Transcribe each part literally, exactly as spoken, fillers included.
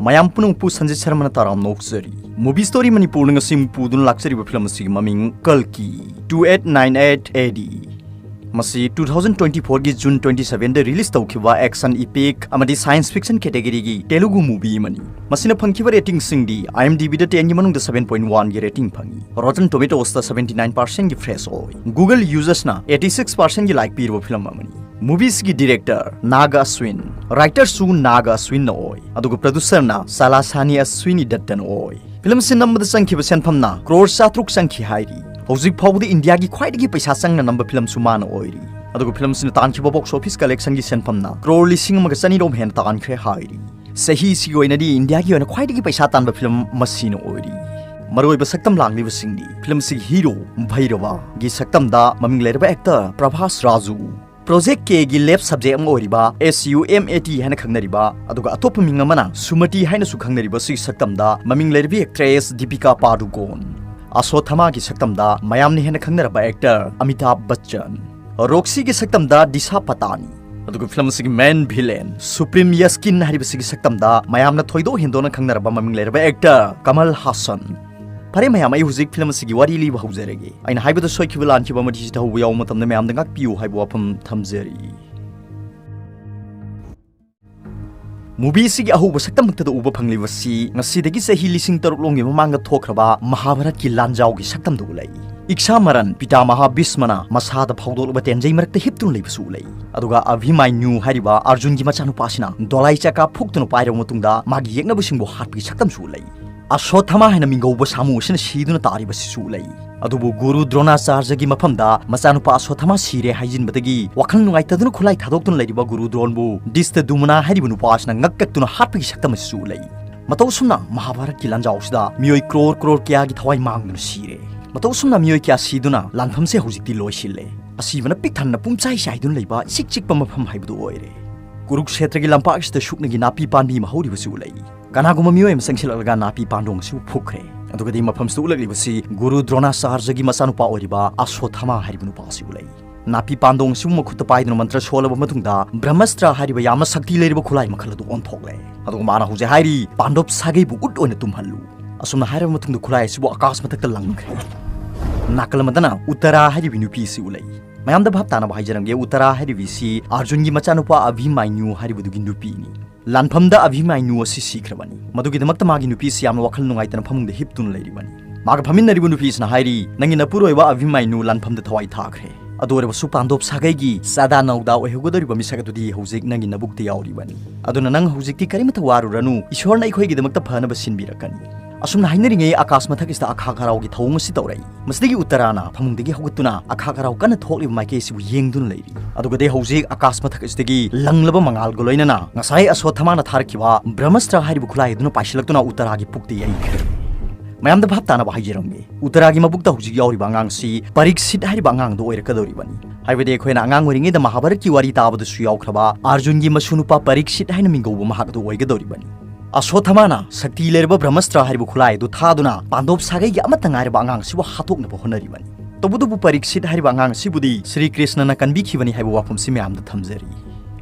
ꯃꯌꯥꯝ ꯄꯨꯝꯅꯃꯛꯄꯨ ꯁꯟꯖꯤꯠ ꯁꯔꯃꯅ ꯇꯔꯥꯝꯅ ꯑꯣꯛꯆꯔꯤ꯫ Movie Story ꯃꯅꯤꯄꯨꯔꯅ ꯉꯁꯤ ꯄꯨꯗꯨꯅ ꯂꯥꯛꯆꯔꯤꯕ ꯐꯤꯂꯝ ꯑꯁꯤꯒꯤ ꯃꯃꯤꯡ ꯀꯜꯀꯤ two eight nine eight A D꯫ ꯃꯁꯤ two thousand twenty fourꯒꯤ June twenty sevenꯗ release ꯇꯧꯈꯤꯕ action epic ꯑꯃꯗꯤ science fiction categoryꯒꯤ Telugu movie ꯑꯃꯅꯤ꯫ ꯃꯁꯤꯅ ꯐꯪꯈꯤꯕ ratingꯁꯤꯡꯗꯤ IMDbꯗ tenꯒꯤ ꯃꯅꯨꯡꯗ seven point oneꯒꯤ rating ꯐꯪꯉꯤ꯫ Rotten Tomatoesꯇ seventy nine percentꯒꯤ fresh ꯑꯣꯏ꯫ Google usersꯅ eighty six percentꯒꯤ like ꯄꯤꯔꯕ ꯐꯤꯂꯝ ꯑꯃꯅꯤ꯫ Movieꯁꯤꯒꯤ director ꯅꯥꯒ ꯑꯁ꯭ꯋꯤꯟ, writerꯁꯨ ꯅꯥꯒ ꯑꯁ꯭ꯋꯤꯟꯅ ꯑꯣꯏ, ꯑꯗꯨꯒ producerꯅ ꯁꯥꯂꯥꯁꯥꯅꯤ ꯑꯁ꯭ꯋꯤꯅꯤ ꯗꯠꯇꯟ ꯑꯣꯏ꯫ ꯐꯤꯂꯝꯁꯤ ꯅꯝꯕꯗ ꯆꯪꯈꯤꯕ ꯁꯦꯟꯐꯝꯅ ꯀ꯭ꯔꯣꯔ ꯆꯥꯇ꯭ꯔꯨꯛ ꯆꯪꯈꯤ ꯍꯥꯏꯔꯤ꯫ ꯍꯧꯖꯤꯛ ꯐꯥꯎꯕꯗ ꯏꯟꯗꯤꯌꯥꯒꯤ ꯈ꯭ꯋꯥꯏꯗꯒꯤ ꯄꯩꯁꯥ ꯆꯪꯅ ꯅꯝꯕ ꯐꯤꯂꯝꯁꯨ ꯃꯥꯅ ꯑꯣꯏꯔꯤ꯫ ꯑꯗꯨꯒ ꯐꯤꯂꯝꯁꯤꯅ ꯇꯥꯟꯈꯤꯕ box office collectionꯒꯤ ꯁꯦꯟꯐꯝꯅ ꯀ꯭ꯔꯣꯔ ꯂꯤꯁꯤꯡ ꯑꯃꯒ ꯆꯅꯤꯔꯣꯝ ꯍꯦꯟꯅ ꯇꯥꯟꯈ꯭ꯔꯦ ꯍꯥꯏꯔꯤ꯫ ꯆꯍꯤꯁꯤꯒꯤ ꯑꯣꯏꯅꯗꯤ ꯏꯟꯗꯤꯌꯥꯒꯤ ꯑꯣꯏꯅ ꯈ꯭ꯋꯥꯏꯗꯒꯤ ꯄꯩꯁꯥ ꯇꯥꯟꯕ ꯐꯤꯂꯝ ꯃꯁꯤꯅ ꯑꯣꯏꯔꯤ꯫ ꯃꯔꯨꯑꯣꯏꯕ ꯁꯛꯇꯝ ꯂꯥꯡꯂꯤꯕꯁꯤꯡꯗꯤ ꯐꯤꯂꯝꯁꯤꯒꯤ hero ꯚꯩꯔꯕꯒꯤ ꯁꯛꯇꯝꯗ ꯃꯃꯤꯡ ꯂꯩꯔꯕ actor ꯄ꯭ꯔꯚꯥꯁ Raju, Project Kꯒꯤ lab subject ꯑꯃ ꯑꯣꯏꯔꯤꯕ S U M A T ꯍꯥꯏꯅ ꯈꯪꯅꯔꯤꯕ, ꯑꯗꯨꯒ ꯑꯇꯣꯞꯄ ꯃꯤꯡ ꯑꯃꯅ ꯁꯨꯃꯇꯤ ꯍꯥꯏꯅꯁꯨ ꯈꯪꯅꯔꯤꯕ ꯑꯁꯤꯒꯤ ꯁꯛꯇꯝꯗ ꯃꯃꯤꯡ ꯂꯩꯔꯕꯤ actress ꯗꯤꯄꯤꯀꯥ ꯄꯥꯗꯨꯀꯣꯟ, ꯑꯁꯣꯊꯃꯥꯒꯤ ꯁꯛꯇꯝꯗ ꯃꯌꯥꯝꯅ ꯍꯦꯟꯅ ꯈꯪꯅꯔꯕ actor ꯑꯃꯤꯇꯥꯚ ꯕꯆꯟ, ꯔꯣꯛꯁꯤꯒꯤ ꯁꯛꯇꯝꯗ ꯗꯤꯁꯥ ꯄꯇꯥꯅꯤ, ꯑꯗꯨꯒ ꯐꯤꯂꯝ ꯑꯁꯤꯒꯤ main villain ꯁꯨꯄ꯭ꯔꯤꯝ ꯌꯥꯁꯀꯤꯟ ꯍꯥꯏꯔꯤꯕꯁꯤꯒꯤ ꯁꯛꯇꯝꯗ ꯃꯌꯥꯝꯅ ꯊꯣꯏꯗꯣꯛ ꯍꯦꯟꯗꯣꯛꯅ ꯈꯪꯅꯔꯕ ꯃꯃꯤꯡ ꯂꯩꯔꯕ actor ꯀꯃꯜ ꯍꯥꯁꯟ꯫ ꯐꯔꯦ ꯃꯌꯥꯝ, ꯑꯩ ꯍꯧꯖꯤꯛ ꯐꯤꯂꯝ ꯑꯁꯤꯒꯤ ꯋꯥꯔꯤ ꯂꯤꯕ ꯍꯧꯖꯔꯒꯦ꯫ ꯑꯩꯅ ꯍꯥꯏꯕꯗ ꯁꯣꯏꯈꯤꯕ ꯂꯥꯟꯈꯤꯕ ꯑꯃꯗꯤ ꯁꯤꯗ ꯍꯧꯕ ꯌꯥꯎꯕ ꯃꯇꯝꯗ ꯃꯌꯥꯝꯗ ꯉꯥꯛꯄꯤꯌꯨ ꯍꯥꯏꯕ ꯋꯥꯐꯝ ꯊꯝꯖꯔꯤ꯫ Movie ꯑꯁꯤꯒꯤ ꯑꯍꯧꯕ ꯁꯛꯇꯝꯃꯛꯇꯗ ꯎꯕ ꯐꯪꯂꯤꯕꯁꯤ ꯉꯁꯤꯗꯒꯤ ꯆꯍꯤ ꯂꯤꯁꯤꯡ ꯇꯔꯨꯛ ꯂꯣꯝꯒꯤ ꯃꯃꯥꯡꯗ ꯊꯣꯛꯈ꯭ꯔꯕ ꯃꯍꯥꯚꯥꯔꯠꯀꯤ ꯂꯥꯟꯖꯥꯎꯒꯤ ꯁꯛꯇꯝꯗ ꯎꯠꯂꯛꯏ꯫ ꯏꯛꯁꯥ ꯃꯔꯟ ꯄꯤꯇꯥꯃꯍꯥ ꯚꯤꯁꯃꯅ ꯃꯁꯥꯗ ꯐꯥꯎꯗꯣꯛꯂꯕ ꯇꯦꯟꯖꯩ ꯃꯔꯛꯇ ꯍꯤꯞꯇꯨꯅ ꯂꯩꯕꯁꯨ ꯎꯠꯂꯛꯏ꯫ ꯑꯗꯨꯒ ꯑꯚꯤꯃꯥꯏꯅ꯭ꯌꯨ ꯍꯥꯏꯔꯤꯕ ꯑꯔꯖꯨꯟꯒꯤ ꯃꯆꯥꯅꯨꯄꯥꯁꯤꯅ ꯗꯣꯂꯥꯏ ꯆꯀꯥ ꯐꯨꯛꯇꯨꯅ ꯄꯥꯏꯔꯕ ꯃꯇꯨꯡꯗ ꯃꯥꯒꯤ ꯌꯦꯛꯅꯕꯁꯤꯡꯕꯨ ꯍꯥꯠꯄꯒꯤ ꯁꯛꯇꯝꯁꯨ ꯎꯠꯂꯛꯏ꯫ ꯑꯁꯣꯊꯃꯥ ꯍꯥꯏꯅ ꯃꯤꯡꯒꯧꯕ ꯁꯥꯃꯨ ꯑꯁꯤꯅ ꯁꯤꯗꯨꯅ ꯇꯥꯔꯤꯕꯁꯤꯁꯨ ꯎꯠꯂꯛꯏ꯫ ꯑꯗꯨꯕꯨ ꯒꯨꯔꯨ ꯗ꯭ꯔꯣꯅꯥꯆꯥꯔꯖꯒꯤ ꯃꯐꯝꯗ ꯃꯆꯥꯅꯨꯄꯥ ꯑꯁꯣꯊꯃꯥ ꯁꯤꯔꯦ ꯍꯥꯏꯖꯤꯟꯕꯗꯒꯤ ꯋꯥꯈꯜ ꯅꯨꯡꯉꯥꯏꯇꯗꯨꯅ ꯈꯨꯠꯂꯥꯏ ꯊꯥꯗꯣꯛꯇꯨꯅ ꯂꯩꯔꯤꯕ ꯒꯨꯔꯨ ꯗ꯭ꯔꯣꯟꯕꯨ ꯗꯤꯁꯇꯗꯨꯃꯅꯥ ꯍꯥꯏꯔꯤꯕ ꯅꯨꯄꯥ ꯑꯁꯤꯅ ꯉꯛ ꯀꯛꯇꯨꯅ ꯍꯥꯠꯄꯒꯤ ꯁꯛꯇꯝ ꯑꯁꯤꯁꯨ ꯎꯠꯂꯛꯏ꯫ ꯃꯇꯧ ꯑꯁꯨꯝꯅ ꯃꯍꯥꯚꯥꯔꯠꯀꯤ ꯂꯥꯟꯖꯥꯎꯁꯤꯗ ꯃꯤꯑꯣꯏ ꯀ꯭ꯔꯣꯔ ꯀ꯭ꯔꯣꯔ ꯀꯌꯥꯒꯤ ꯊꯋꯥꯏ ꯃꯥꯡꯗꯨꯅ ꯁꯤꯔꯦ꯫ ꯃꯇꯧ ꯑꯁꯨꯝꯅ ꯃꯤꯑꯣꯏ ꯀꯌꯥ ꯁꯤꯗꯨꯅ ꯂꯥꯟꯐꯝꯁꯦ ꯍꯧꯖꯤꯛꯇꯤ ꯂꯣꯏꯁꯤꯜꯂꯦ꯫ ꯑꯁꯤꯕꯅ ꯄꯤꯛ ꯊꯟꯅ ꯄꯨꯝꯆꯥꯏ ꯆꯥꯏꯗꯨꯅ ꯂꯩꯕ ꯏꯆꯤꯛ ꯆꯤꯛꯄ ꯃꯐꯝ ꯍꯥꯏꯕꯗꯨ ꯑꯣꯏꯔꯦ꯫ ꯀꯨꯔꯨꯛꯁꯦꯇ꯭ꯔꯒꯤ ꯂꯝꯄꯥꯛ ꯑꯁꯤꯗ ꯁꯨꯞꯅꯒꯤ ꯅꯥꯄꯤ ꯄꯥꯟꯕꯤ ꯑꯃ ꯍꯧꯔꯤꯕꯁꯨ ꯎꯠꯂꯛꯏ꯫ ꯀꯅꯥꯒꯨꯝꯕ ꯃꯤꯑꯣꯏ ꯑꯃ ꯆꯪꯁꯤꯜꯂꯛꯂꯒ ꯅꯥꯄꯤ ꯄꯥꯟꯗꯣꯡ ꯑꯁꯤꯕꯨ ꯐꯨꯛꯈ꯭ꯔꯦ꯫ ꯑꯗꯨꯒꯗꯤ ꯃꯐꯝꯁꯤꯗ ꯎꯠꯂꯛꯂꯤꯕꯁꯤ ꯒꯨꯔꯨ ꯗ꯭ꯔꯣꯅꯥꯆꯥꯔꯖꯒꯤ ꯃꯆꯥꯅꯨꯄꯥ ꯑꯣꯏꯔꯤꯕ ꯑꯁꯣꯊꯃꯥ ꯍꯥꯏꯔꯤꯕ ꯅꯨꯄꯥ ꯑꯁꯤ ꯎꯠꯂꯛꯏ꯫ ꯅꯥꯄꯤ ꯄꯥꯟꯗꯣꯡ ꯑꯁꯤꯕꯨ ꯃꯈꯨꯠꯇ ꯄꯥꯏꯗꯨꯅ ꯃꯟꯇ꯭ꯔ ꯁꯣꯜꯂꯕ ꯃꯇꯨꯡꯗ ꯕ꯭ꯔꯍꯃꯁꯇ꯭ꯔ ꯍꯥꯏꯔꯤꯕ ꯌꯥꯝꯅ ꯁꯛꯇꯤ ꯂꯩꯔꯕ ꯈꯨꯠꯂꯥꯏ ꯃꯈꯜ ꯑꯗꯨ ꯑꯣꯟꯊꯣꯛꯂꯦ꯫ ꯑꯗꯨꯒ ꯃꯥꯅ ꯍꯧꯖꯤꯛ ꯍꯥꯏꯔꯤ, "ꯄꯥꯟꯗꯣꯞ ꯁꯥꯒꯩꯕꯨ ꯎꯠ ꯑꯣꯏꯅ ꯇꯨꯝꯍꯜꯂꯨ"꯫ ꯑꯁꯨꯝꯅ ꯍꯥꯏꯔꯕ ꯃꯇꯨꯡꯗ ꯈꯨꯠꯂꯥꯏ ꯑꯁꯤꯕꯨ ꯑꯀꯥꯁ ꯃꯊꯛꯇ ꯂꯪꯈ꯭ꯔꯦ꯫ ꯅꯥꯀꯜ ꯑꯃꯗꯅ ꯎꯠꯇꯔꯥ ꯍꯥꯏꯔꯤꯕ ꯅꯨꯄꯤ ꯑꯁꯤ ꯎꯠꯂꯛꯏ꯫ ꯃꯌꯥꯝꯗ ꯚꯥꯞ ꯇꯥꯅꯕ ꯍꯥꯏꯖꯔꯝꯒꯦ, ꯎꯠꯇꯔꯥ ꯍꯥꯏꯔꯤꯕꯤ ꯑꯁꯤ ꯑꯔꯖꯨꯟꯒꯤ ꯃꯆꯥꯅꯨꯄꯥ ꯑꯚꯤꯃꯥꯏꯅꯨ ꯍꯥꯏꯔꯤꯕꯗꯨꯒꯤ ꯅꯨꯄꯤꯅꯤ꯫ ꯂꯥꯟꯐꯝꯗ ꯑꯚꯤꯃꯥꯏꯅꯨ ꯑꯁꯤ ꯁꯤꯈ꯭ꯔꯕꯅꯤ꯫ ꯃꯗꯨꯒꯤꯗꯃꯛꯇ ꯃꯥꯒꯤ ꯅꯨꯄꯤ ꯑꯁꯤ ꯌꯥꯝꯅ ꯋꯥꯈꯜ ꯅꯨꯡꯉꯥꯏꯇꯅ ꯐꯃꯨꯡꯗ ꯍꯤꯞꯇꯨꯅ ꯂꯩꯔꯤꯕꯅꯤ꯫ ꯃꯥꯒ ꯐꯝꯃꯤꯟꯅꯔꯤꯕ ꯅꯨꯄꯤꯁꯤꯅ ꯍꯥꯏꯔꯤ, "ꯅꯪꯒꯤ ꯅꯄꯨꯔꯣꯏꯕ ꯑꯚꯤꯃꯥꯏꯅꯨ ꯂꯥꯟꯐꯝꯗ ꯊꯋꯥꯏ ꯊꯥꯈ꯭ꯔꯦ꯫ ꯑꯗꯨ ꯑꯣꯏꯔꯕꯁꯨ ꯄꯥꯟꯗꯣꯞ ꯁꯥꯒꯩꯒꯤ ꯆꯥꯗꯥ ꯅꯧꯗꯥ ꯑꯣꯏꯍꯧꯒꯗꯧꯔꯤꯕ ꯃꯤꯁꯛ ꯑꯗꯨꯗꯤ ꯍꯧꯖꯤꯛ ꯅꯪꯒꯤ ꯅꯕꯨꯛꯇ ꯌꯥꯎꯔꯤꯕꯅꯤ꯫ ꯑꯗꯨꯅ ꯅꯪ ꯍꯧꯖꯤꯛꯇꯤ ꯀꯔꯤꯃꯠꯇ ꯋꯥꯔꯨꯔꯅꯨ, ꯏꯁꯣꯔꯅ ꯑꯩꯈꯣꯏꯒꯤꯗꯃꯛꯇ ꯐꯅꯕ ꯁꯤꯟꯕꯤꯔꯛꯀꯅꯤ"꯫ ꯑꯁꯨꯝꯅ ꯍꯥꯏꯅꯔꯤꯉꯩ ꯑꯀꯥꯁ ꯃꯊꯛ ꯑꯁꯤꯗ ꯑꯈꯥꯛ ꯑꯔꯥꯎꯒꯤ ꯊꯧꯑꯣꯡ ꯑꯁꯤ ꯇꯧꯔꯛꯏ꯫ ꯃꯁꯤꯗꯒꯤ ꯎꯠꯇꯔꯥꯅ ꯐꯃꯨꯡꯗꯒꯤ ꯍꯧꯒꯠꯇꯨꯅ ꯑꯈꯥꯛ ꯑꯔꯥꯎ ꯀꯟꯅ ꯊꯣꯛꯂꯤꯕ ꯃꯥꯏꯀꯩ ꯑꯁꯤꯕꯨ ꯌꯦꯡꯗꯨꯅ ꯂꯩꯔꯤ꯫ ꯑꯗꯨꯒꯗꯤ ꯍꯧꯖꯤꯛ ꯑꯀꯥꯁ ꯃꯊꯛ ꯑꯁꯤꯗꯒꯤ ꯂꯪꯂꯕ ꯃꯉꯥꯜꯒ ꯂꯣꯏꯅꯅ ꯉꯁꯥꯏ ꯑꯁꯣꯊꯃꯥꯅ ꯊꯥꯔꯛꯈꯤꯕ ꯕ꯭ꯔꯍꯃꯁꯇ꯭ꯔ ꯍꯥꯏꯔꯤꯕ ꯈꯨꯠꯂꯥꯏ ꯑꯗꯨꯅ ꯄꯥꯏꯁꯤꯜꯂꯛꯇꯨꯅ ꯎꯠꯇꯔꯥꯒꯤ ꯄꯨꯛꯇ ꯌꯩꯈ꯭ꯔꯦ꯫ ꯃꯌꯥꯝꯗ ꯚꯥꯞ ꯇꯥꯅꯕ ꯍꯥꯏꯖꯔꯝꯒꯦ, ꯎꯠꯇꯔꯥꯒꯤ ꯃꯕꯨꯛꯇ ꯍꯧꯖꯤꯛ ꯌꯥꯎꯔꯤꯕ ꯑꯉꯥꯡꯁꯤ ꯄꯔꯤꯛꯁꯤꯠ ꯍꯥꯏꯔꯤꯕ ꯑꯉꯥꯡꯗꯨ ꯑꯣꯏꯔꯛꯀꯗꯧꯔꯤꯕꯅꯤ꯫ ꯍꯥꯏꯕꯗꯤ ꯑꯩꯈꯣꯏꯅ ꯑꯉꯥꯡ ꯑꯣꯏꯔꯤꯉꯩꯗ ꯃꯍꯥꯚꯥꯔꯠꯀꯤ ꯋꯥꯔꯤ ꯇꯥꯕꯗꯁꯨ ꯌꯥꯎꯈ꯭ꯔꯕ ꯑꯔꯖꯨꯟꯒꯤ ꯃꯁꯨ ꯅꯨꯄꯥ ꯄꯔꯤꯛꯁꯤꯠ ꯍꯥꯏꯅ ꯃꯤꯡꯒꯧꯕ ꯃꯍꯥꯛ ꯑꯗꯨ ꯑꯣꯏꯒꯗꯧꯔꯤꯕꯅꯤ꯫ ꯑꯁꯣꯊꯃꯥꯅ ꯁꯛꯇꯤ ꯂꯩꯔꯕ ꯕ꯭ꯔꯍꯃꯁꯇ꯭ꯔ ꯍꯥꯏꯔꯤꯕ ꯈꯨꯠꯂꯥꯏ ꯑꯗꯨ ꯊꯥꯗꯨꯅ ꯄꯥꯟꯗꯣꯞ ꯁꯥꯒꯩꯒꯤ ꯑꯃꯠꯇ ꯉꯥꯏꯔꯕ ꯑꯉꯥꯡ ꯑꯁꯤꯕꯨ ꯍꯥꯠꯇꯣꯛꯅꯕ ꯍꯣꯠꯅꯔꯤꯕꯅꯤ꯫ ꯇꯧꯕꯇꯕꯨ ꯄꯔꯤꯛꯁꯤꯠ ꯍꯥꯏꯔꯤꯕ ꯑꯉꯥꯡ ꯑꯁꯤꯕꯨꯗꯤ ꯁ꯭ꯔꯤ ꯀ꯭ꯔꯤꯁꯅꯅ ꯀꯟꯕꯤꯈꯤꯕꯅꯤ ꯍꯥꯏꯕ ꯋꯥꯐꯝꯁꯤ ꯃꯌꯥꯝꯗ ꯊꯝꯖꯔꯤ꯫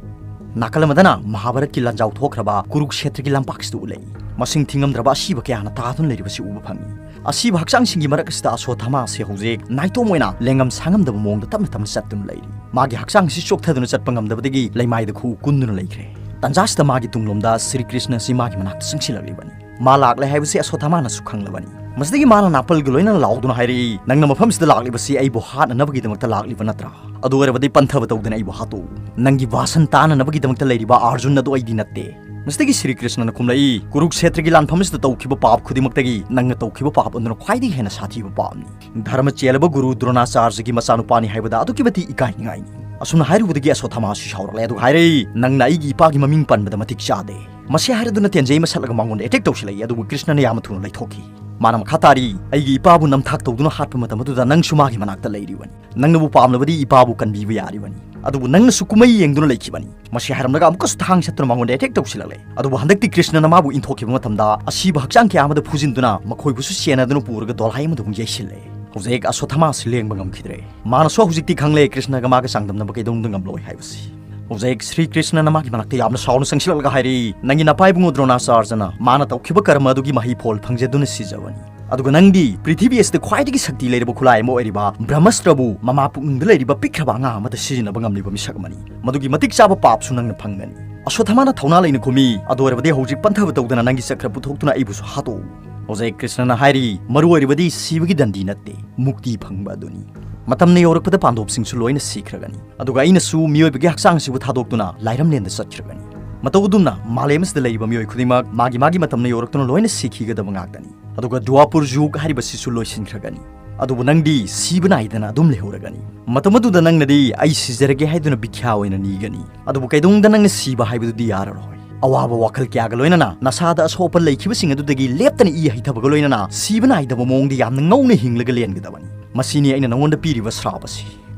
ꯅꯥꯀꯜ ꯑꯃꯗꯅ ꯃꯍꯥꯚꯥꯔꯠꯀꯤ ꯂꯥꯟꯖꯥꯎ ꯊꯣꯛꯈ꯭ꯔꯕ ꯀꯨꯔꯨꯛꯁꯦꯇ꯭ꯔꯒꯤ ꯂꯝꯄꯥꯛꯁꯤꯗ ꯎꯠꯂꯛꯏ꯫ ꯃꯁꯤꯡ ꯊꯤꯉꯝꯗ꯭ꯔꯕ ꯑꯁꯤꯕ ꯀꯌꯥꯅ ꯇꯥꯗꯨꯅ ꯂꯩꯔꯤꯕꯁꯤ ꯎꯕ ꯐꯪꯏ꯫ ꯑꯁꯤꯕ ꯍꯛꯆꯥꯡꯁꯤꯡꯒꯤ ꯃꯔꯛ ꯑꯁꯤꯗ ꯑꯁꯣꯊꯥꯃꯥ ꯑꯁꯤ ꯍꯧꯖꯤꯛ ꯅꯥꯏꯇꯣꯝ ꯑꯣꯏꯅ ꯂꯦꯡꯉꯝ ꯁꯥꯉꯝꯗꯕ ꯃꯑꯣꯡꯗ ꯇꯞꯅ ꯇꯞꯅ ꯆꯠꯇꯨꯅ ꯂꯩꯔꯤ꯫ ꯃꯥꯒꯤ ꯍꯛꯆꯥꯡꯁꯤ ꯆꯣꯛꯊꯗꯨꯅ ꯆꯠꯄ ꯉꯝꯗꯕꯗꯒꯤ ꯂꯩꯃꯥꯏꯗ ꯈꯨꯎ ꯀꯨꯟꯗꯨꯅ ꯂꯩꯈ꯭ꯔꯦ꯫ ꯇꯟꯖꯥꯁꯤꯗ ꯃꯥꯒꯤ ꯇꯨꯡꯂꯣꯝꯗ ꯁ꯭ꯔꯤ ꯀ꯭ꯔꯤꯁꯅ ꯑꯁꯤ ꯃꯥꯒꯤ ꯃꯅꯥꯛꯇ ꯆꯪꯁꯤꯜꯂꯛꯂꯤꯕꯅꯤ꯫ ꯃꯥ ꯂꯥꯛꯂꯦ ꯍꯥꯏꯕꯁꯤ ꯑꯁꯣꯊꯥꯃꯥꯅꯁꯨ ꯈꯪꯂꯕꯅꯤ꯫ ꯃꯁꯤꯗꯒꯤ ꯃꯥꯅ ꯅꯥꯄꯜꯒ ꯂꯣꯏꯅꯅ ꯂꯥꯎꯗꯨꯅ ꯍꯥꯏꯔꯛꯏ, "ꯅꯪꯅ ꯃꯐꯝꯁꯤꯗ ꯂꯥꯛꯂꯤꯕꯁꯤ ꯑꯩꯕꯨ ꯍꯥꯠꯅꯅꯕꯒꯤꯗꯃꯛꯇ ꯂꯥꯛꯂꯤꯕ ꯅꯠꯇ꯭ꯔꯥ? ꯑꯗꯨ ꯑꯣꯏꯔꯕꯗꯤ ꯄꯟꯊꯕ ꯇꯧꯗꯅ ꯑꯩꯕꯨ ꯍꯥꯠꯇꯣꯛꯎ꯫ ꯅꯪꯒꯤ ꯚꯥꯁꯟ ꯇꯥꯅꯅꯕꯒꯤꯗꯃꯛꯇ ꯂꯩꯔꯤꯕ ꯑꯔꯖꯨꯟ ꯑꯗꯨ ꯑꯩꯗꯤ ꯅꯠꯇꯦ"꯫ ꯃꯁꯤꯗꯒꯤ ꯁ꯭ꯔꯤ ꯀ꯭ꯔꯤꯁꯅꯅ ꯈꯨꯝꯂꯛꯏ, "ꯀꯨꯔꯨꯛꯁꯦꯇ꯭ꯔꯒꯤ ꯂꯥꯟꯐꯝ ꯑꯁꯤꯗ ꯇꯧꯈꯤꯕ ꯄꯥꯞ ꯈꯨꯗꯤꯡꯃꯛꯇꯒꯤ ꯅꯪꯅ ꯇꯧꯈꯤꯕ ꯄꯥꯞ ꯑꯗꯨꯅ ꯈ꯭ꯋꯥꯏꯗꯒꯤ ꯍꯦꯟꯅ ꯁꯥꯊꯤꯕ ꯄꯥꯞꯅꯤ꯫ ꯙꯔꯃ ꯆꯦꯜꯂꯕ ꯒꯨꯔꯨ ꯗ꯭ꯔꯣꯅꯥꯆꯥꯔꯖꯒꯤ ꯃꯆꯥꯅꯨꯄꯥꯅꯤ ꯍꯥꯏꯕꯗ ꯑꯗꯨꯛꯀꯤ ꯃꯇꯤꯛ ꯏꯀꯥꯏꯅꯤꯡꯉꯥꯏꯅꯤ"꯫ ꯑꯁꯨꯝꯅ ꯍꯥꯏꯔꯨꯕꯗꯒꯤ ꯑꯁꯣꯊꯥꯃꯥ ꯑꯁꯤ ꯁꯥꯎꯔꯛꯂꯦ, ꯑꯗꯨꯒ ꯍꯥꯏꯔꯛꯏ, "ꯅꯪꯅ ꯑꯩꯒꯤ ꯏꯄꯥꯒꯤ ꯃꯃꯤꯡ ꯄꯟꯕꯗ ꯃꯇꯤꯛ ꯆꯥꯗꯦ꯫ ꯃꯁꯤ ꯍꯥꯏꯔꯗꯨꯅ ꯇꯦꯟꯖꯩ ꯑꯃ ꯁꯠꯂꯒ ꯃꯉꯣꯟꯗ ꯑꯦꯇꯦꯛ ꯇꯧꯁꯤꯜꯂꯛꯏ, ꯑꯗꯨꯕꯨ ꯀ꯭ꯔꯤꯁꯅꯅ ꯌꯥꯝꯅ ꯊꯨꯅ ꯂꯩꯊꯣꯛꯈꯤ꯫ ꯃꯥꯅ ꯃꯈꯥ ꯇꯥꯔꯤ, ꯑꯩꯒꯤ ꯏꯄꯥꯕꯨ ꯅꯝꯊꯥꯛ ꯇꯧꯗꯨꯅ ꯍꯥꯠꯄ ꯃꯇꯝ ꯑꯗꯨꯗ ꯅꯪꯁꯨ ꯃꯥꯒꯤ ꯃꯅꯥꯛꯇ ꯂꯩꯔꯤꯕꯅꯤ꯫ ꯅꯪꯅꯕꯨ ꯄꯥꯝꯂꯕꯗꯤ ꯏꯄꯥꯕꯨ ꯀꯟꯕꯤꯕ ꯌꯥꯔꯤꯕꯅꯤ꯫ ꯑꯗꯨꯕꯨ ꯅꯪꯅꯁꯨ ꯀꯨꯝꯍꯩ ꯌꯦꯡꯗꯨꯅ ꯂꯩꯈꯤꯕꯅꯤ"꯫ ꯃꯁꯤ ꯍꯥꯏꯔꯝꯂꯒ ꯑꯃꯨꯛꯀꯁꯨ ꯊꯥꯡ ꯁꯠꯇꯨꯅ ꯃꯉꯣꯟꯗ ꯑꯦꯇꯦꯛ ꯇꯧꯁꯤꯜꯂꯛꯂꯦ꯫ ꯑꯗꯨꯕꯨ ꯍꯟꯗꯛꯇꯤ ꯀ꯭ꯔꯤꯁꯅꯅ ꯃꯥꯕꯨ ꯏꯟꯊꯣꯛꯈꯤꯕ ꯃꯇꯝꯗ ꯑꯁꯤꯕ ꯍꯛꯆꯥꯡ ꯀꯌꯥ ꯑꯃꯗ ꯐꯨꯖꯤꯟꯗꯨꯅ ꯃꯈꯣꯏꯕꯨꯁꯨ ꯆꯦꯟꯅꯗꯨꯅ ꯄꯨꯔꯒ ꯗꯣꯂꯥꯏ ꯑꯃꯗ ꯑꯃꯨꯛ ꯌꯩꯁꯤꯜꯂꯦ꯫ ꯍꯧꯖꯤꯛ ꯑꯁꯣꯊꯥꯃꯥ ꯑꯁꯤ ꯂꯦꯡꯕ ꯉꯝꯈꯤꯗ꯭ꯔꯦ꯫ ꯃꯥꯅꯁꯨ ꯍꯧꯖꯤꯛꯇꯤ ꯈꯪꯂꯦ ꯀ꯭ꯔꯤꯁꯅꯒ ꯃꯥꯒ ꯆꯥꯡꯗꯝꯅꯕ ꯀꯩꯗꯧꯅꯨꯡꯗ ꯉꯝꯂꯣꯏ ꯍꯥꯏꯕꯁꯤ꯫ ꯍꯧꯖꯤꯛ ꯁ꯭ꯔꯤ ꯀ꯭ꯔꯤꯁꯅꯅ ꯃꯥꯒꯤ ꯃꯅꯥꯛꯇ ꯌꯥꯝꯅ ꯁꯥꯎꯅ ꯆꯪꯁꯤꯜꯂꯛꯂꯒ ꯍꯥꯏꯔꯛꯏ, "ꯅꯪꯒꯤ ꯅꯄꯥ ꯏꯕꯨꯡꯉꯣ ꯗ꯭ꯔꯣꯅꯥꯆꯥꯔꯖꯅ ꯃꯥꯅ ꯇꯧꯈꯤꯕ ꯀꯔꯃ ꯑꯗꯨꯒꯤ ꯃꯍꯩ ꯐꯣꯜ ꯐꯪꯖꯗꯨꯅ ꯁꯤꯖꯕꯅꯤ꯫ ꯑꯗꯨꯒ ꯅꯪꯗꯤ ꯄ꯭ꯔꯤꯊꯤꯕꯤ ꯑꯁꯤꯗ ꯈ꯭ꯋꯥꯏꯗꯒꯤ ꯁꯛꯇꯤ ꯂꯩꯔꯕ ꯈꯨꯠꯂꯥꯏ ꯑꯃ ꯑꯣꯏꯔꯤꯕ ꯕ꯭ꯔꯍꯃꯁꯇ꯭ꯔꯕꯨ ꯃꯃꯥ ꯄꯨꯛꯅꯨꯡꯗ ꯂꯩꯔꯤꯕ ꯄꯤꯛꯈ꯭ꯔꯕ ꯑꯉꯥꯡ ꯑꯃꯗ ꯁꯤꯖꯤꯟꯅꯕ ꯉꯝꯂꯤꯕ ꯃꯤꯁꯛ ꯑꯃꯅꯤ꯫ ꯃꯗꯨꯒꯤ ꯃꯇꯤꯛ ꯆꯥꯕ ꯄꯥꯞꯁꯨ ꯅꯪꯅ ꯐꯪꯒꯅꯤ꯫" ꯑꯁꯣꯊꯃꯥꯅ ꯊꯧꯅꯥ ꯂꯩꯅ ꯈꯨꯝꯃꯤ, "ꯑꯗꯨ ꯑꯣꯏꯔꯕꯗꯤ ꯍꯧꯖꯤꯛ ꯄꯟꯊꯕ ꯇꯧꯗꯅ ꯅꯪꯒꯤ ꯆꯀ꯭ꯔ ꯄꯨꯊꯣꯛꯇꯨꯅ ꯑꯩꯕꯨꯁꯨ ꯍꯥꯠꯇꯣꯛꯎ꯫" ꯍꯧꯖꯤꯛ ꯀ꯭ꯔꯤꯁꯅꯅ ꯍꯥꯏꯔꯤ, "ꯃꯔꯨ ꯑꯣꯏꯔꯤꯕꯗꯤ ꯁꯤꯕꯒꯤ ꯗꯟꯗꯤ ꯅꯠꯇꯦ, ꯃꯨꯛꯇꯤ ꯐꯪꯕ ꯑꯗꯨꯅꯤ꯫ ꯃꯇꯝꯅ ꯌꯧꯔꯛꯄꯗ ꯄꯥꯟꯗꯣꯞꯁꯤꯡꯁꯨ ꯂꯣꯏꯅ ꯁꯤꯈ꯭ꯔꯒꯅꯤ, ꯑꯗꯨꯒ ꯑꯩꯅꯁꯨ ꯃꯤꯑꯣꯏꯕꯒꯤ ꯍꯛꯆꯥꯡ ꯑꯁꯤꯕꯨ ꯊꯥꯗꯣꯛꯇꯨꯅ ꯂꯥꯏꯔꯝꯂꯦꯟꯗ ꯆꯠꯈ꯭ꯔꯒꯅꯤ꯫ ꯃꯇꯧ ꯑꯗꯨꯝꯅ ꯃꯥꯂꯦꯝ ꯑꯁꯤꯗ ꯂꯩꯔꯤꯕ ꯃꯤꯑꯣꯏ ꯈꯨꯗꯤꯡꯃꯛ ꯃꯥꯒꯤ ꯃꯥꯒꯤ ꯃꯇꯝꯅ ꯌꯧꯔꯛꯇꯨꯅ ꯂꯣꯏꯅ ꯁꯤꯈꯤꯒꯗꯕ ꯉꯥꯛꯇꯅꯤ꯫ ꯑꯗꯨꯒ ꯗꯨꯋꯥꯄꯨꯔ ꯖꯨꯒ ꯍꯥꯏꯔꯤꯕꯁꯤꯁꯨ ꯂꯣꯏꯁꯤꯟꯈ꯭ꯔꯒꯅꯤ꯫ ꯑꯗꯨꯕꯨ ꯅꯪꯗꯤ ꯁꯤꯕ ꯅꯥꯏꯗꯅ ꯑꯗꯨꯝ ꯂꯩꯍꯧꯔꯒꯅꯤ꯫ ꯃꯇꯝ ꯑꯗꯨꯗ ꯅꯪꯅꯗꯤ ꯑꯩ ꯁꯤꯖꯔꯒꯦ ꯍꯥꯏꯗꯨꯅ ꯚꯤꯈ꯭ꯌꯥ ꯑꯣꯏꯅ ꯅꯤꯒꯅꯤ꯫ ꯑꯗꯨꯕꯨ ꯀꯩꯗꯧꯅꯨꯡꯗ ꯅꯪꯅ ꯁꯤꯕ ꯍꯥꯏꯕꯗꯨꯗꯤ ꯌꯥꯔꯔꯣꯏ꯫ ꯑꯋꯥꯕ ꯋꯥꯈꯜ ꯀꯌꯥꯒ ꯂꯣꯏꯅꯅ ꯅꯁꯥꯗ ꯑꯁꯣꯛ ꯑꯄꯟ ꯂꯩꯈꯤꯕꯁꯤꯡ ꯑꯗꯨꯗꯒꯤ ꯂꯦꯞꯇꯅ ꯏ ꯍꯩꯊꯕꯒ ꯂꯣꯏꯅꯅ ꯁꯤꯕ ꯅꯥꯏꯗꯕ ꯃꯑꯣꯡꯗ ꯌꯥꯝꯅ ꯉꯧꯅ ꯍꯤꯡꯂꯒ ꯂꯦꯟꯒꯗꯕꯅꯤ꯫ ꯃꯁꯤꯅꯤ ꯑꯩꯅ ꯅꯉꯣꯟꯗ ꯄꯤꯔꯤꯕ ꯁ꯭ꯔꯥꯞ ꯑꯁꯤ꯫"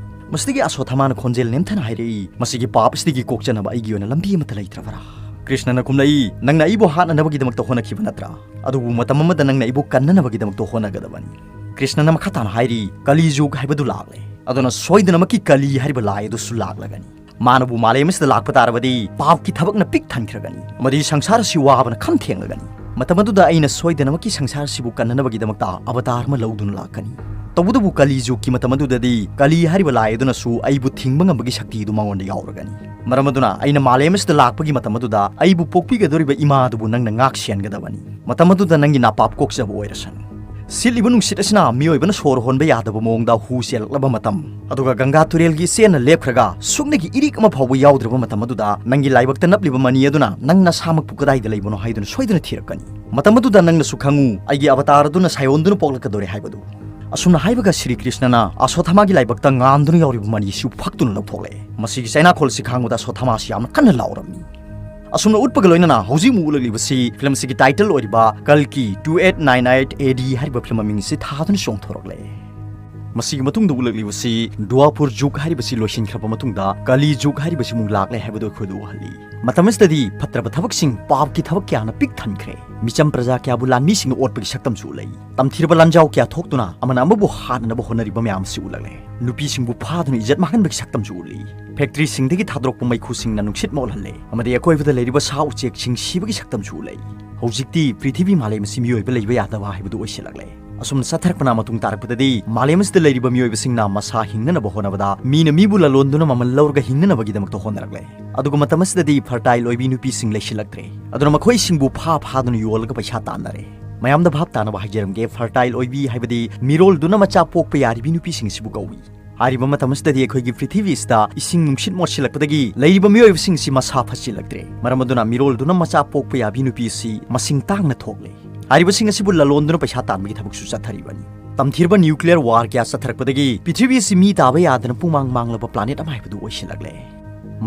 ꯃꯁꯤꯗꯒꯤ ꯑꯁꯣꯊꯃꯥꯅ ꯈꯣꯟꯖꯦꯜ ꯅꯦꯝꯊꯅ ꯍꯥꯏꯔꯛꯏ, "ꯃꯁꯤꯒꯤ ꯄꯥꯞ ꯑꯁꯤꯗꯒꯤ ꯀꯣꯛꯆꯅꯕ ꯑꯩꯒꯤ ꯑꯣꯏꯅ ꯂꯝꯕꯤ ꯑꯃꯠꯇ ꯂꯩꯇ꯭ꯔꯕ꯭ꯔꯥ?" ꯀ꯭ꯔꯤꯁꯅꯅ ꯈꯨꯝꯂꯛꯏ, "ꯅꯪꯅ ꯑꯩꯕꯨ ꯍꯥꯠꯅꯅꯕꯒꯤꯗꯃꯛꯇ ꯍꯣꯠꯅꯈꯤꯕ ꯅꯠꯇ꯭ꯔꯥ? ꯑꯗꯨꯕꯨ ꯃꯇꯝ ꯑꯃꯗ ꯅꯪꯅ ꯑꯩꯕꯨ ꯀꯟꯅꯅꯕꯒꯤꯗꯃꯛꯇ ꯍꯣꯠꯅꯒꯗꯕꯅꯤ꯫" ꯀ꯭ꯔꯤꯁꯅꯅ ꯃꯈꯥ ꯇꯥꯅ ꯍꯥꯏꯔꯤ, "ꯀꯂꯤ ꯖꯨꯒ ꯍꯥꯏꯕꯗꯨ ꯂꯥꯛꯂꯦ꯫ ꯑꯗꯨꯅ ꯁꯣꯏꯗꯅꯃꯛꯀꯤ ꯀꯂꯤ ꯍꯥꯏꯔꯤꯕ ꯂꯥꯏ ꯑꯗꯨꯁꯨ ꯂꯥꯛꯂꯒꯅꯤ꯫ ꯃꯥꯅꯕꯨ ꯃꯥꯂꯦꯝ ꯑꯁꯤꯗ ꯂꯥꯛꯄ ꯇꯥꯔꯕꯗꯤ ꯄꯥꯞꯀꯤ ꯊꯕꯛꯅ ꯄꯤꯛ ꯊꯟꯈ꯭ꯔꯒꯅꯤ, ꯑꯃꯗꯤ ꯁꯪꯁꯥꯔ ꯑꯁꯤ ꯋꯥꯕꯅ ꯈꯝ ꯊꯦꯡꯂꯒꯅꯤ꯫ ꯃꯇꯝ ꯑꯗꯨꯗ ꯑꯩꯅ ꯁꯣꯏꯗꯅꯃꯛꯀꯤ ꯁꯪꯁꯥꯔ ꯑꯁꯤꯕꯨ ꯀꯟꯅꯅꯕꯒꯤꯗꯃꯛꯇ ꯑꯕꯇꯥꯔ ꯑꯃ ꯂꯧꯗꯨꯅ ꯂꯥꯛꯀꯅꯤ꯫ ꯇꯧꯕꯇꯕꯨ ꯀꯂꯤ ꯖꯨꯒꯀꯤ ꯃꯇꯝ ꯑꯗꯨꯗꯗꯤ ꯀꯂꯤ ꯍꯥꯏꯔꯤꯕ ꯂꯥꯏ ꯑꯗꯨꯅꯁꯨ ꯑꯩꯕꯨ ꯊꯤꯡꯕ ꯉꯝꯕꯒꯤ ꯁꯛꯇꯤ ꯑꯗꯨ ꯃꯉꯣꯟꯗ ꯌꯥꯎꯔꯒꯅꯤ꯫ ꯃꯔꯝ ꯑꯗꯨꯅ ꯑꯩꯅ ꯃꯥꯂꯦꯝ ꯑꯁꯤꯗ ꯂꯥꯛꯄꯒꯤ ꯃꯇꯝ ꯑꯗꯨꯗ ꯑꯩꯕꯨ ꯄꯣꯛꯄꯤꯒꯗꯧꯔꯤꯕ ꯏꯃꯥ ꯑꯗꯨꯕꯨ ꯅꯪꯅ ꯉꯥꯛ ꯁꯦꯟꯒꯗꯕꯅꯤ꯫ ꯃꯇꯝ ꯑꯗꯨꯗ ꯅꯪꯒꯤ ꯅꯥꯄꯥꯞ ꯀꯣꯛꯆꯕ ꯑꯣꯏꯔꯁꯅꯨ꯫ ꯁꯤꯠꯂꯤꯕ ꯅꯨꯡꯁꯤꯠ ꯑꯁꯤꯅ ꯃꯤꯑꯣꯏꯕꯅ ꯁꯣꯔ ꯍꯣꯟꯕ ꯌꯥꯗꯕ ꯃꯑꯣꯡꯗ ꯍꯨ ꯆꯦꯜꯂꯛꯂꯕ ꯃꯇꯝ, ꯑꯗꯨꯒ ꯒꯪꯒꯥ ꯇꯨꯔꯦꯜꯒꯤ ꯏꯆꯦꯜꯅ ꯂꯦꯞꯈ꯭ꯔꯒ ꯁꯨꯞꯅꯒꯤ ꯏꯔꯤꯛ ꯑꯃ ꯐꯥꯎꯕ ꯌꯥꯎꯗ꯭ꯔꯕ ꯃꯇꯝ ꯑꯗꯨꯗ ꯅꯪꯒꯤ ꯂꯥꯏꯕꯛꯇ ꯅꯞꯂꯤꯕ ꯃꯅꯤ ꯑꯗꯨꯅ ꯅꯪ ꯅꯁꯥꯃꯛꯄꯨ ꯀꯗꯥꯏꯗ ꯂꯩꯕꯅꯣ ꯍꯥꯏꯗꯨꯅ ꯁꯣꯏꯗꯅ ꯊꯤꯔꯛꯀꯅꯤ꯫ ꯃꯇꯝ ꯑꯗꯨꯗ ꯅꯪꯅꯁꯨ ꯈꯪꯉꯨ, ꯑꯩꯒꯤ ꯑꯕꯇꯥꯔ ꯑꯗꯨꯅ ꯁꯥꯏꯑꯣꯟꯗꯨꯅ ꯄꯣꯛꯂꯛꯀꯗꯧꯔꯦ ꯍꯥꯏꯕꯗꯨ꯫ ꯑꯁꯨꯝꯅ ꯍꯥꯏꯕꯒ ꯁ꯭ꯔꯤ ꯀ꯭ꯔꯤꯁꯅꯅ ꯑꯁꯣꯊꯃꯥꯒꯤ ꯂꯥꯏꯕꯛꯇ ꯉꯥꯟꯗꯨꯅ ꯌꯥꯎꯔꯤꯕ ꯃꯅꯤꯁꯨ ꯐꯛꯇꯨꯅ ꯂꯧꯊꯣꯛꯂꯦ꯫ ꯃꯁꯤꯒꯤ ꯆꯩꯅꯥꯈꯣꯜꯁꯤ ꯈꯥꯡꯕꯗ ꯑꯁꯣꯊꯃꯥꯁꯤ ꯌꯥꯝꯅ ꯀꯟꯅ ꯂꯥꯎꯔꯝꯃꯤ꯫ ꯑꯁꯨꯝꯅ ꯎꯠꯄꯒ ꯂꯣꯏꯅꯅ ꯍꯧꯖꯤꯛ ꯑꯃꯨꯛ ꯎꯠꯂꯛꯂꯤꯕꯁꯤ ꯐꯤꯂꯝꯁꯤꯒꯤ ꯇꯥꯏꯇꯜ ꯑꯣꯏꯔꯤꯕ ꯀꯜꯀꯤ two eight nine eight A D ꯍꯥꯏꯔꯤꯕ ꯐꯤꯂꯝ ꯃꯃꯤꯡꯁꯤ ꯊꯥꯗꯨꯅ ꯆꯣꯡꯊꯣꯔꯛꯂꯦ꯫ ꯃꯁꯤꯒꯤ ꯃꯇꯨꯡꯗ ꯎꯠꯂꯛꯂꯤꯕꯁꯤ ꯗꯨꯋꯥꯄꯨꯔ ꯖꯨꯒ ꯍꯥꯏꯔꯤꯕꯁꯤ ꯂꯣꯏꯁꯤꯟꯈ꯭ꯔꯕ ꯃꯇꯨꯡꯗ ꯀꯂꯤ ꯖꯨꯒ ꯍꯥꯏꯔꯤꯕꯁꯤ ꯑꯃꯨꯛ ꯂꯥꯛꯂꯦ ꯍꯥꯏꯕꯗꯨ ꯑꯩꯈꯣꯏꯗ ꯎꯍꯜꯂꯤ꯫ ꯃꯇꯝ ꯑꯁꯤꯗꯗꯤ ꯐꯠꯇ꯭ꯔꯕ ꯊꯕꯛꯁꯤꯡ, ꯄꯥꯞꯀꯤ ꯊꯕꯛ ꯀꯌꯥꯅ ꯄꯤꯛ ꯊꯟꯈ꯭ꯔꯦ꯫ ꯃꯤꯆꯝ ꯄ꯭ꯔꯖꯥ ꯀꯌꯥꯕꯨ ꯂꯥꯟꯃꯤꯁꯤꯡꯅ ꯑꯣꯠꯄꯒꯤ ꯁꯛꯇꯝꯁꯨ ꯎꯠꯂꯛꯏ꯫ ꯇꯝꯊꯤꯔꯕ ꯂꯥꯟꯖꯥꯎ ꯀꯌꯥ ꯊꯣꯛꯇꯨꯅ ꯑꯃꯅ ꯑꯃꯕꯨ ꯍꯥꯠꯅꯅꯕ ꯍꯣꯠꯅꯔꯤꯕ ꯃꯌꯥꯝ ꯑꯁꯤ ꯎꯠꯂꯛꯂꯦ꯫ ꯅꯨꯄꯤꯁꯤꯡꯕꯨ ꯐꯥꯗꯨꯅ ꯏꯖꯠ ꯃꯥꯡꯍꯟꯕꯒꯤ ꯁꯛꯇꯝꯁꯨ ꯎꯠꯂꯤ꯫ ꯐꯦꯛꯇꯔꯤꯁꯤꯡꯗꯒꯤ ꯊꯥꯗꯣꯔꯛꯄ ꯃꯩꯈꯨꯁꯤꯡꯅ ꯅꯨꯡꯁꯤꯠ ꯃꯣꯠꯍꯜꯂꯦ ꯑꯃꯗꯤ ꯑꯀꯣꯏꯕꯗ ꯂꯩꯔꯤꯕ ꯁꯥ ꯎꯆꯦꯛꯁꯤꯡ ꯁꯤꯕꯒꯤ ꯁꯛꯇꯝꯁꯨ ꯎꯠꯂꯛꯏ꯫ ꯍꯧꯖꯤꯛꯇꯤ ꯄ꯭ꯔꯤꯊꯤꯕꯤ ꯃꯥꯂꯦꯝ ꯑꯁꯤ ꯃꯤꯑꯣꯏꯕ ꯂꯩꯕ ꯌꯥꯗꯕ ꯍꯥꯏꯕꯗꯨ ꯑꯣꯏꯁꯤꯜꯂꯛꯂꯦ꯫ ꯑꯁꯨꯝꯅ ꯆꯠꯊꯔꯛꯄꯅ ꯃꯇꯨꯡ ꯇꯥꯔꯛꯄꯗ ꯃꯥꯂꯦꯝ ꯑꯁꯤꯗ ꯂꯩꯔꯤꯕ ꯃꯤꯑꯣꯏꯕꯁꯤꯡꯅ ꯃꯁꯥ ꯍꯤꯡꯅꯅꯕ ꯍꯣꯠꯅꯕꯗ ꯃꯤꯅ ꯃꯤꯕꯨ ꯂꯂꯣꯟꯗꯨꯅ ꯃꯃꯜ ꯂꯧꯔꯒ ꯍꯤꯡꯅꯅꯕꯒꯤꯗꯃꯛꯇ ꯍꯣꯠꯅꯔꯛꯂꯦ꯫ ꯑꯗꯨꯒ ꯃꯇꯝ ꯑꯁꯤꯗꯗꯤ ꯐꯔꯇꯥꯏꯜ ꯑꯣꯏꯕꯤ ꯅꯨꯄꯤꯁꯤꯡ ꯂꯩꯁꯤꯜꯂꯛꯇ꯭ꯔꯦ꯫ ꯑꯗꯨꯅ ꯃꯈꯣꯏꯁꯤꯡꯕꯨ ꯐꯥ ꯐꯥꯗꯨꯅ ꯌꯣꯜꯂꯒ ꯄꯩꯁꯥ ꯇꯥꯟꯅꯔꯦ꯫ ꯃꯌꯥꯝꯗ ꯚꯥꯞ ꯇꯥꯅꯕ ꯍꯥꯏꯖꯔꯝꯒꯦ, ꯐꯔꯇꯥꯏꯜ ꯑꯣꯏꯕꯤ ꯍꯥꯏꯕꯗꯤ ꯃꯤꯔꯣꯜꯗꯨꯅ ꯃꯆꯥ ꯄꯣꯛꯄ ꯌꯥꯔꯤꯕꯤ ꯅꯨꯄꯤꯁꯤꯡ ꯑꯁꯤꯕꯨ ꯀꯧꯏ꯫ ꯍꯥꯏꯔꯤꯕ ꯃꯇꯝ ꯑꯁꯤꯗꯗꯤ ꯑꯩꯈꯣꯏꯒꯤ ꯄ꯭ꯔꯤꯊꯤꯕꯤ ꯑꯁꯤꯗ ꯏꯁꯤꯡ ꯅꯨꯡꯁꯤꯠ ꯃꯣꯠꯁꯤꯜꯂꯛꯄꯗꯒꯤ ꯂꯩꯔꯤꯕ ꯃꯤꯑꯣꯏꯕꯁꯤꯡꯁꯤ ꯃꯁꯥ ꯐꯠꯁꯤꯜꯂꯛꯇ꯭ꯔꯦ꯫ ꯃꯔꯝ ꯑꯗꯨꯅ ꯃꯤꯔꯣꯜꯗꯨꯅ ꯃꯆꯥ ꯄꯣꯛꯄ ꯌꯥꯕꯤ ꯅꯨꯄꯤ ꯑꯁꯤ ꯃꯁꯤꯡ ꯇꯥꯡꯅ ꯊꯣꯛꯂꯦ꯫ ꯍꯥꯏꯔꯤꯕꯁꯤꯡ ꯑꯁꯤꯕꯨ ꯂꯂꯣꯟꯗꯨꯅ ꯄꯩꯁꯥ ꯇꯥꯟꯕꯒꯤ ꯊꯕꯛꯁꯨ ꯆꯠꯊꯔꯤꯕꯅꯤ꯫ ꯇꯝꯊꯤꯔꯕ ꯅ꯭ꯌꯨꯀ꯭ꯂꯤꯌꯔ ꯋꯥꯔ ꯀꯌꯥ ꯆꯠꯊꯔꯛꯄꯗꯒꯤ ꯄ꯭ꯔꯤꯊꯤꯕꯤ ꯑꯁꯤ ꯃꯤ ꯇꯥꯕ ꯌꯥꯗꯅ ꯄꯨꯡꯃꯥꯡ ꯃꯥꯡꯂꯕ ꯄ꯭ꯂꯥꯅꯦꯠ ꯑꯃ ꯍꯥꯏꯕꯗꯨ ꯑꯣꯏꯁꯤꯜꯂꯛꯂꯦ꯫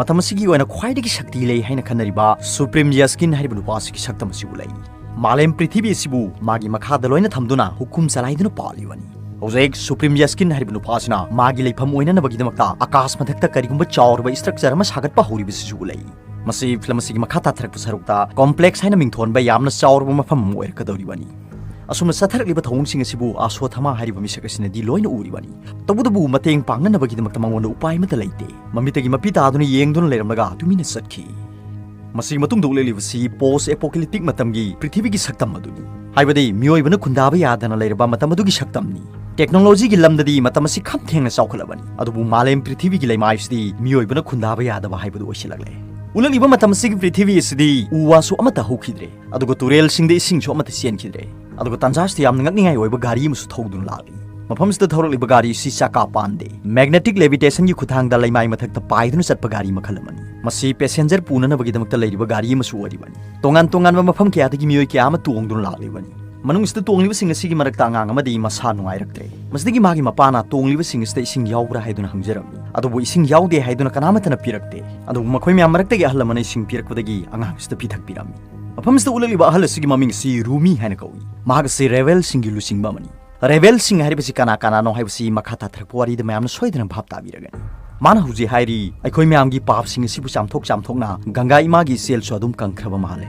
ꯃꯇꯝ ꯑꯁꯤꯒꯤ ꯑꯣꯏꯅ ꯈ꯭ꯋꯥꯏꯗꯒꯤ ꯁꯛꯇꯤ ꯂꯩ ꯍꯥꯏꯅ ꯈꯟꯅꯔꯤꯕ ꯁꯨꯄ꯭ꯔꯤꯝ ꯌꯥꯁꯀꯤꯟ ꯍꯥꯏꯔꯤꯕ ꯅꯨꯄꯥ ꯑꯁꯤꯒꯤ ꯁꯛꯇꯝ ꯑꯁꯤ ꯎꯠꯂꯛꯏ꯫ ꯃꯥꯂꯦꯝ ꯄ꯭ꯔꯤꯊꯤꯕꯤ ꯑꯁꯤꯕꯨ ꯃꯥꯒꯤ ꯃꯈꯥꯗ ꯂꯣꯏꯅ ꯊꯝꯗꯨꯅ ꯍꯨꯀꯨꯝ ꯆꯂꯥꯏꯗꯨꯅ ꯄꯥꯜꯂꯤꯕꯅꯤ꯫ ꯍꯧꯖꯤꯛ ꯁꯨꯄ꯭ꯔꯤꯝ ꯌꯥꯁꯀꯤꯟ ꯍꯥꯏꯔꯤꯕ ꯅꯨꯄꯥ ꯑꯁꯤꯅ ꯃꯥꯒꯤ ꯂꯩꯐꯝ ꯑꯣꯏꯅꯅꯕꯒꯤꯗꯃꯛꯇ ꯑꯀꯥꯁ ꯃꯊꯛꯇ ꯀꯔꯤꯒꯨꯝꯕ ꯆꯥꯎꯔꯕ ꯏꯁꯇ꯭ꯔꯛꯆꯔ ꯑꯃ ꯁꯥꯒꯠꯄ ꯍꯧꯔꯤꯕꯁꯤꯁꯨ ꯎꯠꯂꯛꯏ꯫ ꯃꯁꯤ ꯐꯤꯂꯝ ꯑꯁꯤꯒꯤ ꯃꯈꯥ ꯇꯥꯊꯔꯛꯄ ꯁꯔꯨꯛꯇ ꯀꯣꯝꯄ꯭ꯂꯦꯛꯁ ꯍꯥꯏꯅ ꯃꯤꯡꯊꯣꯟꯕ ꯌꯥꯝꯅ ꯆꯥꯎꯔꯕ ꯃꯐꯝ ꯑꯃ ꯑꯣꯏꯔꯛꯀꯗꯧꯔꯤꯕꯅꯤ꯫ ꯑꯁꯨꯝꯅ ꯆꯠꯊꯔꯛꯂꯤꯕ ꯊꯧꯑꯣꯡꯁꯤꯡ ꯑꯁꯤꯕꯨ ꯑꯁꯣꯊꯃꯥ ꯍꯥꯏꯔꯤꯕ ꯃꯤꯁꯛ ꯑꯁꯤꯅꯗꯤ ꯂꯣꯏꯅ ꯎꯔꯤꯕꯅꯤ꯫ ꯇꯧꯕꯇꯕꯨ ꯃꯇꯦꯡ ꯄꯥꯡꯅꯅꯕꯒꯤꯗꯃꯛꯇ ꯃꯉꯣꯟꯗ ꯎꯄꯥꯏ ꯑꯃꯠꯇ ꯂꯩꯇꯦ꯫ ꯃꯃꯤꯠꯇꯒꯤ ꯃꯄꯤ ꯇꯥꯗꯨꯅ ꯌꯦꯡꯗꯨꯅ ꯂꯩꯔꯝꯂꯒ ꯇꯨꯃꯤꯟꯅ ꯆꯠꯈꯤ꯫ ꯃꯁꯤꯒꯤ ꯃꯇꯨꯡꯗ ꯎꯠꯂꯛꯂꯤꯕꯁꯤ ꯄꯣꯁ ꯑꯦꯄꯣꯀꯦꯂꯤꯞꯇꯤꯛ ꯃꯇꯝꯒꯤ ꯄ꯭ꯔꯤꯊꯤꯕꯤꯒꯤ ꯁꯛꯇꯝ ꯑꯗꯨꯅꯤ꯫ ꯍꯥꯏꯕꯗꯤ ꯃꯤꯑꯣꯏꯕꯅ ꯈꯨꯟꯗꯥꯕ ꯌꯥꯗꯅ ꯂꯩꯔꯕ ꯃꯇꯝ ꯑꯗꯨꯒꯤ ꯁꯛꯇꯝꯅꯤ꯫ ꯇꯦꯛꯅꯣꯂꯣꯖꯤꯒꯤ ꯂꯝꯗꯗꯤ ꯃꯇꯝ ꯑꯁꯤ ꯈꯝ ꯊꯦꯡꯅ ꯆꯥꯎꯈꯠꯂꯕꯅꯤ, ꯑꯗꯨꯕꯨ ꯃꯥꯂꯦꯝ ꯄ꯭ꯔꯤꯊꯤꯕꯤꯒꯤ ꯂꯩꯃꯥꯏꯁꯤꯗꯤ ꯃꯤꯑꯣꯏꯕꯅ ꯈꯨꯟꯗꯥꯕ ꯌꯥꯗꯕ ꯍꯥꯏꯕꯗꯨ ꯑꯣꯏꯁꯤꯜꯂꯛꯂꯦ꯫ ꯎꯠꯂꯛꯂꯤꯕ ꯃꯇꯝ ꯑꯁꯤꯒꯤ ꯄ꯭ꯔꯤꯊꯤꯕꯤ ꯑꯁꯤꯗꯤ ꯎ ꯋꯥꯁꯨ ꯑꯃꯠꯇ ꯍꯧꯈꯤꯗ꯭ꯔꯦ, ꯑꯗꯨꯒ ꯇꯨꯔꯦꯜꯁꯤꯡꯗ ꯏꯁꯤꯡꯁꯨ ꯑꯃꯠꯇ ꯆꯦꯟꯈꯤꯗ꯭ꯔꯦ꯫ ꯑꯗꯨꯒ ꯇꯥꯟꯖꯥꯁꯤꯗ ꯌꯥꯝꯅ ꯉꯛꯅꯤꯡꯉꯥꯏ ꯑꯣꯏꯕ ꯒꯥꯔꯤ ꯑꯃꯁꯨ ꯊꯧꯗꯨꯅ ꯂꯥꯛꯂꯤ꯫ ꯃꯐꯝꯁꯤꯗ ꯊꯧꯔꯛꯂꯤꯕ ꯒꯥꯔꯤ ꯑꯁꯤ ꯆꯀꯥ ꯄꯥꯟꯗꯦ꯫ ꯃꯦꯒꯅꯦꯇꯤꯛ ꯂꯦꯚꯤꯇꯦꯁꯟꯒꯤ ꯈꯨꯠꯊꯥꯡꯗ ꯂꯩꯃꯥꯏ ꯃꯊꯛꯇ ꯄꯥꯏꯗꯨꯅ ꯆꯠꯄ ꯒꯥꯔꯤ ꯃꯈꯜ ꯑꯃꯅꯤ꯫ ꯃꯁꯤ ꯄꯦꯁꯦꯟꯖꯔ ꯄꯨꯅꯅꯕꯒꯤꯗꯃꯛꯇ ꯂꯩꯔꯤꯕ ꯒꯥꯔꯤ ꯑꯃꯁꯨ ꯑꯣꯏꯔꯤꯕꯅꯤ꯫ ꯇꯣꯉꯥꯟ ꯇꯣꯉꯥꯟꯕ ꯃꯐꯝ ꯀꯌꯥꯗꯒꯤ ꯃꯤꯑꯣꯏ ꯀꯌꯥ ꯑꯃ ꯇꯣꯡꯗꯨꯅ ꯂꯥꯛꯂꯤꯕꯅꯤ꯫ ꯃꯅꯨꯡꯁꯤꯗ ꯇꯣꯡꯂꯤꯕꯁꯤꯡ ꯑꯁꯤꯒꯤ ꯃꯔꯛꯇ ꯑꯉꯥꯡ ꯑꯃꯗꯤ ꯃꯁꯥ ꯅꯨꯡꯉꯥꯏꯔꯛꯇ꯭ꯔꯦ꯫ ꯃꯁꯤꯗꯒꯤ ꯃꯥꯒꯤ ꯃꯄꯥꯅ ꯇꯣꯡꯂꯤꯕꯁꯤꯡ ꯑꯁꯤꯗ ꯏꯁꯤꯡ ꯌꯥꯎꯕ꯭ꯔꯥ ꯍꯥꯏꯗꯨꯅ ꯍꯪꯖꯔꯝꯃꯤ, ꯑꯗꯨꯕꯨ ꯏꯁꯤꯡ ꯌꯥꯎꯗꯦ ꯍꯥꯏꯗꯨꯅ ꯀꯅꯥꯃꯠꯇꯅ ꯄꯤꯔꯛꯇꯦ꯫ ꯑꯗꯨꯕꯨ ꯃꯈꯣꯏ ꯃꯌꯥꯝ ꯃꯔꯛꯇꯒꯤ ꯑꯍꯜ ꯑꯃꯅ ꯏꯁꯤꯡ ꯄꯤꯔꯛꯄꯗꯒꯤ ꯑꯉꯥꯡ ꯑꯁꯤꯗ ꯄꯤꯊꯛꯄꯤꯔꯝꯃꯤ꯫ ꯃꯐꯝꯁꯤꯗ ꯎꯠꯂꯛꯂꯤꯕ ꯑꯍꯜ ꯑꯁꯤꯒꯤ ꯃꯃꯤꯡ ꯑꯁꯤ ꯔꯨꯃꯤ ꯍꯥꯏꯅ ꯀꯧꯏ꯫ ꯃꯍꯥꯛ ꯑꯁꯤ ꯔꯦꯕꯦꯜꯁꯤꯡꯒꯤ ꯂꯨꯆꯤꯡꯕ ꯑꯃꯅꯤ꯫ ꯔꯦꯕꯦꯜꯁꯤꯡ ꯍꯥꯏꯔꯤꯕꯁꯤ ꯀꯅꯥ ꯀꯅꯥꯅꯣ ꯍꯥꯏꯕꯁꯤ ꯃꯈꯥ ꯇꯥꯊꯔꯛꯄ ꯋꯥꯔꯤꯗ ꯃꯌꯥꯝꯅ ꯁꯣꯏꯗꯅ ꯚꯥꯞ ꯇꯥꯕꯤꯔꯒꯅꯤ꯫ ꯃꯥꯅ ꯍꯧꯖꯤꯛ ꯍꯥꯏꯔꯤ, ꯑꯩꯈꯣꯏ ꯃꯌꯥꯝꯒꯤ ꯄꯥꯞꯁꯤꯡ ꯑꯁꯤꯕꯨ ꯆꯥꯝꯊꯣꯛ ꯆꯥꯝꯊꯣꯛꯅ ꯒꯪꯒꯥ ꯏꯃꯥꯒꯤ ꯏꯆꯦꯜꯁꯨ ꯑꯗꯨꯝ ꯀꯪꯈ꯭ꯔꯕ ꯃꯥꯜꯂꯦ꯫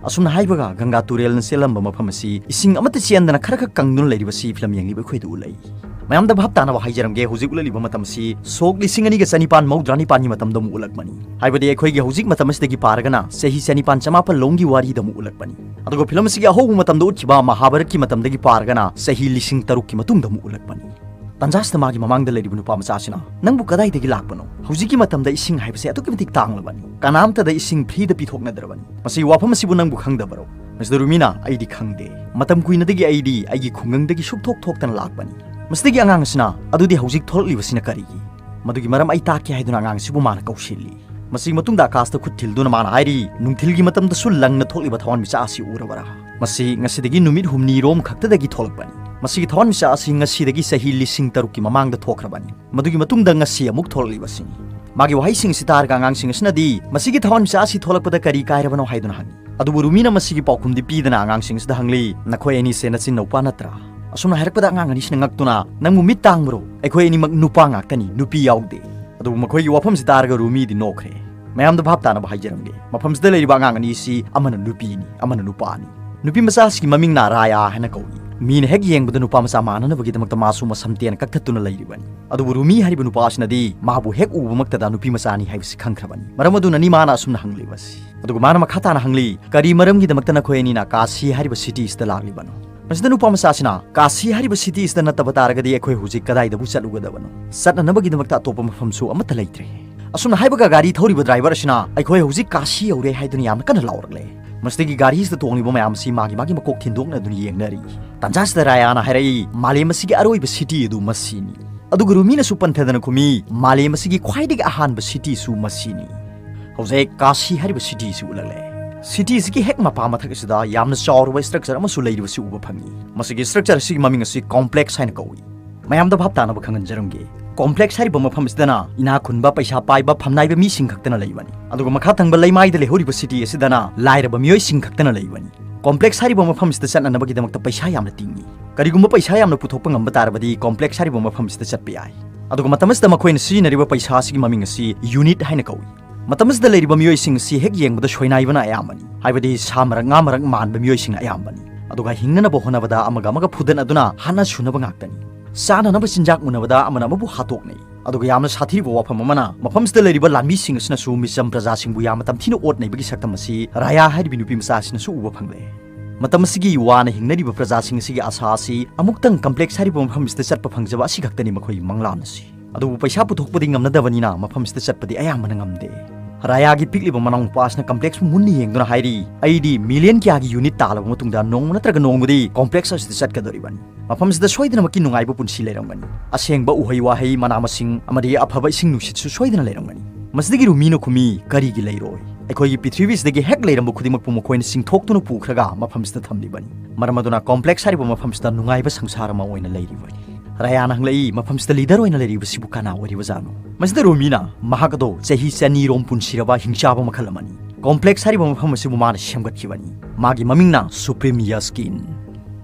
ꯑꯁꯨꯝꯅ ꯍꯥꯏꯕꯒ ꯒꯪꯒꯥ ꯇꯨꯔꯦꯜꯅ ꯆꯦꯜꯂꯝꯕ ꯃꯐꯝ ꯑꯁꯤ ꯏꯁꯤꯡ ꯑꯃꯠꯇ ꯆꯦꯟꯗꯅ ꯈꯔ ꯈꯛ ꯀꯪꯗꯨꯅ ꯂꯩꯔꯤꯕꯁꯤ ꯐꯤꯂꯝ ꯌꯦꯡꯂꯤꯕ ꯑꯩꯈꯣꯏꯗ ꯎꯠꯂꯛꯏ꯫ ꯃꯌꯥꯝꯗ ꯚꯥꯞ ꯇꯥꯅꯕ ꯍꯥꯏꯖꯔꯝꯒꯦ, ꯍꯧꯖꯤꯛ ꯎꯠꯂꯛꯂꯤꯕ ꯃꯇꯝ ꯑꯁꯤ ꯁꯣꯛ ꯂꯤꯁꯤꯡ ꯑꯅꯤꯒ ꯆꯅꯤꯄꯥꯟ ꯃꯧꯗ꯭ꯔꯥ ꯅꯤꯄꯥꯟꯒꯤ ꯃꯇꯝꯗ ꯑꯃꯨꯛ ꯎꯠꯂꯛꯄꯅꯤ꯫ ꯍꯥꯏꯕꯗꯤ ꯑꯩꯈꯣꯏꯒꯤ ꯍꯧꯖꯤꯛ ꯃꯇꯝ ꯑꯁꯤꯗꯒꯤ ꯄꯥꯔꯒꯅ ꯆꯍꯤ ꯆꯅꯤꯄꯥꯟ ꯆꯃꯥꯄꯜ ꯂꯣꯝꯒꯤ ꯋꯥꯔꯤꯗ ꯑꯃꯨꯛ ꯎꯠꯂꯛꯄꯅꯤ꯫ ꯑꯗꯨꯒ ꯐꯤꯂꯝ ꯑꯁꯤꯒꯤ ꯑꯍꯧꯕ ꯃꯇꯝꯗ ꯎꯠꯈꯤꯕ ꯃꯍꯥꯚꯥꯔꯠꯀꯤ ꯃꯇꯝꯗꯒꯤ ꯄꯥꯔꯒꯅ ꯆꯍꯤ ꯂꯤꯁꯤꯡ ꯇꯔꯨꯛꯀꯤ ꯃꯇꯨꯡꯗ ꯑꯃꯨꯛ ꯎꯠꯂꯛꯄꯅꯤ꯫ ꯇꯟꯖꯥꯁꯤꯗ ꯃꯥꯒꯤ ꯃꯃꯥꯡꯗ ꯂꯩꯔꯤꯕ ꯅꯨꯄꯥ ꯃꯆꯥꯁꯤꯅ, "ꯅꯪꯕꯨ ꯀꯗꯥꯏꯗꯒꯤ ꯂꯥꯛꯄꯅꯣ? ꯍꯧꯖꯤꯛꯀꯤ ꯃꯇꯝꯗ ꯏꯁꯤꯡ ꯍꯥꯏꯕꯁꯦ ꯑꯗꯨꯛꯀꯤ ꯃꯇꯤꯛ ꯇꯥꯡꯂꯕꯅꯤ꯫ ꯀꯅꯥꯝꯇꯗ ꯏꯁꯤꯡ ꯐ꯭ꯔꯤꯗ ꯄꯤꯊꯣꯛꯅꯗ꯭ꯔꯕꯅꯤ꯫ ꯃꯁꯤꯒꯤ ꯋꯥꯐꯝ ꯑꯁꯤꯕꯨ ꯅꯪꯕꯨ ꯈꯪꯗꯕꯔꯣ?" ꯃꯁꯤꯗ ꯔꯨꯃꯤꯅ, "ꯑꯩꯗꯤ ꯈꯪꯗꯦ꯫ ꯃꯇꯝ ꯀꯨꯏꯅꯗꯒꯤ ꯑꯩꯗꯤ ꯑꯩꯒꯤ ꯈꯨꯡꯒꯪꯗꯒꯤ ꯁꯨꯛꯊꯣꯛ ꯊꯣꯛꯇꯅ ꯂꯥꯛꯄꯅꯤ꯫" ꯃꯁꯤꯗꯒꯤ ꯑꯉꯥꯡ ꯑꯁꯤꯅ, "ꯑꯗꯨꯗꯤ ꯍꯧꯖꯤꯛ ꯊꯣꯛꯂꯛꯂꯤꯕꯁꯤꯅ ꯀꯔꯤꯒꯤ? ꯃꯗꯨꯒꯤ ꯃꯔꯝ ꯑꯩ ꯇꯥꯛꯀꯦ" ꯍꯥꯏꯗꯨꯅ ꯑꯉꯥꯡ ꯑꯁꯤꯕꯨ ꯃꯥꯅ ꯀꯧꯁꯤꯜꯂꯤ꯫ ꯃꯁꯤꯒꯤ ꯃꯇꯨꯡꯗ ꯑꯀꯥꯁꯇ ꯈꯨꯠ ꯊꯤꯜꯗꯨꯅ ꯃꯥꯅ ꯍꯥꯏꯔꯤ, "ꯅꯨꯡꯊꯤꯜꯒꯤ ꯃꯇꯝꯗꯁꯨ ꯂꯪꯅ ꯊꯣꯛꯂꯤꯕ ꯊꯋꯥꯟꯃꯤꯆꯥꯛ ꯑꯁꯤ ꯎꯔꯕꯔꯥ? ꯃꯁꯤ ꯉꯁꯤꯗꯒꯤ ꯅꯨꯃꯤꯠ ꯍꯨꯝꯅꯤꯔꯣꯝ ꯈꯛꯇꯗꯒꯤ ꯊꯣꯛꯂꯛꯄꯅꯤ꯫ ꯃꯁꯤꯒꯤ ꯊꯋꯥꯟꯃꯤꯆꯥꯛ ꯑꯁꯤ ꯉꯁꯤꯗꯒꯤ ꯆꯍꯤ ꯂꯤꯁꯤꯡ ꯇꯔꯨꯛꯀꯤ ꯃꯃꯥꯡꯗ ꯊꯣꯛꯈ꯭ꯔꯕꯅꯤ꯫ ꯃꯗꯨꯒꯤ ꯃꯇꯨꯡꯗ ꯉꯁꯤ ꯑꯃꯨꯛ ꯊꯣꯛꯂꯛꯂꯤꯕꯁꯤꯅꯤ꯫" ꯃꯥꯒꯤ ꯋꯥꯍꯩꯁꯤꯡ ꯑꯁꯤ ꯇꯥꯔꯒ ꯑꯉꯥꯡꯁꯤꯡ ꯑꯁꯤꯅꯗꯤ, "ꯃꯁꯤꯒꯤ ꯊꯋꯥꯟꯃꯤꯆꯥꯛ ꯑꯁꯤ ꯊꯣꯛꯂꯛꯄꯗ ꯀꯔꯤ ꯀꯥꯏꯔꯕꯅꯣ?" ꯍꯥꯏꯗꯨꯅ ꯍꯪꯏ꯫ ꯑꯗꯨꯕꯨ ꯔꯨꯃꯤꯅ ꯃꯁꯤꯒꯤ ꯄꯥꯎꯈꯨꯝꯗꯤ ꯄꯤꯗꯅ ꯑꯉꯥꯡꯁꯤꯡ ꯑꯁꯤꯗ ꯍꯪꯂꯤ, "ꯅꯈꯣꯏ ꯑꯅꯤꯁꯦ ꯅꯆꯤꯟ ꯅꯨꯄꯥ ꯅꯠꯇ꯭ꯔꯥ?" ꯑꯁꯨꯝꯅ ꯍꯥꯏꯔꯛꯄꯗ ꯑꯉꯥꯡ ꯑꯅꯤꯁꯤꯅ ꯉꯛꯇꯨꯅ, "ꯅꯪꯕꯨ ꯃꯤꯠ ꯇꯥꯡꯕꯔꯣ? ꯑꯩꯈꯣꯏ ꯑꯅꯤꯃꯛ ꯅꯨꯄꯥ ꯉꯥꯛꯇꯅꯤ, ꯅꯨꯄꯤ ꯌꯥꯎꯗꯦ꯫" ꯑꯗꯨꯕꯨ ꯃꯈꯣꯏꯒꯤ ꯋꯥꯐꯝꯁꯤ ꯇꯥꯔꯒ ꯔꯨꯃꯤꯗꯤ ꯅꯣꯛꯈ꯭ꯔꯦ꯫ ꯃꯌꯥꯝꯗ ꯚꯥꯞ ꯇꯥꯅꯕ ꯍꯥꯏꯖꯔꯝꯒꯦ, ꯃꯐꯝꯁꯤꯗ ꯂꯩꯔꯤꯕ ꯑꯉꯥꯡ ꯑꯅꯤꯁꯤ ꯑꯃꯅ ꯅꯨꯄꯤꯅꯤ, ꯑꯃꯅ ꯅꯨꯄꯥꯅꯤ꯫ ꯅꯨꯄꯤ ꯃꯆꯥꯁꯤꯒꯤ ꯃꯃꯤꯡꯅ ꯔꯥꯌꯥ ꯍꯥꯏꯅ ꯀꯧꯏ꯫ ꯃꯤꯅ ꯍꯦꯛ ꯌꯦꯡꯕꯗ ꯅꯨꯄꯥ ꯃꯆꯥ ꯃꯥꯟꯅꯅꯕꯒꯤꯗꯃꯛꯇ ꯃꯥꯁꯨ ꯃꯁꯝ ꯇꯦꯟꯅ ꯀꯛꯊꯠꯇꯨꯅ ꯂꯩꯔꯤꯕꯅꯤ꯫ ꯑꯗꯨꯕꯨ ꯔꯨꯃꯤ ꯍꯥꯏꯔꯤꯕ ꯅꯨꯄꯥ ꯑꯁꯤꯅꯗꯤ ꯃꯥꯕꯨ ꯍꯦꯛ ꯎꯕꯃꯛꯇꯗ ꯅꯨꯄꯤ ꯃꯆꯥꯅꯤ ꯍꯥꯏꯕꯁꯤ ꯈꯪꯈ꯭ꯔꯕꯅꯤ꯫ ꯃꯔꯝ ꯑꯗꯨꯅꯅꯤ ꯃꯥꯅ ꯑꯁꯨꯝꯅ ꯍꯪꯂꯤꯕꯁꯤ꯫ ꯑꯗꯨꯒ ꯃꯥꯅ ꯃꯈꯥ ꯇꯥꯅ ꯍꯪꯂꯤ, "ꯀꯔꯤ ꯃꯔꯝꯒꯤꯗꯃꯛꯇ ꯅꯈꯣꯏ ꯑꯅꯤꯅ ꯀꯥꯁꯤ ꯍꯥꯏꯔꯤꯕ ꯁꯤꯇꯤ ꯑꯁꯤꯗ ꯂꯥꯛꯂꯤꯕꯅꯣ?" ꯃꯁꯤꯗ ꯅꯨꯄꯥ ꯃꯆꯥꯁꯤꯅ, "ꯀꯥꯁꯤ ꯍꯥꯏꯔꯤꯕ ꯁꯤꯇꯤ ꯑꯁꯤꯗ ꯅꯠꯇꯕ ꯇꯥꯔꯒꯗꯤ ꯑꯩꯈꯣꯏ ꯍꯧꯖꯤꯛ ꯀꯗꯥꯏꯗꯕꯨ ꯆꯠꯂꯨꯒꯗꯕꯅꯣ? ꯆꯠꯅꯅꯕꯒꯤꯗꯃꯛꯇ ꯑꯇꯣꯞꯄ ꯃꯐꯝꯁꯨ ꯑꯃꯠꯇ ꯂꯩꯇ꯭ꯔꯦ꯫" ꯑꯁꯨꯝꯅ ꯍꯥꯏꯕꯒ ꯒꯥꯔꯤ ꯊꯧꯔꯤꯕ ꯗ꯭ꯔꯥꯏꯚꯔ ꯑꯁꯤꯅ, "ꯑꯩꯈꯣꯏ ꯍꯧꯖꯤꯛ ꯀꯥꯁꯤ ꯌꯧꯔꯦ" ꯍꯥꯏꯗꯨꯅ ꯌꯥꯝꯅ ꯀꯟꯅ ꯂꯥꯎꯔꯛꯂꯦ꯫ ꯃꯁꯤꯗꯒꯤ ꯒꯥꯔꯤꯁꯤꯗ ꯇꯣꯡꯂꯤꯕ ꯃꯌꯥꯝ ꯑꯁꯤ ꯃꯥꯒꯤ ꯃꯥꯒꯤ ꯃꯀꯣꯛ ꯊꯤꯟꯗꯣꯛꯅꯗꯨꯅ ꯌꯦꯡꯅꯔꯤ꯫ ꯇꯥꯟꯖꯥꯁꯤꯗ ꯔꯥꯌꯥꯅ ꯍꯥꯏꯔꯛꯏ, "ꯃꯥꯂꯦꯝ ꯑꯁꯤꯒꯤ ꯑꯔꯣꯏꯕ ꯁꯤꯇꯤ ꯑꯗꯨ ꯃꯁꯤꯅꯤ꯫" ꯑꯗꯨꯒ ꯔꯨꯃꯤꯅꯁꯨ ꯄꯟꯊꯗꯅ ꯈꯨꯝꯃꯤ, "ꯃꯥꯂꯦꯝ ꯑꯁꯤꯒꯤ ꯈ꯭ꯋꯥꯏꯗꯒꯤ ꯑꯍꯥꯟꯕ ꯁꯤꯇꯤꯁꯨ ꯃꯁꯤꯅꯤ꯫" ꯍꯧꯖꯤꯛ ꯀꯥꯁꯤ ꯍꯥꯏꯔꯤꯕ ꯁꯤꯇꯤꯁꯤ ꯎꯠꯂꯛꯂꯦ꯫ ꯁꯤꯇꯤꯁꯤꯒꯤ ꯍꯦꯛ ꯃꯄꯥ ꯃꯊꯛ ꯑꯁꯤꯗ ꯌꯥꯝꯅ ꯆꯥꯎꯔꯕ ꯁ꯭ꯇ꯭ꯔꯛꯆꯔ ꯑꯃꯁꯨ ꯂꯩꯔꯤꯕꯁꯤ ꯎꯕ ꯐꯪꯉꯤ꯫ ꯃꯁꯤꯒꯤ ꯁ꯭ꯇ꯭ꯔꯛꯆꯔ ꯑꯁꯤꯒꯤ ꯃꯃꯤꯡ ꯑꯁꯤ ꯀꯣꯝꯄ꯭ꯂꯦꯛꯁ ꯍꯥꯏꯅ ꯀꯧꯏ꯫ ꯃꯌꯥꯝꯗ ꯚꯥꯞ ꯇꯥꯅꯕ ꯈꯪꯍꯟꯖꯔꯝꯒꯦ꯫ ꯀꯣꯝꯄ꯭ꯂꯦꯛꯁ ꯍꯥꯏꯔꯤꯕ ꯃꯐꯝ ꯑꯁꯤꯗꯅ ꯏꯅꯥꯛ ꯈꯨꯟꯕ, ꯄꯩꯁꯥ ꯄꯥꯏꯕ, ꯐꯝꯅꯥꯏꯕ ꯃꯤꯁꯤꯡ ꯈꯛꯇꯅ ꯂꯩꯕꯅꯤ꯫ ꯑꯗꯨꯒ ꯃꯈꯥ ꯊꯪꯕ ꯂꯩꯃꯥꯏꯗ ꯂꯩꯍꯧꯔꯤꯕ ꯁꯤꯇꯤ ꯑꯁꯤꯗꯅ ꯂꯥꯏꯔꯕ ꯃꯤꯑꯣꯏꯁꯤꯡ ꯈꯛꯇꯅ ꯂꯩꯕꯅꯤ꯫ ꯀꯣꯝꯄ꯭ꯂꯦꯛꯁ ꯍꯥꯏꯔꯤꯕ ꯃꯐꯝ ꯑꯁꯤꯗ ꯆꯠꯅꯅꯕꯒꯤꯗꯃꯛꯇ ꯄꯩꯁꯥ ꯌꯥꯝꯅ ꯇꯤꯡꯏ꯫ ꯀꯔꯤꯒꯨꯝꯕ ꯄꯩꯁꯥ ꯌꯥꯝꯅ ꯄꯨꯊꯣꯛꯄ ꯉꯝꯕ ꯇꯥꯔꯕꯗꯤ ꯀꯣꯝꯄ꯭ꯂꯦꯛꯁ ꯍꯥꯏꯔꯤꯕ ꯃꯐꯝ ꯑꯁꯤꯗ ꯆꯠꯄ ꯌꯥꯏ꯫ ꯑꯗꯨꯒ ꯃꯇꯝ ꯑꯁꯤꯗ ꯃꯈꯣꯏꯅ ꯁꯤꯖꯤꯟꯅꯔꯤꯕ ꯄꯩꯁꯥ ꯑꯁꯤꯒꯤ ꯃꯃꯤꯡ ꯑꯁꯤ ꯌꯨꯅꯤꯠ ꯍꯥꯏꯅ ꯀꯧꯏ꯫ ꯃꯇꯝ ꯑꯁꯤꯗ ꯂꯩꯔꯤꯕ ꯃꯤꯑꯣꯏꯁꯤꯡ ꯑꯁꯤ ꯍꯦꯛ ꯌꯦꯡꯕꯗ ꯁꯣꯏꯅꯥꯏꯕꯅ ꯑꯌꯥꯝꯕꯅꯤ꯫ ꯍꯥꯏꯕꯗꯤ ꯁꯥ ꯃꯔꯛ, ꯉꯥ ꯃꯔꯛ ꯃꯥꯟꯕ ꯃꯤꯑꯣꯏꯁꯤꯡꯅ ꯑꯌꯥꯝꯕꯅꯤ꯫ ꯑꯗꯨꯒ ꯍꯤꯡꯅꯅꯕ ꯍꯣꯠꯅꯕꯗ ꯑꯃꯒ ꯑꯃꯒ ꯐꯨꯗꯠꯅꯗꯨꯅ ꯍꯥꯠꯅ ꯁꯨꯅꯕ ꯉꯥꯛꯇꯅꯤ꯫ ꯆꯥꯅꯅꯕ ꯆꯤꯟꯖꯥꯛ ꯎꯅꯕꯗ ꯑꯃꯅ ꯑꯃꯕꯨ ꯍꯥꯠꯇꯣꯛꯅꯩ꯫ ꯑꯗꯨꯒ ꯌꯥꯝꯅ ꯁꯥꯊꯤꯔꯤꯕ ꯋꯥꯐꯝ ꯑꯃꯅ, ꯃꯐꯝꯁꯤꯗ ꯂꯩꯔꯤꯕ ꯂꯥꯟꯃꯤꯁꯤꯡ ꯑꯁꯤꯅꯁꯨ ꯃꯤꯆꯝ ꯄ꯭ꯔꯖꯥꯁꯤꯡꯕꯨ ꯌꯥꯝꯅ ꯇꯝꯊꯤꯅ ꯑꯣꯠ ꯅꯩꯕꯒꯤ ꯁꯛꯇꯝ ꯑꯁꯤ ꯔꯥꯌꯥ ꯍꯥꯏꯔꯤꯕꯤ ꯅꯨꯄꯤ ꯃꯆꯥ ꯑꯁꯤꯅꯁꯨ ꯎꯕ ꯐꯪꯂꯦ꯫ ꯃꯇꯝ ꯑꯁꯤꯒꯤ ꯋꯥꯅ ꯍꯤꯡꯅꯔꯤꯕ ꯄ꯭ꯔꯖꯥꯁꯤꯡ ꯑꯁꯤꯒꯤ ꯑꯁꯥ ꯑꯁꯤ ꯑꯃꯨꯛꯇꯪ ꯀꯝꯄ꯭ꯂꯦꯛꯁ ꯍꯥꯏꯔꯤꯕ ꯃꯐꯝ ꯑꯁꯤꯗ ꯆꯠꯄ ꯐꯪꯖꯕ ꯑꯁꯤ ꯈꯛꯇꯅꯤ ꯃꯈꯣꯏꯒꯤ ꯃꯪꯂꯥꯟ ꯑꯁꯤ꯫ ꯑꯗꯨꯕꯨ ꯄꯩꯁꯥ ꯄꯨꯊꯣꯛꯄꯗꯤ ꯉꯝꯅꯗꯕꯅꯤꯅ ꯃꯐꯝꯁꯤꯗ ꯆꯠꯄꯗꯤ ꯑꯌꯥꯝꯕꯅ ꯉꯝꯗꯦ꯫ ꯔꯥꯌꯥꯒꯤ ꯄꯤꯛꯂꯤꯕ ꯃꯅꯥꯎꯅꯨꯄꯥ ꯑꯁꯤꯅ ꯀꯝꯄ꯭ꯂꯦꯛꯁꯄꯨ ꯃꯨꯟꯅ ꯌꯦꯡꯗꯨꯅ ꯍꯥꯏꯔꯤ, "ꯑꯩꯗꯤ ꯃꯤꯂꯤꯌꯟ ꯀꯌꯥꯒꯤ ꯌꯨꯅꯤꯠ ꯇꯥꯜꯂꯕ ꯃꯇꯨꯡꯗ ꯅꯣꯡꯃ ꯅꯠꯇ꯭ꯔꯒ ꯅꯣꯡꯃꯗꯤ ꯀꯣꯝꯄ꯭ꯂꯦꯛꯁ ꯑꯁꯤꯗ ꯆꯠꯀꯗꯧꯔꯤꯕꯅꯤ꯫ ꯃꯐꯝꯁꯤꯗ ꯁꯣꯏꯗꯅꯃꯛꯀꯤ ꯅꯨꯡꯉꯥꯏꯕ ꯄꯨꯟꯁꯤ ꯂꯩꯔꯝꯒꯅꯤ꯫ ꯑꯁꯦꯡꯕ ꯎꯍꯩ ꯋꯥꯍꯩ, ꯃꯅꯥ ꯃꯁꯤꯡ ꯑꯃꯗꯤ ꯑꯐꯕ ꯏꯁꯤꯡ ꯅꯨꯡꯁꯤꯠꯁꯨ ꯁꯣꯏꯗꯅ ꯂꯩꯔꯝꯒꯅꯤ"꯫ ꯃꯁꯤꯗꯒꯤ ꯔꯨꯃꯤꯅ ꯈꯨꯝꯃꯤ, "ꯀꯔꯤꯒꯤ ꯂꯩꯔꯣꯏ? ꯑꯩꯈꯣꯏꯒꯤ ꯄ꯭ꯔꯤꯊꯤꯕꯤꯁꯤꯗꯒꯤ ꯍꯦꯛ ꯂꯩꯔꯝꯕ ꯈꯨꯗꯤꯡꯃꯛꯄꯨ ꯃꯈꯣꯏꯅ ꯆꯤꯡꯊꯣꯛꯇꯨꯅ ꯄꯨꯈ꯭ꯔꯒ ꯃꯐꯝꯁꯤꯗ ꯊꯝꯂꯤꯕꯅꯤ꯫ ꯃꯔꯝ ꯑꯗꯨꯅ ꯀꯣꯝꯄ꯭ꯂꯦꯛꯁ ꯍꯥꯏꯔꯤꯕ ꯃꯐꯝꯁꯤꯗ ꯅꯨꯡꯉꯥꯏꯕ ꯁꯪꯁꯥꯔ ꯑꯃ ꯑꯣꯏꯅ ꯂꯩꯔꯤꯕꯅꯤ"꯫ ꯔꯥꯌꯥꯅ ꯍꯪꯂꯛꯏ, "ꯃꯐꯝꯁꯤꯗ ꯂꯤꯗꯔ ꯑꯣꯏꯅ ꯂꯩꯔꯤꯕꯁꯤꯕꯨ ꯀꯅꯥ ꯑꯣꯏꯔꯤꯕꯖꯥꯠꯅꯣ?" ꯃꯁꯤꯗ ꯔꯨꯃꯤꯅ, "ꯃꯍꯥꯛ ꯑꯗꯣ ꯆꯍꯤ ꯆꯅꯤꯔꯣꯝ ꯄꯨꯟꯁꯤꯔꯕ ꯍꯤꯡꯆꯥꯕ ꯃꯈꯜ ꯑꯃꯅꯤ꯫ ꯀꯣꯝꯄ꯭ꯂꯦꯛꯁ ꯍꯥꯏꯔꯤꯕ ꯃꯐꯝ ꯑꯁꯤꯕꯨ ꯃꯥꯅ ꯁꯦꯝꯒꯠꯈꯤꯕꯅꯤ꯫ ꯃꯥꯒꯤ ꯃꯃꯤꯡꯅ ꯁꯨꯄ꯭ꯔꯤꯝ ꯌꯁꯀꯤꯟ"꯫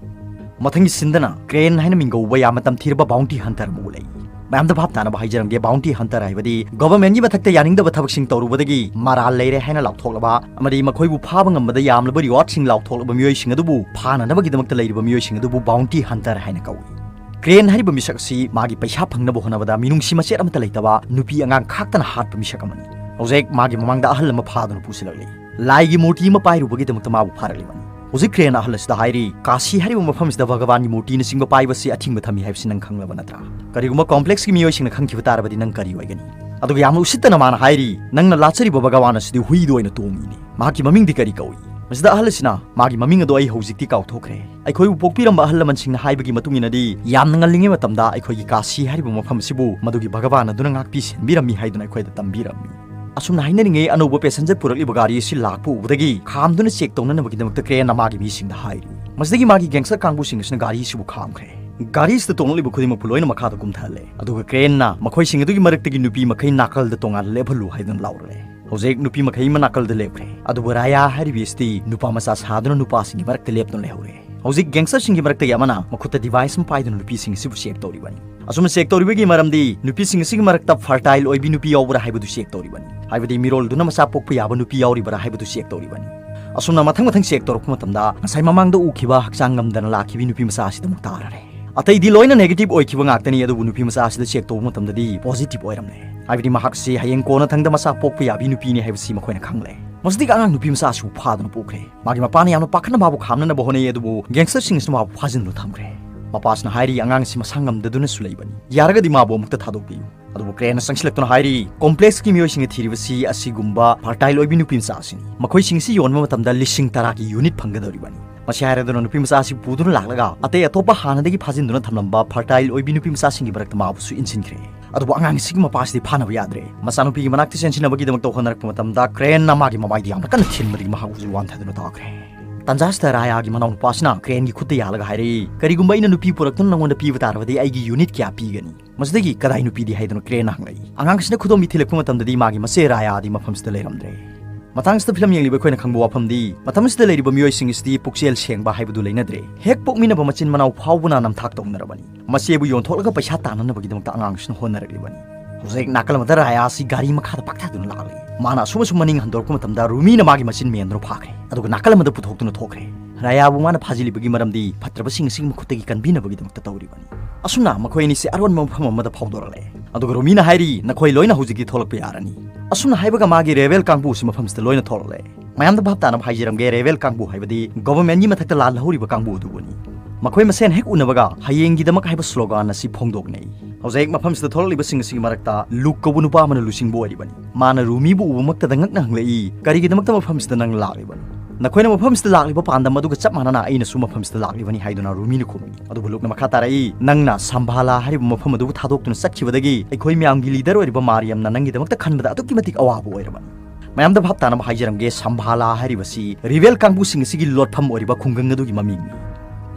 ꯃꯊꯪꯒꯤ ꯁꯤꯟꯗꯅ ꯀ꯭ꯔꯦꯟ ꯍꯥꯏꯅ ꯃꯤꯡꯒꯧꯕ ꯌꯥꯝꯅ ꯇꯝꯊꯤꯔꯕ ꯕꯥꯎꯟꯇꯤ ꯍꯟꯇꯔ ꯑꯃ ꯎꯠꯂꯛꯏ꯫ ꯃꯌꯥꯝꯗ ꯚꯥꯞ ꯇꯥꯅꯕ ꯍꯥꯏꯖꯔꯝꯒꯦ, ꯕꯥꯎꯟꯇꯤ ꯍꯟꯇꯔ ꯍꯥꯏꯕꯗꯤ ꯒꯣꯚꯔꯟꯃꯦꯟꯠꯀꯤ ꯃꯊꯛꯇ ꯌꯥꯅꯤꯡꯗꯕ ꯊꯕꯛꯁꯤꯡ ꯇꯧꯔꯨꯕꯗꯒꯤ ꯃꯔꯥꯜ ꯂꯩꯔꯦ ꯍꯥꯏꯅ ꯂꯥꯎꯊꯣꯛꯂꯕ ꯑꯃꯗꯤ ꯃꯈꯣꯏꯕꯨ ꯐꯥꯕ ꯉꯝꯕꯗ ꯌꯥꯝꯂꯕ ꯔꯤꯋꯥꯔꯗꯁꯤꯡ ꯂꯥꯎꯊꯣꯛꯂꯕ ꯃꯤꯑꯣꯏꯁꯤꯡ ꯑꯗꯨꯕꯨ ꯐꯥꯅꯅꯕꯒꯤꯗꯃꯛꯇ ꯂꯩꯔꯤꯕ ꯃꯤꯑꯣꯏꯁꯤꯡ ꯑꯗꯨꯕꯨ ꯕꯥꯎꯟꯇꯤ ꯍꯟꯇꯔ ꯍꯥꯏꯅ ꯀꯧꯏ꯫ ꯀ꯭ꯔꯦꯟ ꯍꯥꯏꯔꯤꯕ ꯃꯤꯁꯛ ꯑꯁꯤ ꯃꯥꯒꯤ ꯄꯩꯁꯥ ꯐꯪꯅꯕ ꯍꯣꯠꯅꯕꯗ ꯃꯤꯅꯨꯡꯁꯤ ꯃꯆꯦꯠ ꯑꯃꯠꯇ ꯂꯩꯇꯕ ꯅꯨꯄꯤ ꯑꯉꯥꯡ ꯈꯥꯛꯇꯅ ꯍꯥꯠꯄ ꯃꯤꯁꯛ ꯑꯃꯅꯤ꯫ ꯍꯧꯖꯤꯛ ꯃꯥꯒꯤ ꯃꯃꯥꯡꯗ ꯑꯍꯜ ꯑꯃ ꯐꯥꯗꯨꯅ ꯄꯨꯁꯤꯜꯂꯛꯂꯤ꯫ ꯂꯥꯏꯒꯤ ꯃꯨꯔꯇꯤ ꯑꯃ ꯄꯥꯏꯔꯨꯕꯒꯤꯗꯃꯛꯇ ꯃꯥꯕꯨ ꯐꯥꯔꯛꯂꯤꯕꯅꯤ꯫ ꯍꯧꯖꯤꯛ ꯀ꯭ꯔꯦꯟ ꯑꯍꯜ ꯑꯁꯤꯗ ꯍꯥꯏꯔꯤ, "ꯀꯥꯁꯤ ꯍꯥꯏꯔꯤꯕ ꯃꯐꯝꯁꯤꯗ ꯚꯒꯕꯥꯟꯒꯤ ꯃꯨꯔꯇꯤꯅꯆꯤꯡꯕ ꯄꯥꯏꯕꯁꯤ ꯑꯊꯤꯡꯕ ꯊꯝꯃꯤ ꯍꯥꯏꯕꯁꯤ ꯅꯪ ꯈꯪꯂꯕ ꯅꯠꯇ꯭ꯔꯥ? ꯀꯔꯤꯒꯨꯝꯕ ꯀꯣꯝꯄ꯭ꯂꯦꯛꯁꯀꯤ ꯃꯤꯑꯣꯏꯁꯤꯡꯅ ꯈꯪꯈꯤꯕ ꯇꯥꯔꯕꯗꯤ ꯅꯪ ꯀꯔꯤ ꯑꯣꯏꯒꯅꯤ?" ꯑꯗꯨꯒ ꯌꯥꯝꯅ ꯎꯁꯤꯠꯇꯅ ꯃꯥꯅ ꯍꯥꯏꯔꯤ, "ꯅꯪꯅ ꯂꯥꯠꯆꯔꯤꯕ ꯚꯒꯕꯥꯟ ꯑꯁꯤꯗꯤ ꯍꯨꯏꯗ ꯑꯣꯏꯅ ꯇꯣꯡꯉꯤꯅꯦ꯫ ꯃꯍꯥꯛꯀꯤ ꯃꯃꯤꯡꯗꯤ ꯀꯔꯤ ꯀꯧꯏ?" ꯃꯁꯤꯗ ꯑꯍꯜ ꯑꯁꯤꯅ, "ꯃꯥꯒꯤ ꯃꯃꯤꯡ ꯑꯗꯣ ꯑꯩ ꯍꯧꯖꯤꯛꯇꯤ ꯀꯥꯎꯊꯣꯛꯈ꯭ꯔꯦ꯫ ꯑꯩꯈꯣꯏꯕꯨ ꯄꯣꯛꯄꯤꯔꯝꯕ ꯑꯍꯜ ꯂꯃꯟꯁꯤꯡꯅ ꯍꯥꯏꯕꯒꯤ ꯃꯇꯨꯡ ꯏꯟꯅꯗꯤ ꯌꯥꯝꯅ ꯉꯜꯂꯤꯉꯩ ꯃꯇꯝꯗ ꯑꯩꯈꯣꯏꯒꯤ ꯀꯥꯁꯤ ꯍꯥꯏꯔꯤꯕ ꯃꯐꯝ ꯑꯁꯤꯕꯨ ꯃꯗꯨꯒꯤ ꯚꯒꯕꯥꯟ ꯑꯗꯨꯅ ꯉꯥꯛꯄꯤ ꯁꯦꯟꯕꯤꯔꯝꯃꯤ ꯍꯥꯏꯗꯨꯅ ꯑꯩꯈꯣꯏꯗ ꯇꯝꯕꯤꯔꯝꯃꯤ"꯫ ꯑꯁꯨꯝꯅ ꯍꯥꯏꯅꯔꯤꯉꯩ ꯑꯅꯧꯕ ꯄꯦꯁꯦꯟꯖꯔ ꯄꯨꯔꯛꯂꯤꯕ ꯒꯥꯔꯤ ꯑꯁꯤ ꯂꯥꯛꯄ ꯎꯕꯗꯒꯤ ꯈꯥꯝꯗꯨꯅ ꯆꯦꯛ ꯇꯧꯅꯅꯕꯒꯤꯗꯃꯛꯇ ꯀ꯭ꯔꯦꯟꯅ ꯃꯥꯒꯤ ꯃꯤꯁꯤꯡꯗ ꯍꯥꯏꯔꯤ꯫ ꯃꯁꯤꯗꯒꯤ ꯃꯥꯒꯤ ꯒꯦꯡꯁꯇꯔ ꯀꯥꯡꯕꯨꯁꯤꯡ ꯑꯁꯤꯅ ꯒꯥꯔꯤ ꯑꯁꯤꯕꯨ ꯈꯥꯝꯈ꯭ꯔꯦ꯫ ꯒꯥꯔꯤ ꯑꯁꯤꯗ ꯇꯣꯡꯂꯛꯂꯤꯕ ꯈꯨꯗꯤꯡꯃꯛꯄꯨ ꯂꯣꯏꯅ ꯃꯈꯥꯗ ꯀꯨꯝꯊꯍꯜꯂꯦ꯫ ꯑꯗꯨꯒ ꯀ꯭ꯔꯦꯟꯅ ꯃꯈꯣꯏꯁꯤꯡ ꯑꯗꯨꯒꯤ ꯃꯔꯛꯇꯒꯤ ꯅꯨꯄꯤ ꯃꯈꯩ ꯅꯥꯀꯜꯗ ꯇꯣꯉꯥꯟꯅ ꯂꯦꯞꯍꯜꯂꯨ ꯍꯥꯏꯗꯨꯅ ꯂꯥꯎꯔꯛꯂꯦ꯫ ꯍꯧꯖꯤꯛ ꯅꯨꯄꯤ ꯃꯈꯩ ꯑꯃ ꯅꯥꯀꯜꯗ ꯂꯦꯞꯈ꯭ꯔꯦ, ꯑꯗꯨꯕꯨ ꯔꯥꯌꯥ ꯍꯥꯏꯔꯤꯕꯤ ꯑꯁꯤꯗꯤ ꯅꯨꯄꯥ ꯃꯆꯥ ꯁꯥꯗꯨꯅ ꯅꯨꯄꯥꯁꯤꯡꯒꯤ ꯃꯔꯛꯇ ꯂꯦꯞꯇꯨꯅ ꯂꯩꯍꯧꯔꯦ꯫ ꯍꯧꯖꯤꯛ ꯒꯦꯡꯁꯇꯔꯁꯤꯡꯒꯤ ꯃꯔꯛꯇꯒꯤ ꯑꯃꯅ ꯃꯈꯨꯠꯇ ꯗꯤꯚꯥꯏꯁ ꯑꯃ ꯄꯥꯏꯗꯨꯅ ꯅꯨꯄꯤꯁꯤꯡ ꯑꯁꯤꯕꯨ ꯆꯦꯛ ꯇꯧꯔꯤꯕꯅꯤ꯫ ꯑꯁꯨꯝꯅ ꯆꯦꯛ ꯇꯧꯔꯤꯕꯒꯤ ꯃꯔꯝꯗꯤ ꯅꯨꯄꯤꯁꯤꯡ ꯑꯁꯤꯒꯤ ꯃꯔꯛꯇ ꯐꯔꯇꯥꯏꯜ ꯑꯣꯏꯕꯤ ꯅꯨꯄꯤ ꯌꯥꯎꯕ꯭ꯔꯥ ꯍꯥꯏꯕꯗꯨ ꯆꯦꯛ ꯇꯧꯔꯤꯕꯅꯤ, ꯍꯥꯏꯕꯗꯤ ꯃꯤꯔꯣꯜꯗꯨꯅ ꯃꯆꯥ ꯄꯣꯛꯄ ꯌꯥꯕ ꯅꯨꯄꯤ ꯌꯥꯎꯔꯤꯕ꯭ꯔꯥ ꯍꯥꯏꯕꯗꯨ ꯆꯦꯛ ꯇꯧꯔꯤꯕꯅꯤ꯫ ꯑꯁꯨꯝꯅ ꯃꯊꯪ ꯃꯊꯪ ꯆꯦꯛ ꯇꯧꯔꯛꯄ ꯃꯇꯝꯗ ꯉꯁꯥꯏ ꯃꯃꯥꯡꯗ ꯎꯈꯤꯕ ꯍꯛꯆꯥꯡ ꯉꯝꯗꯅ ꯂꯥꯛꯈꯤꯕ ꯅꯨꯄꯤ ꯃꯆꯥ ꯑꯁꯤꯗ ꯑꯃꯨꯛ ꯇꯥꯔꯔꯦ꯫ ꯑꯇꯩꯗꯤ ꯂꯣꯏꯅ ꯅꯦꯒꯦꯇꯤꯚ ꯑꯣꯏꯈꯤꯕ ꯉꯥꯛꯇꯅꯤ, ꯑꯗꯨꯕꯨ ꯅꯨꯄꯤ ꯃꯆꯥ ꯑꯁꯤꯗ ꯆꯦꯛ ꯇꯧꯕ ꯃꯇꯝꯗꯗꯤ ꯄꯣꯖꯤꯇꯤꯚ ꯑꯣꯏꯔꯝꯂꯦ꯫ ꯍꯥꯏꯕꯗꯤ ꯃꯍꯥꯛꯁꯤ ꯍꯌꯦꯡ ꯀꯣꯟꯅ ꯊꯪꯗ ꯃꯆꯥ ꯄꯣꯛꯄ ꯌꯥꯕꯤ ꯅꯨꯄꯤꯅꯤ ꯍꯥꯏꯕꯁꯤ ꯃꯈꯣꯏꯅ ꯈꯪꯂꯦ꯫ ꯃꯁꯤꯗꯒꯤ ꯑꯉꯥꯡ ꯅꯨꯄꯤ ꯃꯆꯥ ꯑꯁꯤꯕꯨ ꯐꯥꯗꯨꯅ ꯄꯨꯈ꯭ꯔꯦ꯫ ꯃꯥꯒꯤ ꯃꯄꯥꯅ ꯌꯥꯝꯅ ꯄꯥꯈꯠꯅ ꯃꯥꯕꯨ ꯈꯥꯝꯅꯅꯕ ꯍꯣꯠꯅꯩ, ꯑꯗꯨꯕꯨ ꯒꯦꯡꯁꯇꯔꯁꯤꯡ ꯑꯁꯤꯅ ꯃꯥꯕꯨ ꯐꯥꯖꯤꯟꯗꯨꯅ ꯊꯝꯈ꯭ꯔꯦ꯫ ꯃꯄꯥꯁꯤꯅ ꯍꯥꯏꯔꯤ, ꯑꯉꯥꯡꯁꯤ ꯃꯁꯥ ꯉꯝꯗꯗꯨꯅꯁꯨ ꯂꯩꯕꯅꯤ, ꯌꯥꯔꯒꯗꯤ ꯃꯥꯕꯨ ꯑꯃꯨꯛꯇ ꯊꯥꯗꯣꯛꯄꯤꯌꯨ꯫ ꯑꯗꯨꯕꯨ ꯀ꯭ꯔꯦꯟꯅ ꯆꯪꯁꯤꯜꯂꯛꯇꯨꯅ ꯍꯥꯏꯔꯤ, ꯀꯣꯝꯄ꯭ꯂꯦꯛꯁꯀꯤ ꯃꯤꯑꯣꯏꯁꯤꯡꯅ ꯊꯤꯔꯤꯕꯁꯤ ꯑꯁꯤꯒꯨꯝꯕ ꯐꯔꯇꯥꯏꯜ ꯑꯣꯏꯕꯤ ꯅꯨꯄꯤ ꯃꯆꯥ ꯑꯁꯤꯅꯤ꯫ ꯃꯈꯣꯏꯁꯤꯡ ꯑꯁꯤ ꯌꯣꯟꯕ ꯃꯇꯝꯗ ꯂꯤꯁꯤꯡ ꯇꯔꯥꯒꯤ ꯌꯨꯅꯤꯠ ꯐꯪꯒꯗꯧꯔꯤꯕꯅꯤ꯫ ꯃꯁꯤ ꯍꯥꯏꯔꯗꯨꯅ ꯅꯨꯄꯤ ꯃꯆꯥ ꯑꯁꯤ ꯄꯨꯗꯨꯅ ꯂꯥꯛꯂꯒ ꯑꯇꯩ ꯑꯇꯣꯞꯄ ꯍꯥꯟꯅꯗꯒꯤ ꯐꯥꯖꯤꯟꯗꯨꯅ ꯊꯝꯂꯝꯕ ꯐꯔꯇꯥꯏꯜ ꯑꯣꯏꯕꯤ ꯅꯨꯄꯤ ꯃꯆꯥꯁꯤꯡꯒꯤ ꯃꯔꯛꯇ ꯃꯥꯕꯨꯁꯨ ꯏꯟꯁꯤꯟꯈ꯭ꯔꯦ꯫ ꯑꯗꯨꯕꯨ ꯑꯉꯥꯡꯁꯤꯒꯤ ꯃꯄꯥꯁꯤꯗꯤ ꯐꯥꯅꯕ ꯌꯥꯗ꯭ꯔꯦ꯫ ꯃꯆꯥꯅꯨꯄꯤꯒꯤ ꯃꯅꯥꯛꯇ ꯆꯦꯟꯁꯤꯟꯅꯕꯒꯤꯗꯃꯛꯇ ꯍꯣꯠꯅꯔꯛꯄ ꯃꯇꯝꯗ ꯀ꯭ꯔꯦꯟꯅ ꯃꯥꯒꯤ ꯃꯃꯥꯏꯗ ꯌꯥꯝꯅ ꯀꯟꯅ ꯊꯤꯟꯕꯗꯒꯤ ꯃꯍꯥꯛ ꯍꯧꯖꯤꯛ ꯋꯥꯟꯊꯗꯨꯅ ꯇꯥꯈ꯭ꯔꯦ꯫ ꯇꯟꯖꯥꯁꯤꯗ ꯔꯥꯌꯥꯒꯤ ꯃꯅꯥꯎꯅꯨꯄꯥꯁꯤꯅ ꯀ꯭ꯔꯦꯟꯒꯤ ꯈꯨꯠꯇ ꯌꯥꯜꯂꯒ ꯍꯥꯏꯔꯛꯏ, "ꯀꯔꯤꯒꯨꯝꯕ ꯑꯩꯅ ꯅꯨꯄꯤ ꯄꯨꯔꯛꯇꯨꯅ ꯅꯉꯣꯟꯗ ꯄꯤꯕ ꯇꯥꯔꯕꯗꯤ ꯑꯩꯒꯤ ꯌꯨꯅꯤꯠ ꯀꯌꯥ ꯄꯤꯒꯅꯤ?" ꯃꯁꯤꯗꯒꯤ "ꯀꯗꯥꯏ ꯅꯨꯄꯤꯗꯤ?" ꯍꯥꯏꯗꯨꯅ ꯀ꯭ꯔꯦꯟꯅ ꯍꯪꯂꯛꯏ꯫ ꯑꯉꯥꯡꯁꯤꯅ ꯈꯨꯗꯣꯝꯕꯤ ꯊꯤꯜꯂꯛꯄ ꯃꯇꯝꯗꯗꯤ ꯃꯥꯒꯤ ꯃꯆꯦ ꯔꯥꯌꯥꯗꯤ ꯃꯐꯝꯁꯤꯗ ꯂꯩꯔꯝꯗ꯭ꯔꯦ꯫ ꯃꯇꯥꯡꯁꯤꯗ ꯐꯤꯂꯝ ꯌꯦꯡꯂꯤꯕ ꯑꯩꯈꯣꯏꯅ ꯈꯪꯕ ꯋꯥꯐꯝꯗꯤ, ꯃꯇꯝꯁꯤꯗ ꯂꯩꯔꯤꯕ ꯃꯤꯑꯣꯏꯁꯤꯡ ꯑꯁꯤꯗꯤ ꯄꯨꯛꯆꯦꯜ ꯁꯦꯡꯕ ꯍꯥꯏꯕꯗꯨ ꯂꯩꯅꯗ꯭ꯔꯦ꯫ ꯍꯦꯛ ꯄꯣꯛꯃꯤꯟꯅꯕ ꯃꯆꯤꯟ ꯃꯅꯥꯎ ꯐꯥꯎꯕꯅ ꯅꯝꯊꯥꯛ ꯇꯧꯅꯔꯕꯅꯤ꯫ ꯃꯆꯦꯕꯨ ꯌꯣꯟꯊꯣꯛꯂꯒ ꯄꯩꯁꯥ ꯇꯥꯟꯅꯅꯕꯒꯤꯗꯃꯛꯇ ꯑꯉꯥꯡꯁꯤꯅ ꯍꯣꯠꯅꯔꯛꯂꯤꯕꯅꯤ꯫ ꯍꯧꯖꯤꯛ ꯅꯥꯀꯜ ꯑꯃꯗ ꯔꯥꯌꯥ ꯑꯁꯤ ꯒꯥꯔꯤ ꯃꯈꯥꯗ ꯄꯥꯛꯊꯗꯨꯅ ꯂꯥꯛꯂꯤ꯫ ꯃꯥꯅ ꯑꯁꯨꯝ ꯑꯁꯨꯝ ꯃꯅꯤꯡ ꯍꯟꯗꯣꯔꯛꯄ ꯃꯇꯝꯗ ꯔꯨꯃꯤꯅ ꯃꯥꯒꯤ ꯃꯆꯤꯟ ꯃꯦꯟꯗꯨꯅ ꯐꯥꯈ꯭ꯔꯦ, ꯑꯗꯨꯒ ꯅꯥꯀꯜ ꯑꯃꯗ ꯄꯨꯊꯣꯛꯇꯨꯅ ꯊꯣꯛꯈ꯭ꯔꯦ꯫ ꯔꯥꯌꯥꯕꯨ ꯃꯥꯅ ꯐꯥꯖꯤꯜꯂꯤꯕꯒꯤ ꯃꯔꯝꯗꯤ ꯐꯠꯇ꯭ꯔꯕꯁꯤꯡ ꯑꯁꯤꯒꯤ ꯃꯈꯨꯠꯇꯒꯤ ꯀꯟꯕꯤꯅꯕꯒꯤꯗꯃꯛꯇ ꯇꯧꯔꯤꯕꯅꯤ꯫ ꯑꯁꯨꯝꯅ ꯃꯈꯣꯏ ꯑꯅꯤꯁꯦ ꯑꯔꯣꯟꯕ ꯃꯐꯝ ꯑꯃꯗ ꯐꯥꯎꯗꯣꯔꯛꯂꯦ, ꯑꯗꯨꯒ ꯔꯨꯃꯤꯅ ꯍꯥꯏꯔꯤ, "ꯅꯈꯣꯏ ꯂꯣꯏꯅ ꯍꯧꯖꯤꯛꯇꯤ ꯊꯣꯛꯂꯛꯄ ꯌꯥꯔꯅꯤ"꯫ ꯑꯁꯨꯝꯅ ꯍꯥꯏꯕꯒ ꯃꯥꯒꯤ ꯔꯦꯕꯦꯜ ꯀꯥꯡꯕꯨ ꯑꯁꯤ ꯃꯐꯝꯁꯤꯗ ꯂꯣꯏꯅ ꯊꯣꯛꯂꯛꯂꯦ꯫ ꯃꯌꯥꯝꯗ ꯚꯥꯞ ꯇꯥꯅꯕ ꯍꯥꯏꯖꯔꯝꯒꯦ, ꯔꯦꯕꯦꯜ ꯀꯥꯡꯕꯨ ꯍꯥꯏꯕꯗꯤ ꯒꯣꯚꯔꯟꯃꯦꯟꯠꯀꯤ ꯃꯊꯛꯇ ꯂꯥꯜꯍꯧꯔꯤꯕ ꯀꯥꯡꯕꯨ ꯑꯗꯨꯕꯨꯅꯤ꯫ ꯃꯈꯣꯏ ꯃꯁꯦꯟ ꯍꯦꯛ ꯎꯅꯕꯒ "ꯍꯌꯦꯡꯒꯤꯗꯃꯛ" ꯍꯥꯏꯕ ꯁ꯭ꯂꯣꯒꯥꯟ ꯑꯁꯤ ꯐꯣꯡꯗꯣꯛꯅꯩ꯫ ꯍꯧꯖꯤꯛ ꯃꯐꯝꯁꯤꯗ ꯊꯣꯛꯂꯛꯂꯤꯕꯁꯤꯡ ꯑꯁꯤꯒꯤ ꯃꯔꯛꯇ ꯂꯨꯛ ꯀꯧꯕ ꯅꯨꯄꯥ ꯑꯃꯅ ꯂꯨꯆꯤꯡꯕ ꯑꯣꯏꯔꯤꯕꯅꯤ꯫ ꯃꯥꯅ ꯔꯨꯃꯤꯕꯨ ꯎꯕꯃꯛꯇꯗ ꯉꯛꯅ ꯍꯪꯂꯛꯏ, "ꯀꯔꯤꯒꯤꯗꯃꯛꯇ ꯃꯐꯝꯁꯤꯗ ꯅꯪ ꯂꯥꯛꯂꯤꯕꯅꯣ?" "ꯅꯈꯣꯏꯅ ꯃꯐꯝꯁꯤꯗ ꯂꯥꯛꯂꯤꯕ ꯄꯥꯟꯗꯝ ꯑꯗꯨꯒ ꯆꯞ ꯃꯥꯟꯅꯅ ꯑꯩꯅꯁꯨ ꯃꯐꯝꯁꯤꯗ ꯂꯥꯛꯂꯤꯕꯅꯤ" ꯍꯥꯏꯗꯨꯅ ꯔꯨꯃꯤꯅ ꯈꯨꯝꯃꯤ꯫ ꯑꯗꯨꯕꯨ ꯂꯨꯛꯅ ꯃꯈꯥ ꯇꯥꯔꯛꯏ, "ꯅꯪꯅ ꯁꯝꯚꯥꯂꯥ ꯍꯥꯏꯔꯤꯕ ꯃꯐꯝ ꯑꯗꯨꯕꯨ ꯊꯥꯗꯣꯛꯇꯨꯅ ꯆꯠꯈꯤꯕꯗꯒꯤ ꯑꯩꯈꯣꯏ ꯃꯌꯥꯝꯒꯤ ꯂꯤꯗꯔ ꯑꯣꯏꯔꯤꯕ ꯃꯥꯔꯤꯌꯝꯅ ꯅꯪꯒꯤꯗꯃꯛꯇ ꯈꯟꯕꯗ ꯑꯗꯨꯛꯀꯤ ꯃꯇꯤꯛ ꯑꯋꯥꯕ ꯑꯣꯏꯔꯕꯅꯤ"꯫ ꯃꯌꯥꯝꯗ ꯚꯥꯞ ꯇꯥꯅꯕ ꯍꯥꯏꯖꯔꯝꯒꯦ, ꯁꯝꯚꯥꯂꯥ ꯍꯥꯏꯔꯤꯕꯁꯤ ꯔꯤꯕꯦꯜ ꯀꯥꯡꯕꯨꯁꯤꯡ ꯑꯁꯤꯒꯤ ꯂꯣꯠꯐꯝ ꯑꯣꯏꯔꯤꯕ ꯈꯨꯡꯒꯪ ꯑꯗꯨꯒꯤ ꯃꯃꯤꯡꯅꯤ꯫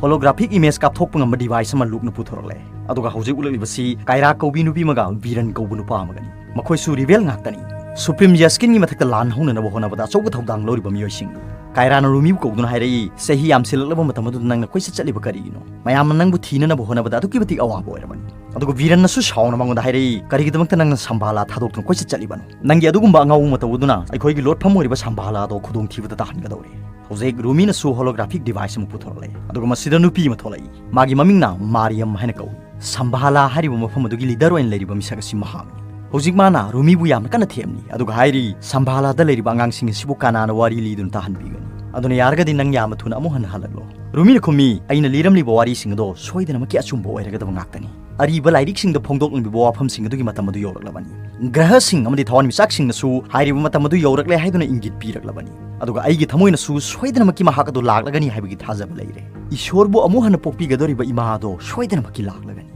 ꯍꯣꯂꯣꯒ꯭ꯔꯥꯐꯤꯛ ꯏꯃꯦꯖ ꯀꯥꯞꯊꯣꯛꯄ ꯉꯝꯕ ꯗꯤꯚꯥꯏꯁ ꯑꯃ ꯂꯨꯛꯅ ꯄꯨꯊꯣꯔꯛꯂꯦ꯫ ꯑꯗꯨꯒ ꯍꯧꯖꯤꯛ ꯎꯠꯂꯛꯂꯤꯕꯁꯤ ꯀꯥꯏꯔꯥ ꯀꯧꯕꯤ ꯅꯨꯄꯤ ꯑꯃꯒ ꯕꯤꯔꯟ ꯀꯧꯕ ꯅꯨꯄꯥ ꯑꯃꯒꯅꯤ꯫ ꯃꯈꯣꯏꯁꯨ ꯔꯤꯕꯦꯜ ꯉꯥꯛꯇꯅꯤ꯫ ꯁꯨꯄ꯭ꯔꯤꯝ ꯖꯁꯀꯤꯟꯒꯤ ꯃꯊꯛꯇ ꯂꯥꯟ ꯍꯧꯅꯅꯕ ꯍꯣꯠꯅꯕꯗ ꯑꯆꯧꯕ ꯊꯧꯗꯥꯡ ꯂꯧꯔꯤꯕ ꯃꯤꯑꯣꯏꯁꯤꯡꯅꯤ꯫ ꯀꯥꯏꯔꯥꯅ ꯔꯨꯃꯤꯕꯨ ꯀꯧꯗꯨꯅ ꯍꯥꯏꯔꯛꯏ, "ꯆꯍꯤ ꯌꯥꯝꯁꯤꯜꯂꯛꯂꯕ ꯃꯇꯝ ꯑꯗꯨꯗ ꯅꯪꯅ ꯀꯣꯏꯆꯠ ꯆꯠꯂꯤꯕ ꯀꯔꯤꯒꯤꯅꯣ? ꯃꯌꯥꯝꯅ ꯅꯪꯕꯨ ꯊꯤꯅꯅꯕ ꯍꯣꯠꯅꯕꯗ ꯑꯗꯨꯛꯀꯤ ꯃꯇꯤꯛ ꯑꯋꯥꯕ ꯑꯣꯏꯔꯕꯅꯤ"꯫ ꯑꯗꯨꯒ ꯕꯤꯔꯟꯅꯁꯨ ꯁꯥꯎꯅ ꯃꯉꯣꯟꯗ ꯍꯥꯏꯔꯛꯏ, "ꯀꯔꯤꯒꯤꯗꯃꯛꯇ ꯅꯪꯅ ꯁꯝꯚꯥꯂꯥ ꯊꯥꯗꯣꯛꯇꯨꯅ ꯀꯣꯏꯆꯠ ꯆꯠꯂꯤꯕꯅꯣ? ꯅꯪꯒꯤ ꯑꯗꯨꯒꯨꯝꯕ ꯑꯉꯥꯎꯕ ꯃꯇꯧ ꯑꯗꯨꯅ ꯑꯩꯈꯣꯏꯒꯤ ꯂꯣꯠꯐꯝ ꯑꯣꯏꯔꯤꯕ ꯁꯝꯚꯥꯂꯥꯗꯣ ꯈꯨꯗꯣꯡꯊꯤꯕꯗ ꯇꯥꯍꯟꯒꯗꯧꯔꯦ꯫" ꯍꯧꯖꯤꯛ ꯔꯨꯃꯤꯅꯁꯨ holographic device ꯑꯃ ꯄꯨꯊꯣꯔꯛꯂꯦ, ꯑꯗꯨꯒ ꯃꯁꯤꯗ ꯅꯨꯄꯤ ꯑꯃ ꯊꯣꯛꯂꯛꯏ꯫ ꯃꯥꯒꯤ ꯃꯃꯤꯡꯅ ꯃꯥꯔꯤꯌꯝ ꯍꯥꯏꯅ ꯀꯧꯏ꯫ ꯁꯝꯚꯥꯂꯥ ꯍꯥꯏꯔꯤꯕ ꯃꯐꯝ ꯑꯗꯨꯒꯤ leader ꯑꯣꯏꯅ ꯂꯩꯔꯤꯕ ꯃꯤꯁꯛ ꯑꯁꯤ ꯃꯍꯥꯛꯅꯤ꯫ ꯍꯧꯖꯤꯛ ꯃꯥꯅ ꯔꯨꯃꯤꯕꯨ ꯌꯥꯝꯅ ꯀꯟꯅ ꯊꯦꯝꯂꯤ, ꯑꯗꯨꯒ ꯍꯥꯏꯔꯤ, "ꯁꯝꯚꯥꯂꯥꯗ ꯂꯩꯔꯤꯕ ꯑꯉꯥꯡꯁꯤꯡ ꯑꯁꯤꯕꯨ ꯀꯅꯥꯅ ꯋꯥꯔꯤ ꯂꯤꯗꯨꯅ ꯇꯥꯍꯟꯕꯤꯒꯅꯤ? ꯑꯗꯨꯅ ꯌꯥꯔꯒꯗꯤ ꯅꯪ ꯌꯥꯝꯅ ꯊꯨꯅ ꯑꯃꯨꯛ ꯍꯟꯅ ꯍꯜꯂꯛꯂꯣ꯫" ꯔꯨꯃꯤꯅ ꯈꯨꯝꯃꯤ, "ꯑꯩꯅ ꯂꯤꯔꯝꯂꯤꯕ ꯋꯥꯔꯤꯁꯤꯡ ꯑꯗꯣ ꯁꯣꯏꯗꯅꯃꯛꯀꯤ ꯑꯆꯨꯝꯕ ꯑꯣꯏꯔꯒꯗꯕ ꯉꯥꯛꯇꯅꯤ꯫ ꯑꯔꯤꯕ ꯂꯥꯏꯔꯤꯛꯁꯤꯡꯗ ꯐꯣꯡꯗꯣꯛꯂꯝꯂꯤꯕ ꯋꯥꯐꯝꯁꯤꯡ ꯑꯗꯨꯒꯤ ꯃꯇꯝ ꯑꯗꯨ ꯌꯧꯔꯛꯂꯕꯅꯤ꯫ ꯒ꯭ꯔꯍꯁꯤꯡ ꯑꯃꯗꯤ ꯊꯋꯥꯟꯃꯤꯆꯥꯛꯁꯤꯡꯅꯁꯨ ꯍꯥꯏꯔꯤꯕ ꯃꯇꯝ ꯑꯗꯨ ꯌꯧꯔꯛꯂꯦ ꯍꯥꯏꯗꯨꯅ ꯏꯪꯒꯤꯠ ꯄꯤꯔꯛꯂꯕꯅꯤ꯫ ꯑꯗꯨꯒ ꯑꯩꯒꯤ ꯊꯃꯣꯏꯅꯁꯨ ꯁꯣꯏꯗꯅꯃꯛꯀꯤ ꯃꯍꯥꯛ ꯑꯗꯨ ꯂꯥꯛꯂꯒꯅꯤ ꯍꯥꯏꯕꯒꯤ ꯊꯥꯖꯕ ꯂꯩꯔꯦ꯫ ꯏꯁꯣꯔꯕꯨ ꯑꯃꯨꯛ ꯍꯟꯅ ꯄꯣꯛꯄꯤꯒꯗꯧꯔꯤꯕ ꯏꯃꯥ ꯑꯗꯣ ꯁꯣꯏꯗꯅꯃꯛꯀꯤ ꯂꯥꯛꯂꯒꯅꯤ꯫"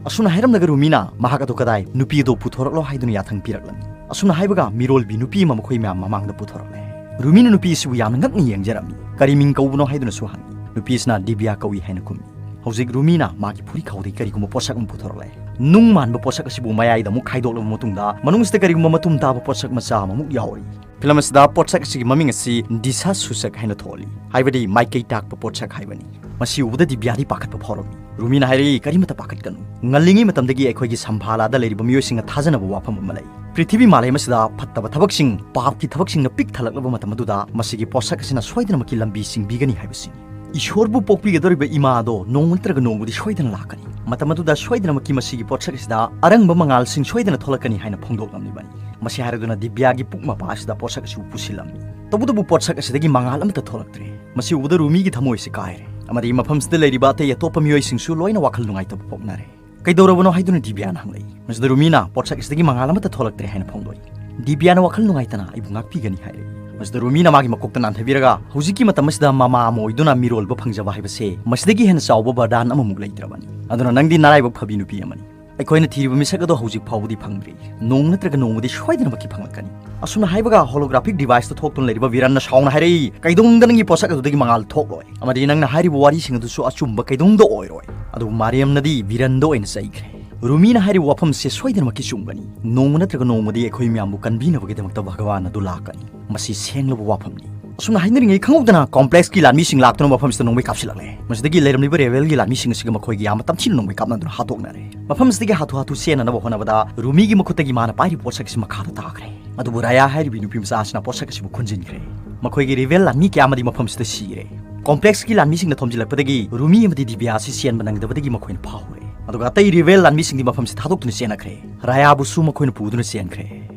ꯑꯁꯨꯝꯅ ꯍꯥꯏꯔꯝꯂꯒ ꯔꯨꯃꯤꯅ, "ꯃꯍꯥꯛ ꯑꯗꯨ ꯀꯗꯥꯏ? ꯅꯨꯄꯤ ꯑꯗꯨ ꯄꯨꯊꯣꯔꯛꯂꯣ" ꯍꯥꯏꯗꯨꯅ ꯌꯥꯊꯪ ꯄꯤꯔꯛꯂꯝꯃꯤ꯫ ꯑꯁꯨꯝꯅ ꯍꯥꯏꯕꯒ ꯃꯤꯔꯣꯜꯕꯤ ꯅꯨꯄꯤ ꯑꯃ ꯃꯈꯣꯏ ꯃꯌꯥꯝ ꯃꯃꯥꯡꯗ ꯄꯨꯊꯣꯔꯛꯂꯦ꯫ ꯔꯨꯃꯤꯅ ꯅꯨꯄꯤ ꯑꯁꯤꯕꯨ ꯌꯥꯝꯅ ꯉꯛꯅ ꯌꯦꯡꯖꯔꯝꯃꯤ꯫ "ꯀꯔꯤ ꯃꯤꯡ ꯀꯧꯕꯅꯣ?" ꯍꯥꯏꯗꯨꯅꯁꯨ ꯍꯪꯉꯤ꯫ ꯅꯨꯄꯤ ꯑꯁꯤꯅ "ꯗꯤꯕ꯭ꯌꯥ ꯀꯧꯏ" ꯍꯥꯏꯅ ꯈꯨꯝꯃꯤ꯫ ꯍꯧꯖꯤꯛ ꯔꯨꯃꯤꯅ ꯃꯥꯒꯤ ꯐꯨꯔꯤꯈꯥꯎꯗꯒꯤ ꯀꯔꯤꯒꯨꯝꯕ ꯄꯣꯠꯁꯛ ꯑꯃ ꯄꯨꯊꯣꯔꯛꯂꯦ꯫ ꯅꯨꯡ ꯃꯥꯟꯕ ꯄꯣꯠꯁꯛ ꯑꯁꯤꯕꯨ ꯃꯌꯥꯏꯗ ꯑꯃꯨꯛ ꯈꯥꯏꯗꯣꯛꯂꯕ ꯃꯇꯨꯡꯗ, ꯃꯅꯨꯡꯁꯤꯗ ꯀꯔꯤꯒꯨꯝꯕ ꯃꯇꯨꯝ ꯇꯥꯕ ꯄꯣꯠꯁꯛ ꯃꯆꯥ ꯑꯃꯃꯨꯛ ꯌꯥꯎꯔꯤ꯫ ꯐꯤꯂꯝ ꯑꯁꯤꯗ ꯄꯣꯠꯁꯛ ꯑꯁꯤꯒꯤ ꯃꯃꯤꯡ ꯑꯁꯤ ꯗꯤꯁꯥ ꯁꯨꯁꯛ ꯍꯥꯏꯅ ꯊꯣꯜꯂꯤ, ꯍꯥꯏꯕꯗꯤ ꯃꯥꯏꯀꯩ ꯇꯥꯛꯄ ꯄꯣꯠꯁꯛ ꯍꯥꯏꯕꯅꯤ꯫ ꯃꯁꯤ ꯎꯕꯗ ꯗꯤꯕ꯭ꯌꯥꯗꯤ ꯄꯥꯈꯠꯄ ꯐꯥꯎꯔꯝꯃꯤ꯫ ꯔꯨꯃꯤꯅ ꯍꯥꯏꯔꯛꯏ, "ꯀꯔꯤꯃꯠꯇ ꯄꯥꯈꯠꯀꯅꯨ꯫ ꯉꯜꯂꯤꯉꯩ ꯃꯇꯝꯗꯒꯤ ꯑꯩꯈꯣꯏꯒꯤ ꯁꯝꯚꯥꯂꯥꯗ ꯂꯩꯔꯤꯕ ꯃꯤꯑꯣꯏꯁꯤꯡꯅ ꯊꯥꯖꯅꯕ ꯋꯥꯐꯝ ꯑꯃ ꯂꯩ꯫ ꯄ꯭ꯔꯤꯊꯤꯕꯤ ꯃꯥꯂꯦꯝ ꯑꯁꯤꯗ ꯐꯠꯇꯕ ꯊꯕꯛꯁꯤꯡ, ꯄꯥꯞꯀꯤ ꯊꯕꯛꯁꯤꯡꯅ ꯄꯤꯛ ꯊꯜꯂꯛꯂꯕ ꯃꯇꯝ ꯑꯗꯨꯗ ꯃꯁꯤꯒꯤ ꯄꯣꯠꯁꯛ ꯑꯁꯤꯅ ꯁꯣꯏꯗꯅꯃꯛꯀꯤ ꯂꯝꯕꯤ ꯁꯤꯡꯕꯤꯒꯅꯤ ꯍꯥꯏꯕꯁꯤꯅꯤ꯫ ꯏꯁꯣꯔꯕꯨ ꯄꯣꯛꯄꯤꯒꯗꯧꯔꯤꯕ ꯏꯃꯥ ꯑꯗꯣ ꯅꯣꯡꯃ ꯅꯠꯇ꯭ꯔꯒ ꯅꯣꯡꯃꯗꯤ ꯁꯣꯏꯗꯅ ꯂꯥꯛꯀꯅꯤ꯫ ꯃꯇꯝ ꯑꯗꯨꯗ ꯁꯣꯏꯗꯅꯃꯛꯀꯤ ꯃꯁꯤꯒꯤ ꯄꯣꯠꯁꯛ ꯑꯁꯤꯗ ꯑꯔꯪꯕ ꯃꯉꯥꯜꯁꯤꯡ ꯁꯣꯏꯗꯅ ꯊꯣꯛꯂꯛꯀꯅꯤ" ꯍꯥꯏꯅ ꯐꯣꯡꯗꯣꯛꯂꯝꯂꯤꯕꯅꯤ꯫ ꯃꯁꯤ ꯍꯥꯏꯔꯗꯨꯅ ꯗꯤꯕ꯭ꯌꯥꯒꯤ ꯄꯨꯛ ꯃꯄꯥ ꯑꯁꯤꯗ ꯄꯣꯠꯁꯛ ꯑꯁꯤꯕꯨ ꯄꯨꯁꯤꯜꯂꯝꯃꯤ꯫ ꯇꯧꯕꯇꯕꯨ ꯄꯣꯠꯁꯛ ꯑꯁꯤꯗꯒꯤ ꯃꯉꯥꯜ ꯑꯃꯠꯇ ꯊꯣꯛꯂꯛꯇ꯭ꯔꯦ꯫ ꯃꯁꯤ ꯎꯕꯗ ꯔꯨꯃꯤꯒꯤ ꯊꯃꯣꯏ ꯑꯁꯤ ꯀꯥꯏꯔꯦ, ꯑꯃꯗꯤ ꯃꯐꯝꯁꯤꯗ ꯂꯩꯔꯤꯕ ꯑꯇꯩ ꯑꯇꯣꯞꯄ ꯃꯤꯑꯣꯏꯁꯤꯡꯁꯨ ꯂꯣꯏꯅ ꯋꯥꯈꯜ ꯅꯨꯡꯉꯥꯏꯇꯕ ꯄꯣꯛꯅꯔꯦ꯫ "ꯀꯩꯗꯧꯔꯕꯅꯣ?" ꯍꯥꯏꯗꯨꯅ ꯗꯤꯕ꯭ꯌꯥꯅ ꯍꯪꯂꯛꯏ꯫ ꯃꯁꯤꯗ ꯔꯨꯃꯤꯅ, "ꯄꯣꯠꯁꯛ ꯑꯁꯤꯗꯒꯤ ꯃꯉꯥꯜ ꯑꯃꯠꯇ ꯊꯣꯛꯂꯛꯇ꯭ꯔꯦ" ꯍꯥꯏꯅ ꯐꯣꯡꯗꯣꯛꯏ꯫ ꯗꯤꯕ꯭ꯌꯥꯅ ꯋꯥꯈꯜ ꯅꯨꯡꯉꯥꯏꯇꯅ ꯑꯩꯕꯨ ꯉꯥꯛꯄꯤꯒꯅꯤ ꯍꯥꯏꯔꯛꯏ꯫ ꯃꯁꯤꯗ ꯔꯨꯃꯤꯅ ꯃꯥꯒꯤ ꯃꯀꯣꯛꯇ ꯅꯥꯟꯊꯕꯤꯔꯒ, "ꯍꯧꯖꯤꯛꯀꯤ ꯃꯇꯝ ꯑꯁꯤꯗ ꯃꯃꯥ ꯑꯃ ꯑꯣꯏꯗꯨꯅ ꯃꯤꯔꯣꯜꯕ ꯐꯪꯖꯕ ꯍꯥꯏꯕꯁꯦ ꯃꯁꯤꯗꯒꯤ ꯍꯦꯟꯅ ꯆꯥꯎꯕ ꯕꯔꯗꯥꯟ ꯑꯃꯃꯨꯛ ꯂꯩꯇ꯭ꯔꯕꯅꯤ꯫ ꯑꯗꯨꯅ ꯅꯪꯗꯤ ꯅꯔꯥꯏꯕꯛ ꯐꯕꯤ ꯅꯨꯄꯤ ꯑꯃꯅꯤ꯫ ꯑꯩꯈꯣꯏꯅ ꯊꯤꯔꯤꯕ ꯃꯤꯁꯛ ꯑꯗꯣ ꯍꯧꯖꯤꯛ ꯐꯥꯎꯕꯗꯤ ꯐꯪꯗ꯭ꯔꯤ꯫ ꯅꯣꯡꯃ ꯅꯠꯇ꯭ꯔꯒ ꯅꯣꯡꯃꯗꯤ ꯁꯣꯏꯗꯅꯃꯛꯀꯤ ꯐꯪꯂꯛꯀꯅꯤ꯫" ꯑꯁꯨꯝꯅ ꯍꯥꯏꯕꯒ holographic deviceꯇ ꯊꯣꯛꯇꯨꯅ ꯂꯩꯔꯤꯕ ꯕꯤꯔꯟꯅ ꯁꯥꯎꯅ ꯍꯥꯏꯔꯛꯏ, "ꯀꯩꯗꯧꯅꯨꯡꯗ ꯅꯪꯒꯤ ꯄꯣꯠꯁꯛ ꯑꯗꯨꯗꯒꯤ ꯃꯉꯥꯜ ꯊꯣꯛꯂꯣꯏ, ꯑꯃꯗꯤ ꯅꯪꯅ ꯍꯥꯏꯔꯤꯕ ꯋꯥꯔꯤꯁꯤꯡ ꯑꯗꯨꯁꯨ ꯑꯆꯨꯝꯕ ꯀꯩꯗꯧꯅꯨꯡꯗ ꯑꯣꯏꯔꯣꯏ꯫" ꯑꯗꯨꯕꯨ ꯃꯥꯔꯤꯌꯝꯅꯗꯤ ꯕꯤꯔꯟꯗ ꯑꯣꯏꯅ ꯆꯩꯈ꯭ꯔꯦ꯫ ꯔꯨꯃꯤꯅ ꯍꯥꯏꯔꯤꯕ ꯋꯥꯐꯝꯁꯦ ꯁꯣꯏꯗꯅꯃꯛꯀꯤ ꯆꯨꯝꯒꯅꯤ꯫ ꯅꯣꯡꯃ ꯅꯠꯇ꯭ꯔꯒ ꯅꯣꯡꯃꯗꯤ ꯑꯩꯈꯣꯏ ꯃꯌꯥꯝꯕꯨ ꯀꯟꯕꯤꯅꯕꯒꯤꯗꯃꯛꯇ ꯚꯒꯋꯥꯟ ꯑꯗꯨ ꯂꯥꯛꯀꯅꯤ꯫ ꯃꯁꯤ ꯁꯦꯡꯂꯕ ꯋꯥꯐꯝꯅꯤ꯫ ꯑꯁꯨꯝꯅ ꯍꯥꯏꯅꯔꯤꯉꯩ ꯈꯪꯍꯧꯗꯅ complexꯀꯤ ꯂꯥꯟꯃꯤꯁꯤꯡ ꯂꯥꯛꯇꯨꯅ ꯃꯐꯝꯁꯤꯗ ꯅꯣꯡꯃꯩ ꯀꯥꯞꯁꯤꯜꯂꯛꯂꯦ꯫ ꯃꯁꯤꯗꯒꯤ ꯂꯩꯔꯝꯂꯤꯕ ꯔꯦꯕꯦꯜꯒꯤ ꯂꯥꯟꯃꯤꯁꯤꯡ ꯑꯁꯤꯒ ꯃꯈꯣꯏꯒꯤ ꯌꯥꯝꯅ ꯇꯝꯊꯤꯅ ꯅꯣꯡꯃꯩ ꯀꯥꯞꯅꯗꯨꯅ ꯍꯥꯠꯇꯣꯛꯅꯔꯦ꯫ ꯃꯐꯝꯁꯤꯗꯒꯤ ꯍꯥꯊꯨ ꯍꯥꯊꯨ ꯆꯦꯟꯅꯅꯕ ꯍꯣꯠꯅꯕꯗ ꯔꯨꯃꯤꯒꯤ ꯃꯈꯨꯠꯇꯒꯤ ꯃꯥꯅ ꯄꯥꯏꯔꯤꯕ ꯄꯣꯠꯁꯛ ꯑꯁꯤ ꯃꯈꯥꯗ ꯇꯥꯈ꯭ꯔꯦ꯫ ꯑꯗꯨꯕꯨ ꯔꯥꯌꯥ ꯍꯥꯏꯔꯤꯕ ꯅꯨꯄꯤ ꯃꯆꯥ ꯑꯁꯤꯅ ꯄꯣꯠꯁꯛ ꯑꯁꯤꯕꯨ ꯈꯨꯟꯖꯤꯟꯈ꯭ꯔꯦ꯫ ꯃꯈꯣꯏꯒꯤ ꯔꯦꯕꯦꯜ ꯂꯥꯟꯃꯤ ꯀꯌꯥ ꯑꯃꯗꯤ ꯃꯐꯝꯁꯤꯗ ꯁꯤꯔꯦ꯫ Complexꯀꯤ ꯂꯥꯟꯃꯤꯁꯤꯡꯅ ꯊꯣꯝꯖꯤꯜꯂꯛꯄꯗꯒꯤ ꯔꯨꯃꯤ ꯑꯃꯗꯤ ꯗꯤꯕ꯭ꯌꯥ ꯑꯁꯤ ꯆꯦꯟꯕ ꯅꯪꯗꯕꯗꯒꯤ ꯃꯈꯣꯏꯅ ꯐꯥꯍꯧꯔꯦ꯫ ꯑꯗꯨꯒ ꯑꯇꯩ ꯔꯦꯕꯦꯜ ꯂꯥꯟꯃꯤꯁꯤꯡꯗꯤ ꯃꯐꯝꯁꯤ ꯊꯥꯗꯣꯛꯇꯨꯅ ꯆꯦꯟꯅꯈ꯭ꯔꯦ꯫ ꯔꯥꯌꯥꯕꯨꯁꯨ ꯃꯈꯣꯏꯅ ꯄꯨꯗꯨꯅ ꯆꯦꯟꯈ꯭ꯔꯦ꯫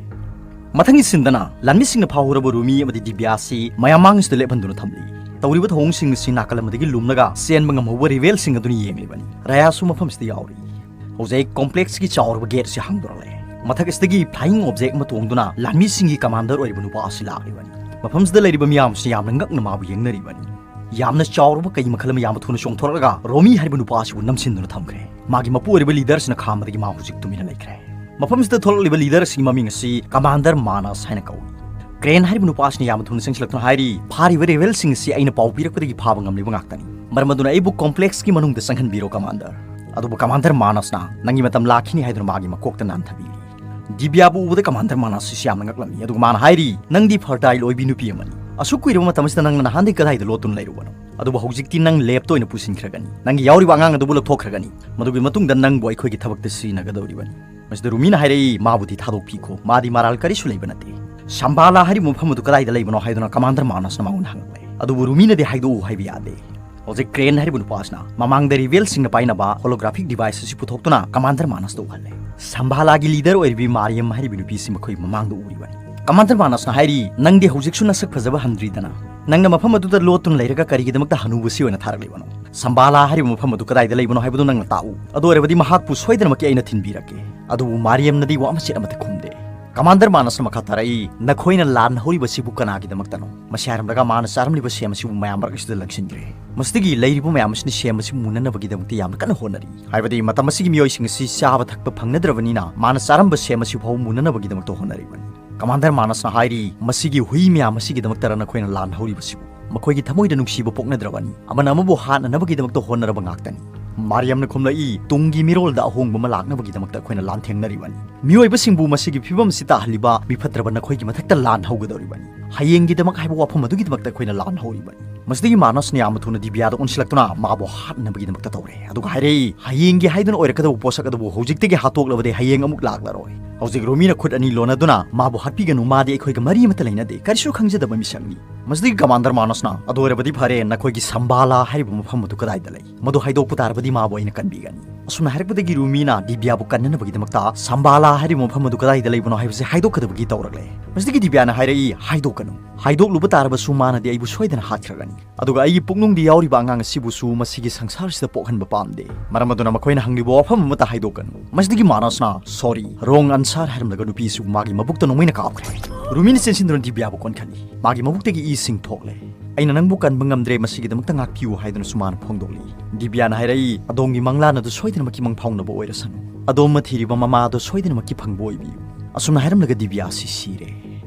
ꯃꯊꯪꯒꯤ ꯁꯤꯟꯗꯅ ꯂꯥꯟꯃꯤꯁꯤꯡꯅ ꯐꯥꯍꯧꯔꯕ ꯔꯨꯃꯤ ꯑꯃꯗꯤ ꯗꯤꯕ꯭ꯌꯥ ꯑꯁꯤ ꯃꯌꯥꯝ ꯃꯥꯡꯁꯤꯗ ꯂꯦꯞꯍꯟꯗꯨꯅ ꯊꯝꯂꯤ꯫ ꯇꯧꯔꯤꯕ ꯊꯧꯑꯣꯡꯁꯤꯡ ꯑꯁꯤ ꯅꯥꯀꯜ ꯑꯃꯗꯒꯤ ꯂꯨꯝꯂꯒ ꯆꯦꯟꯕ ꯉꯝꯍꯧꯕ ꯔꯦꯕꯦꯜꯁꯤꯡ ꯑꯗꯨꯅ ꯌꯦꯡꯂꯤꯕꯅꯤ꯫ ꯔꯥꯌꯥꯁꯨ ꯃꯐꯝꯁꯤꯗ ꯌꯥꯎꯔꯤ꯫ ꯍꯧꯖꯤꯛ complexꯀꯤ ꯆꯥꯎꯔꯕ ꯒꯦꯠ ꯑꯁꯤ ꯍꯥꯡꯗꯣꯔꯛꯂꯦ꯫ ꯃꯊꯛ ꯑꯁꯤꯗꯒꯤ flying object ꯑꯃ ꯇꯣꯡꯗꯨꯅ ꯂꯥꯟꯃꯤꯁꯤꯡꯒꯤ commander ꯑꯣꯏꯔꯤꯕ ꯅꯨꯄꯥ ꯑꯁꯤ ꯂꯥꯛꯂꯤꯕꯅꯤ꯫ ꯃꯐꯝꯁꯤꯗ ꯂꯩꯔꯤꯕ ꯃꯤꯌꯥꯝꯁꯤ ꯌꯥꯝꯅ ꯉꯛꯅ ꯃꯥꯕꯨ ꯌꯦꯡꯅꯔꯤꯕꯅꯤ꯫ ꯌꯥꯝꯅ ꯆꯥꯎꯔꯕ ꯀꯩ ꯃꯈꯜ ꯑꯃ ꯌꯥꯝꯅ ꯊꯨꯅ ꯆꯣꯡꯊꯣꯔꯛꯂꯒ ꯔꯣꯃꯤ ꯍꯥꯏꯔꯤꯕ ꯅꯨꯄꯥ ꯑꯁꯤꯕꯨ ꯅꯝꯁꯤꯟꯗꯨꯅ ꯊꯝꯈ꯭ꯔꯦ꯫ ꯃꯥꯒꯤ ꯃꯄꯨ ꯑꯣꯏꯔꯤꯕ ꯂꯤꯗꯔꯁꯤꯅ ꯈꯥꯝꯕꯗꯒꯤ ꯃꯥ ꯍꯧꯖꯤꯛ ꯇꯨꯃꯤꯟꯅ ꯂꯩꯈ꯭ꯔꯦ꯫ ꯃꯐꯝꯁꯤꯗ ꯊꯣꯛꯂꯛꯂꯤꯕ ꯂꯤꯗꯔ ꯑꯁꯤꯒꯤ ꯃꯃꯤꯡ ꯑꯁꯤ ꯀꯃꯥꯟꯗꯔ ꯃꯥꯅꯁ ꯍꯥꯏꯅ ꯀꯧꯏ꯫ ꯀ꯭ꯔꯦꯟ ꯍꯥꯏꯔꯤꯕ ꯅꯨꯄꯥ ꯑꯁꯤꯅ ꯌꯥꯝꯅ ꯊꯨꯅ ꯆꯪꯁꯤꯜꯂꯛꯇꯨꯅ ꯍꯥꯏꯔꯤ, "ꯐꯥꯔꯤꯕ ꯔꯦꯕꯦꯜꯁꯤꯡ ꯑꯁꯤ ꯑꯩꯅ ꯄꯥꯎ ꯄꯤꯔꯛꯄꯗꯒꯤ ꯐꯥꯕ ꯉꯝꯂꯤꯕ ꯉꯥꯛꯇꯅꯤ꯫ ꯃꯔꯝ ꯑꯗꯨꯅ ꯑꯩꯕꯨ complexꯀꯤ ꯃꯅꯨꯡꯗ ꯆꯪꯍꯟꯕꯤꯔꯣ, ꯀꯃꯥꯟꯗꯔ꯫" ꯑꯗꯨꯕꯨ ꯀꯃꯥꯟꯗꯔ ꯃꯥꯅꯁꯅ ꯅꯪꯒꯤ ꯃꯇꯝ ꯂꯥꯛꯈꯤꯅꯤ ꯍꯥꯏꯗꯨꯅ ꯃꯥꯒꯤ ꯃꯀꯣꯛꯇ ꯅꯥꯟꯊꯕꯤꯔꯤ꯫ ꯗꯤꯕ꯭ꯌꯥꯕꯨ ꯎꯕꯗ ꯀꯃꯥꯟꯗꯔ ꯃꯥꯅꯁ ꯑꯁꯤ ꯌꯥꯝꯅ ꯉꯛꯂꯝꯃꯤ꯫ ꯑꯗꯨꯒ ꯃꯥꯅ ꯍꯥꯏꯔꯤ, "ꯅꯪꯗꯤ fertile ꯑꯣꯏꯕꯤ ꯅꯨꯄꯤ ꯑꯃꯅꯤ꯫ ꯑꯁꯨꯛ ꯀꯨꯏꯔꯕ ꯃꯇꯝ ꯑꯁꯤꯗ ꯅꯪꯅ ꯅꯍꯥꯟꯗꯒꯤ ꯀꯗꯥꯏꯗ ꯂꯣꯠꯇꯨꯅ ꯂꯩꯔꯨꯕꯅꯣ? ꯑꯗꯨꯕꯨ ꯍꯧꯖꯤꯛꯇꯤ ꯅꯪ ꯂꯦꯞꯇ ꯑꯣꯏꯅ ꯄꯨꯁꯤꯟꯈ꯭ꯔꯒꯅꯤ꯫ ꯅꯪꯒꯤ ꯌꯥꯎꯔꯤꯕ ꯑꯉꯥꯡ ꯑꯗꯨꯕꯨ ꯂꯧꯊꯣꯛꯈ꯭ꯔꯒꯅꯤ꯫ ꯃꯗꯨꯒꯤ ꯃꯇꯨꯡꯗ ꯅꯪꯕꯨ ꯑꯩꯈꯣꯏꯒꯤ ꯊꯕꯛꯇ ꯁꯤꯖꯤꯟꯅꯒꯗꯧꯔꯤꯕꯅꯤ꯫" ꯃꯁꯤꯗ ꯔꯨꯃꯤꯅ ꯍꯥꯏꯔꯛꯏ, "ꯃꯥꯕꯨꯗꯤ ꯊꯥꯗꯣꯛꯄꯤꯈꯣ, ꯃꯥꯗꯤ ꯃꯔꯥꯜ ꯀꯔꯤꯁꯨ ꯂꯩꯕ ꯅꯠꯇꯦ꯫" ꯁꯝꯕꯥꯂꯥ ꯍꯥꯏꯔꯤꯕ ꯃꯐꯝ ꯑꯗꯨ ꯀꯗꯥꯏꯗ ꯂꯩꯕꯅꯣ ꯍꯥꯏꯗꯨꯅ ꯀꯃꯥꯟꯗꯔ ꯃꯥꯅꯁꯅ ꯃꯉꯣꯟꯗ ꯍꯪꯂꯛꯂꯦ꯫ ꯑꯗꯨꯕꯨ ꯔꯨꯃꯤꯅꯗꯤ ꯍꯥꯏꯗꯣꯛꯎ ꯍꯥꯏꯕ ꯌꯥꯗꯦ꯫ ꯍꯧꯖꯤꯛ ꯀ꯭ꯔꯦꯟ ꯍꯥꯏꯔꯤꯕ ꯅꯨꯄꯥ ꯑꯁꯤꯅ ꯃꯃꯥꯡꯗ ꯔꯤꯕꯦꯜꯁꯤꯡꯅ ꯄꯥꯏꯅꯕ holographic device ꯑꯁꯤ ꯄꯨꯊꯣꯛꯇꯨꯅ ꯀꯃꯥꯟꯗꯔ ꯃꯥꯅꯁꯇ ꯎꯍꯜꯂꯦ꯫ ꯁꯝꯕꯥꯂꯥꯒꯤ ꯂꯤꯗꯔ ꯑꯣꯏꯔꯤꯕꯤ ꯃꯥꯔꯤꯌꯝ ꯍꯥꯏꯔꯤꯕ ꯅꯨꯄꯤꯁꯤ ꯃꯈꯣꯏ ꯃꯃꯥꯡꯗ ꯎꯔꯤꯕꯅꯤ꯫ ꯀꯃꯥꯟꯗꯔ ꯃꯥꯅꯁꯅ ꯍꯥꯏꯔꯤ, "ꯅꯪꯗꯤ ꯍꯧꯖꯤꯛꯁꯨ ꯅꯁꯛ ꯐꯖꯕ ꯍꯟꯗ꯭ꯔꯤꯗꯅ꯫ ꯅꯪꯅ ꯃꯐꯝ ꯑꯗꯨꯗ ꯂꯣꯠꯇꯨꯅ ꯂꯩꯔꯒ ꯀꯔꯤꯒꯤꯗꯃꯛꯇ ꯍꯅꯨꯕꯁꯤ ꯑꯣꯏꯅ ꯊꯥꯔꯛꯂꯤꯕꯅꯣ? ꯁꯝꯕꯥꯂꯥ ꯍꯥꯏꯔꯤꯕ ꯃꯐꯝ ꯑꯗꯨ ꯀꯗꯥꯏꯗ ꯂꯩꯕꯅꯣ ꯍꯥꯏꯕꯗꯨ ꯅꯪꯅ ꯇꯥꯛꯎ꯫ ꯑꯗꯨ ꯑꯣꯏꯔꯕꯗꯤ ꯃꯍꯥꯛꯄꯨ ꯁꯣꯏꯗꯅꯃꯛꯀꯤ ꯑꯩꯅ ꯊꯤꯟꯕꯤꯔꯛꯀꯦ꯫" ꯑꯗꯨꯕꯨ ꯃꯥꯔꯤꯌꯝꯅꯗꯤ ꯋꯥ ꯃꯆꯦꯠ ꯑꯃꯠꯇ ꯈꯨꯝꯗꯦ꯫ ꯀꯃꯥꯟꯗꯔ ꯃꯥꯅꯁꯅ ꯃꯈꯥ ꯇꯥꯔꯛꯏ, "ꯅꯈꯣꯏꯅ ꯂꯥꯟ ꯍꯧꯔꯤꯕꯁꯤꯕꯨ ꯀꯅꯥꯒꯤꯗꯃꯛꯇꯅꯣ?" ꯃꯁꯤ ꯍꯥꯏꯔꯝꯂꯒ ꯃꯥꯅ ꯆꯥꯔꯝꯂꯤꯕ ꯁꯦꯝ ꯑꯁꯤꯕꯨ ꯃꯌꯥꯝ ꯃꯔꯛ ꯑꯁꯤꯗ ꯂꯪꯁꯤꯟꯈ꯭ꯔꯦ꯫ ꯃꯁꯤꯗꯒꯤ ꯂꯩꯔꯤꯕ ꯃꯌꯥꯝ ꯑꯁꯤꯅ ꯁꯦꯝ ꯑꯁꯤ ꯃꯨꯟꯅꯅꯕꯒꯤꯗꯃꯛꯇ ꯌꯥꯝꯅ ꯀꯟꯅ ꯍꯣꯠꯅꯔꯤ꯫ ꯍꯥꯏꯕꯗꯤ ꯃꯇꯝ ꯑꯁꯤꯒꯤ ꯃꯤꯑꯣꯏꯁꯤꯡ ꯑꯁꯤ ꯆꯥꯕ ꯊꯛꯄ ꯐꯪꯅꯗ꯭ꯔꯕꯅꯤꯅ ꯃꯥꯅ ꯆꯥꯔꯝꯕ ꯁꯦꯝ ꯑꯁꯤ ꯐꯥꯎꯕ ꯃꯨꯟꯅꯅꯕꯒꯤꯗꯃꯛꯇ ꯍꯣꯠꯅꯔꯤꯕꯅꯤ꯫ ꯀꯃꯥꯟꯗꯔ ꯃꯥꯅꯁꯅ ꯍꯥꯏꯔꯤ, "ꯃꯁꯤꯒꯤ ꯍꯨꯏ ꯃꯌꯥꯝ ꯑꯁꯤꯒꯤꯗꯃꯛꯇꯔ ꯅꯈꯣꯏꯅ ꯂꯥꯟ ꯍꯧꯔꯤꯕꯁꯤꯕꯨ? ꯃꯈꯣꯏꯒꯤ ꯊꯃꯣꯏꯗ ꯅꯨꯡꯁꯤꯕ ꯄꯣꯛꯅꯗ꯭ꯔꯕꯅꯤ꯫ ꯑꯃꯅ ꯑꯃꯕꯨ ꯍꯥꯠꯅꯅꯕꯒꯤꯗꯃꯛꯇ ꯍꯣꯠꯅꯔꯕ ꯉꯥꯛꯇꯅꯤ꯫" ꯃꯥꯔꯤꯌꯝꯅ ꯈꯨꯝꯂꯛꯏ, "ꯇꯨꯡꯒꯤ ꯃꯤꯔꯣꯜꯗ ꯑꯍꯣꯡꯕ ꯑꯃ ꯂꯥꯛꯅꯕꯒꯤꯗꯃꯛꯇ ꯑꯩꯈꯣꯏꯅ ꯂꯥꯟꯊꯦꯡꯅꯔꯤꯕꯅꯤ꯫ ꯃꯤꯑꯣꯏꯕꯁꯤꯡꯕꯨ ꯃꯁꯤꯒꯤ ꯐꯤꯕꯝ ꯑꯁꯤ ꯇꯥꯍꯜꯂꯤꯕ ꯃꯤꯐꯠꯇ꯭ꯔꯕ ꯅꯈꯣꯏꯒꯤ ꯃꯊꯛꯇ ꯂꯥꯟ ꯍꯧꯒꯗꯧꯔꯤꯕꯅꯤ꯫" ꯍꯌꯦꯡꯒꯤꯗꯃꯛ ꯍꯥꯏꯕ ꯋꯥꯐꯝ ꯑꯗꯨꯒꯤꯗꯃꯛꯇ ꯑꯩꯈꯣꯏꯅ ꯂꯥꯟꯍꯧꯔꯤꯕꯅꯤ꯫ ꯃꯁꯤꯗꯒꯤ ꯃꯥꯅꯁꯅ ꯌꯥꯝꯅ ꯊꯨꯅ ꯗꯤꯕ꯭ꯌꯥꯗ ꯑꯣꯟꯁꯤꯜꯂꯛꯇꯨꯅ ꯃꯥꯕꯨ ꯍꯥꯠꯅꯕꯒꯤꯗꯃꯛꯇ ꯇꯧꯔꯦ, ꯑꯗꯨꯒ ꯍꯥꯏꯔꯛꯏ, "ꯍꯌꯦꯡꯒꯤ ꯍꯥꯏꯗꯨꯅ ꯑꯣꯏꯔꯛꯀꯗꯕ ꯄꯣꯠꯁꯛ ꯑꯗꯨꯕꯨ ꯍꯧꯖꯤꯛꯇꯒꯤ ꯍꯥꯠꯇꯣꯛꯂꯕꯗꯤ ꯍꯌꯦꯡ ꯑꯃꯨꯛ ꯂꯥꯛꯂꯔꯣꯏ꯫" ꯍꯧꯖꯤꯛ ꯔꯨꯃꯤꯅ ꯈꯨꯠ ꯑꯅꯤ ꯂꯣꯟꯅꯗꯨꯅ ꯃꯥꯕꯨ ꯍꯥꯠꯄꯤꯒꯅꯨ, ꯃꯥꯗꯤ ꯑꯩꯈꯣꯏꯒ ꯃꯔꯤ ꯑꯃꯠꯇ ꯂꯩꯅꯗꯦ, ꯀꯔꯤꯁꯨ ꯈꯪꯖꯗꯕ ꯃꯤꯁꯛꯅꯤ꯫ ꯃꯁꯤꯗꯒꯤ ꯀꯃꯥꯟꯗꯔ ꯃꯥꯅꯁꯅ, "ꯑꯗꯨ ꯑꯣꯏꯔꯕꯗꯤ ꯐꯔꯦ, ꯅꯈꯣꯏꯒꯤ ꯁꯝꯕꯥꯂꯥ ꯍꯥꯏꯔꯤꯕ ꯃꯐꯝ ꯑꯗꯨ ꯀꯗꯥꯏꯗ ꯂꯩ? ꯃꯗꯨ ꯍꯥꯏꯗꯣꯛꯄ ꯇꯥꯔꯕꯗꯤ ꯃꯥꯕꯨ ꯑꯩꯅ ꯀꯟꯕꯤꯒꯅꯤ꯫" ꯑꯁꯨꯝꯅ ꯍꯥꯏꯔꯛꯄꯗꯒꯤ ꯔꯨꯃꯤꯅ ꯗꯤꯕ꯭ꯌꯥꯕꯨ ꯀꯟꯅꯅꯕꯒꯤꯗꯃꯛꯇ ꯁꯝꯕꯥꯂꯥ ꯍꯥꯏꯔꯤꯕ ꯃꯐꯝ ꯑꯗꯨ ꯀꯗꯥꯏꯗ ꯂꯩꯕꯅꯣ ꯍꯥꯏꯕꯁꯤ ꯍꯥꯏꯗꯣꯛꯀꯗꯕꯒꯤ ꯇꯧꯔꯛꯂꯦ꯫ ꯃꯁꯤꯗꯒꯤ ꯗꯤꯕ꯭ꯌꯥꯅ ꯍꯥꯏꯔꯛꯏ, "ꯍꯥꯏꯗꯣꯛꯀꯅꯨ꯫ ꯍꯥꯏꯗꯣꯛꯂꯨꯕ ꯇꯥꯔꯕꯁꯨ ꯃꯥꯅꯗꯤ ꯑꯩꯕꯨ ꯁꯣꯏꯗꯅ ꯍꯥꯠꯈ꯭ꯔꯒꯅꯤ꯫ ꯑꯗꯨꯒ ꯑꯩꯒꯤ ꯄꯨꯛꯅꯨꯡꯗ ꯌꯥꯎꯔꯤꯕ ꯑꯉꯥꯡ ꯑꯁꯤꯕꯨꯁꯨ ꯃꯁꯤꯒꯤ ꯁꯪꯁꯥꯔꯁꯤꯗ ꯄꯣꯛꯍꯟꯕ ꯄꯥꯝꯗꯦ꯫ ꯃꯔꯝ ꯑꯗꯨꯅ ꯃꯈꯣꯏꯅ ꯍꯪꯂꯤꯕ ꯋꯥꯐꯝ ꯑꯃꯠꯇ ꯍꯥꯏꯗꯣꯛꯀꯅꯨ꯫" ꯃꯁꯤꯗꯒꯤ ꯃꯥꯅꯁꯅ, "ꯁꯣꯔꯤ, ꯔꯣꯡ ꯑꯟꯁꯥꯔ" ꯍꯥꯏꯔꯝꯂꯒ ꯅꯨꯄꯤ ꯑꯁꯤꯕꯨ ꯃꯥꯒꯤ ꯃꯕꯨꯛꯇ ꯅꯣꯡꯃꯩꯅ ꯀꯥꯞꯈ꯭ꯔꯦ꯫ ꯔꯨꯃꯤꯅ ꯆꯦꯟꯁꯤꯟꯗꯨꯅ ꯗꯤꯕ꯭ꯌꯥꯕꯨ ꯀꯣꯟꯈꯠꯂꯤ꯫ ꯃꯥꯒꯤ ꯃꯕꯨꯛꯇꯒꯤ ꯏꯁꯤꯡ ꯊꯣꯛꯂꯦ꯫ "ꯑꯩꯅ ꯅꯪꯕꯨ ꯀꯟꯕ ꯉꯝꯗ꯭ꯔꯦ, ꯃꯁꯤꯒꯤꯗꯃꯛꯇ ꯉꯥꯛꯄꯤꯌꯨ" ꯍꯥꯏꯗꯨꯅꯁꯨ ꯃꯥꯅ ꯐꯣꯡꯗꯣꯛꯂꯤ꯫ ꯗꯤꯕ꯭ꯌꯥꯅ ꯍꯥꯏꯔꯛꯏ, "ꯑꯗꯣꯝꯒꯤ ꯃꯪꯂꯥꯟ ꯑꯗꯨ ꯁꯣꯏꯗꯅꯃꯛꯀꯤ ꯃꯪꯐꯥꯎꯅꯕ ꯑꯣꯏꯔꯁꯅꯨ꯫ ꯑꯗꯣꯝꯅ ꯊꯤꯔꯤꯕ ꯃꯃꯥ ꯑꯗꯨ ꯁꯣꯏꯗꯅꯃꯛꯀꯤ ꯐꯪꯕ ꯑꯣꯏꯕꯤꯌꯨ꯫" ꯑꯁꯨꯝꯅ ꯍꯥꯏꯔꯝꯂꯒ ꯗꯤꯕ꯭ꯌꯥ ꯑꯁꯤ ꯁꯤꯔꯦ꯫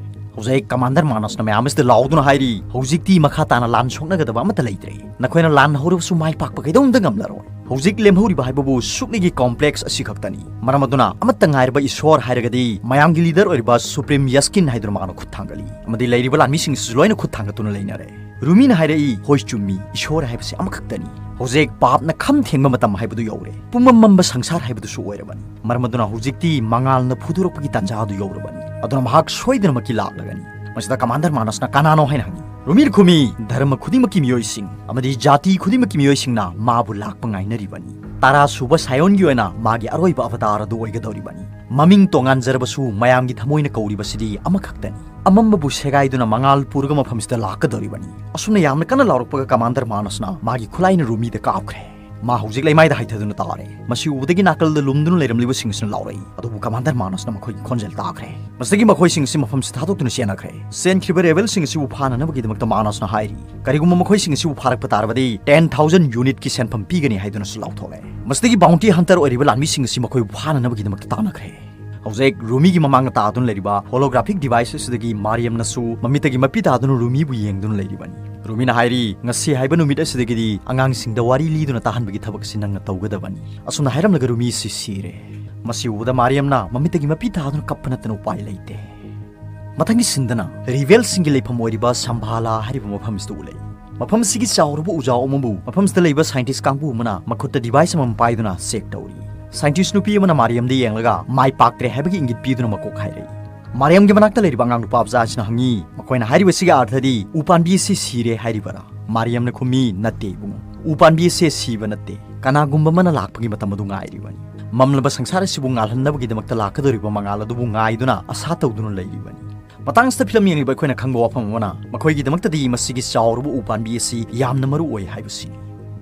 ꯍꯧꯖꯤꯛ ꯀꯃꯥꯟꯗꯔ ꯃꯥꯅꯁꯅ ꯃꯌꯥꯝ ꯑꯁꯤꯗ ꯂꯥꯎꯗꯨꯅ ꯍꯥꯏꯔꯤ, "ꯍꯧꯖꯤꯛꯇꯤ ꯃꯈꯥ ꯇꯥꯅ ꯂꯥꯟ ꯁꯣꯛꯅꯒꯗꯕ ꯑꯃꯠꯇ ꯂꯩꯇ꯭ꯔꯦ꯫ ꯅꯈꯣꯏꯅ ꯂꯥꯟ ꯍꯧꯔꯕꯁꯨ ꯃꯥꯏ ꯄꯥꯛꯄ ꯀꯩꯗꯧꯅꯨꯡꯗ ꯉꯝꯂꯔꯣꯏ꯫ ꯍꯧꯖꯤꯛ ꯂꯦꯝꯍꯧꯔꯤꯕ ꯍꯥꯏꯕꯕꯨ ꯁꯨꯛꯂꯤꯒꯤ ꯀꯣꯝꯄ꯭ꯂꯦꯛꯁ ꯑꯁꯤ ꯈꯛꯇꯅꯤ꯫ ꯃꯔꯝ ꯑꯗꯨꯅ ꯑꯃꯠꯇ ꯉꯥꯏꯔꯕ ꯏꯁꯣꯔ ꯍꯥꯏꯔꯒꯗꯤ ꯃꯌꯥꯝꯒꯤ ꯂꯤꯗꯔ ꯑꯣꯏꯔꯤꯕ ꯁꯨꯄ꯭ꯔꯤꯝ ꯌꯁꯀꯤꯟ ꯍꯥꯏꯗꯨꯅ ꯃꯥꯅ ꯈꯨꯠ ꯊꯥꯡꯒꯠꯂꯤ꯫ ꯑꯃꯗꯤ ꯂꯩꯔꯤꯕ ꯂꯥꯟꯃꯤꯁꯤꯡꯁꯤꯁꯨ ꯂꯣꯏꯅ ꯈꯨꯠ ꯊꯥꯡꯒꯠꯇꯨꯅ ꯂꯩꯅꯔꯦ꯫ ꯔꯨꯃꯤꯅ ꯍꯥꯏꯔꯛꯏ, "ꯍꯣꯏ, ꯆꯨꯝꯃꯤ, ꯏꯁꯣꯔ ꯍꯥꯏꯕꯁꯤ ꯑꯃꯈꯛꯇꯅꯤ꯫ ꯍꯧꯖꯤꯛ ꯄꯥꯞꯅ ꯈꯝ ꯊꯦꯡꯕ ꯃꯇꯝ ꯍꯥꯏꯕꯗꯨ ꯌꯧꯔꯦ꯫ ꯄꯨꯝꯃꯝ ꯃꯝꯕ ꯁꯪꯁꯥꯔ ꯍꯥꯏꯕꯗꯨꯁꯨ ꯑꯣꯏꯔꯕꯅꯤ꯫ ꯃꯔꯝ ꯑꯗꯨꯅ ꯍꯧꯖꯤꯛꯇꯤ ꯃꯉꯥꯜꯅ ꯐꯨꯗꯣꯔꯛꯄꯒꯤ ꯇꯥꯟꯖꯥ ꯑꯗꯨ ꯌꯧꯔꯕꯅꯤ꯫ ꯑꯗꯨꯅ ꯃꯍꯥꯛ ꯁꯣꯏꯗꯅꯃꯛꯀꯤ ꯂꯥꯛꯂꯒꯅꯤ꯫" ꯃꯁꯤꯗ ꯀꯃꯥꯟꯗꯔ ꯃꯥꯅꯁꯅ ꯀꯅꯥꯅꯣ ꯍꯥꯏꯅ ꯍꯪꯉꯤ꯫ ꯔꯨꯃꯤꯅ ꯈꯨꯝꯃꯤ, "ꯙꯔꯃ ꯈꯨꯗꯤꯡꯃꯛꯀꯤ ꯃꯤꯑꯣꯏꯁꯤꯡ ꯑꯃꯗꯤ ꯖꯥꯇꯤ ꯈꯨꯗꯤꯡꯃꯛꯀꯤ ꯃꯤꯑꯣꯏꯁꯤꯡꯅ ꯃꯥꯕꯨ ꯂꯥꯛꯄ ꯉꯥꯏꯅꯔꯤꯕꯅꯤ꯫ ꯇꯔꯥ ꯁꯨꯕ ꯁꯥꯏꯑꯣꯟꯒꯤ ꯑꯣꯏꯅ ꯃꯥꯒꯤ ꯑꯔꯣꯏꯕ ꯑꯕꯇꯥꯔ ꯑꯗꯨ ꯑꯣꯏꯒꯗꯧꯔꯤꯕꯅꯤ꯫ ꯃꯃꯤꯡ ꯇꯣꯉꯥꯟꯖꯔꯕꯁꯨ ꯃꯌꯥꯝꯒꯤ ꯊꯃꯣꯏꯅ ꯀꯧꯔꯤꯕꯁꯤꯗꯤ ꯑꯃꯈꯛꯇꯅꯤ꯫ ꯑꯃꯝꯕꯕꯨ ꯁꯦꯒꯥꯏꯗꯨꯅ ꯃꯉꯥꯜ ꯄꯨꯔꯒ ꯃꯐꯝꯁꯤꯗ ꯂꯥꯛꯀꯗꯧꯔꯤꯕꯅꯤ꯫" ꯑꯁꯨꯝꯅ ꯌꯥꯝꯅ ꯀꯟꯅ ꯂꯥꯎꯔꯛꯄꯒ ꯀꯃꯥꯟꯗꯔ ꯃꯥꯅꯁꯅ ꯃꯥꯒꯤ ꯈꯨꯠꯂꯥꯏꯅ ꯔꯨꯃꯤꯗ ꯀꯥꯞꯈ꯭ꯔꯦ꯫ ꯃꯥ ꯍꯧꯖꯤꯛ ꯂꯩꯃꯥꯏꯗ ꯍꯥꯏꯊꯗꯨꯅ ꯇꯥꯔꯦ꯫ ꯃꯁꯤ ꯎꯕꯗꯒꯤ ꯅꯥꯀꯜꯗ ꯂꯨꯝꯗꯨꯅ ꯂꯩꯔꯝꯂꯤꯕꯁꯤꯡ ꯑꯁꯤꯅ ꯂꯥꯎꯔꯛꯏ, ꯑꯗꯨꯕꯨ ꯀꯃꯥꯟꯗꯔ ꯃꯥꯅꯁꯅ ꯃꯈꯣꯏꯒꯤ ꯈꯣꯟꯖꯦꯜ ꯇꯥꯈ꯭ꯔꯦ꯫ ꯃꯁꯤꯗꯒꯤ ꯃꯈꯣꯏꯁꯤꯡ ꯑꯁꯤ ꯃꯐꯝꯁꯤꯗ ꯊꯥꯗꯣꯛꯇꯨꯅ ꯆꯦꯟꯅꯈ꯭ꯔꯦ꯫ ꯆꯦꯟꯈ꯭ꯔꯤꯕ ꯔꯦꯕꯦꯜꯁꯤꯡ ꯑꯁꯤꯕꯨ ꯐꯥꯅꯅꯕꯒꯤꯗꯃꯛꯇ ꯃꯥꯅꯁꯅ ꯍꯥꯏꯔꯤ, "ꯀꯔꯤꯒꯨꯝꯕ ꯃꯈꯣꯏꯁꯤꯡ ꯑꯁꯤꯕꯨ ꯐꯥꯔꯛꯄ ꯇꯥꯔꯕꯗꯤ ten thousand unitꯀꯤ ꯁꯦꯟꯐꯝ ꯄꯤꯒꯅꯤ" ꯍꯥꯏꯗꯨꯅꯁꯨ ꯂꯥꯎꯊꯣꯛꯂꯦ꯫ ꯃꯁꯤꯗꯒꯤ ꯕꯥꯎꯟꯇꯤ ꯍꯟꯇꯔ ꯑꯣꯏꯔꯤꯕ ꯂꯥꯟꯃꯤꯁꯤꯡ ꯑꯁꯤ ꯃꯈꯣꯏꯕꯨ ꯐꯥꯅꯅꯕꯒꯤꯗꯃꯛꯇ ꯇꯥꯟꯅꯈ꯭ꯔꯦ꯫ ꯍꯧꯖꯤꯛ ꯔꯨꯃꯤꯒꯤ ꯃꯃꯥꯡꯗ ꯇꯥꯗꯨꯅ ꯂꯩꯔꯤꯕ holographic device ꯑꯁꯤꯗꯒꯤ ꯃꯥꯔꯤꯌꯝꯅꯁꯨ ꯃꯃꯤꯠꯇꯒꯤ ꯃꯄꯤ ꯇꯥꯗꯨꯅ ꯔꯨꯃꯤꯕꯨ ꯌꯦꯡꯗꯨꯅ ꯂꯩꯔꯤꯕꯅꯤ꯫ ꯔꯨꯃꯤꯅ ꯍꯥꯏꯔꯤ, "ꯉꯁꯤ ꯍꯥꯏꯕ ꯅꯨꯃꯤꯠ ꯑꯁꯤꯗꯒꯤꯗꯤ ꯑꯉꯥꯡꯁꯤꯡꯗ ꯋꯥꯔꯤ ꯂꯤꯗꯨꯅ ꯇꯥꯍꯟꯕꯒꯤ ꯊꯕꯛ ꯑꯁꯤ ꯅꯪꯅ ꯇꯧꯒꯗꯕꯅꯤ꯫" ꯑꯁꯨꯝꯅ ꯍꯥꯏꯔꯝꯂꯒ ꯔꯨꯃꯤ ꯑꯁꯤ ꯁꯤꯔꯦ꯫ ꯃꯁꯤ ꯎꯕꯗ ꯃꯥꯔꯤꯌꯝꯅ ꯃꯃꯤꯠꯇꯒꯤ ꯃꯄꯤ ꯇꯥꯗꯨꯅ ꯀꯞꯄ ꯅꯠꯇꯅ ꯎꯄꯥꯏ ꯂꯩꯇꯦ꯫ ꯃꯊꯪꯒꯤ ꯁꯤꯟꯗꯅ ꯔꯤꯕꯦꯜꯁꯤꯡꯒꯤ ꯂꯩꯐꯝ ꯑꯣꯏꯔꯤꯕ ꯁꯝꯚꯥꯂꯥ ꯍꯥꯏꯔꯤꯕ ꯃꯐꯝꯁꯤꯗ ꯎꯠꯂꯛꯏ꯫ ꯃꯐꯝ ꯑꯁꯤꯒꯤ ꯆꯥꯎꯔꯕ ꯎꯖꯥꯎ ꯑꯃꯕꯨ ꯃꯐꯝꯁꯤꯗ ꯂꯩꯕ ꯁꯥꯏꯟꯇꯤꯁ ꯀꯥꯡꯕꯨ ꯑꯃꯅ ꯃꯈꯨꯠꯇ ꯗꯤꯚꯥꯏꯁ ꯑꯃꯃꯝ ꯄꯥꯏꯗꯨꯅ ꯆꯦꯛ ꯇꯧꯔꯤ꯫ ꯁꯥꯏꯟꯇꯤꯁ ꯅꯨꯄꯤ ꯑꯃꯅ ꯃꯥꯔꯤꯌꯝꯗ ꯌꯦꯡꯂꯒ ꯃꯥꯏ ꯄꯥꯛꯇ꯭ꯔꯦ ꯍꯥꯏꯕꯒꯤ ꯏꯪꯒꯤꯠ ꯄꯤꯗꯨꯅ ꯃꯀꯣꯛ ꯍꯥꯏꯔꯛꯏ꯫ ꯃꯥꯔꯤꯌꯝꯒꯤ ꯃꯅꯥꯛꯇ ꯂꯩꯔꯤꯕ ꯑꯉꯥꯡ ꯅꯨꯄꯥ ꯃꯆꯥ ꯑꯁꯤꯅ ꯍꯪꯉꯤ, "ꯃꯈꯣꯏꯅ ꯍꯥꯏꯔꯤꯕꯁꯤꯒꯤ ꯑꯥꯔꯊꯗꯤ ꯎ ꯄꯥꯝꯕꯤ ꯑꯁꯤ ꯁꯤꯔꯦ ꯍꯥꯏꯔꯤꯕꯔꯥ?" ꯃꯥꯔꯤꯌꯝꯅ ꯈꯨꯝꯃꯤ, "ꯅꯠꯇꯦ ꯏꯕꯨꯡꯉꯣ, ꯎ ꯄꯥꯝꯕꯤ ꯑꯁꯤ ꯁꯤꯕ ꯅꯠꯇꯦ, ꯀꯅꯥꯒꯨꯝꯕ ꯑꯃꯅ ꯂꯥꯛꯄꯒꯤ ꯃꯇꯝ ꯑꯗꯨ ꯉꯥꯏꯔꯤꯕꯅꯤ꯫ ꯃꯝꯂꯕ ꯁꯪꯁꯥꯔ ꯑꯁꯤꯕꯨ ꯉꯥꯜꯍꯟꯅꯕꯒꯤꯗꯃꯛꯇ ꯂꯥꯛꯀꯗꯧꯔꯤꯕ ꯃꯉꯥꯜ ꯑꯗꯨꯕꯨ ꯉꯥꯏꯗꯨꯅ ꯑꯁꯥ ꯇꯧꯗꯨꯅ ꯂꯩꯔꯤꯕꯅꯤ"꯫ ꯃꯇꯥꯡꯁꯤꯗ ꯐꯤꯂꯝ ꯌꯦꯡꯂꯤꯕ ꯑꯩꯈꯣꯏꯅ ꯈꯪꯕ ꯋꯥꯐꯝ ꯑꯃꯅ, ꯃꯈꯣꯏꯒꯤꯗꯃꯛꯇꯗꯤ ꯃꯁꯤꯒꯤ ꯆꯥꯎꯔꯕ ꯎ ꯄꯥꯝꯕꯤ ꯑꯁꯤ ꯌꯥꯝꯅ ꯃꯔꯨ ꯑꯣꯏ ꯍꯥꯏꯕꯁꯤꯅꯤ꯫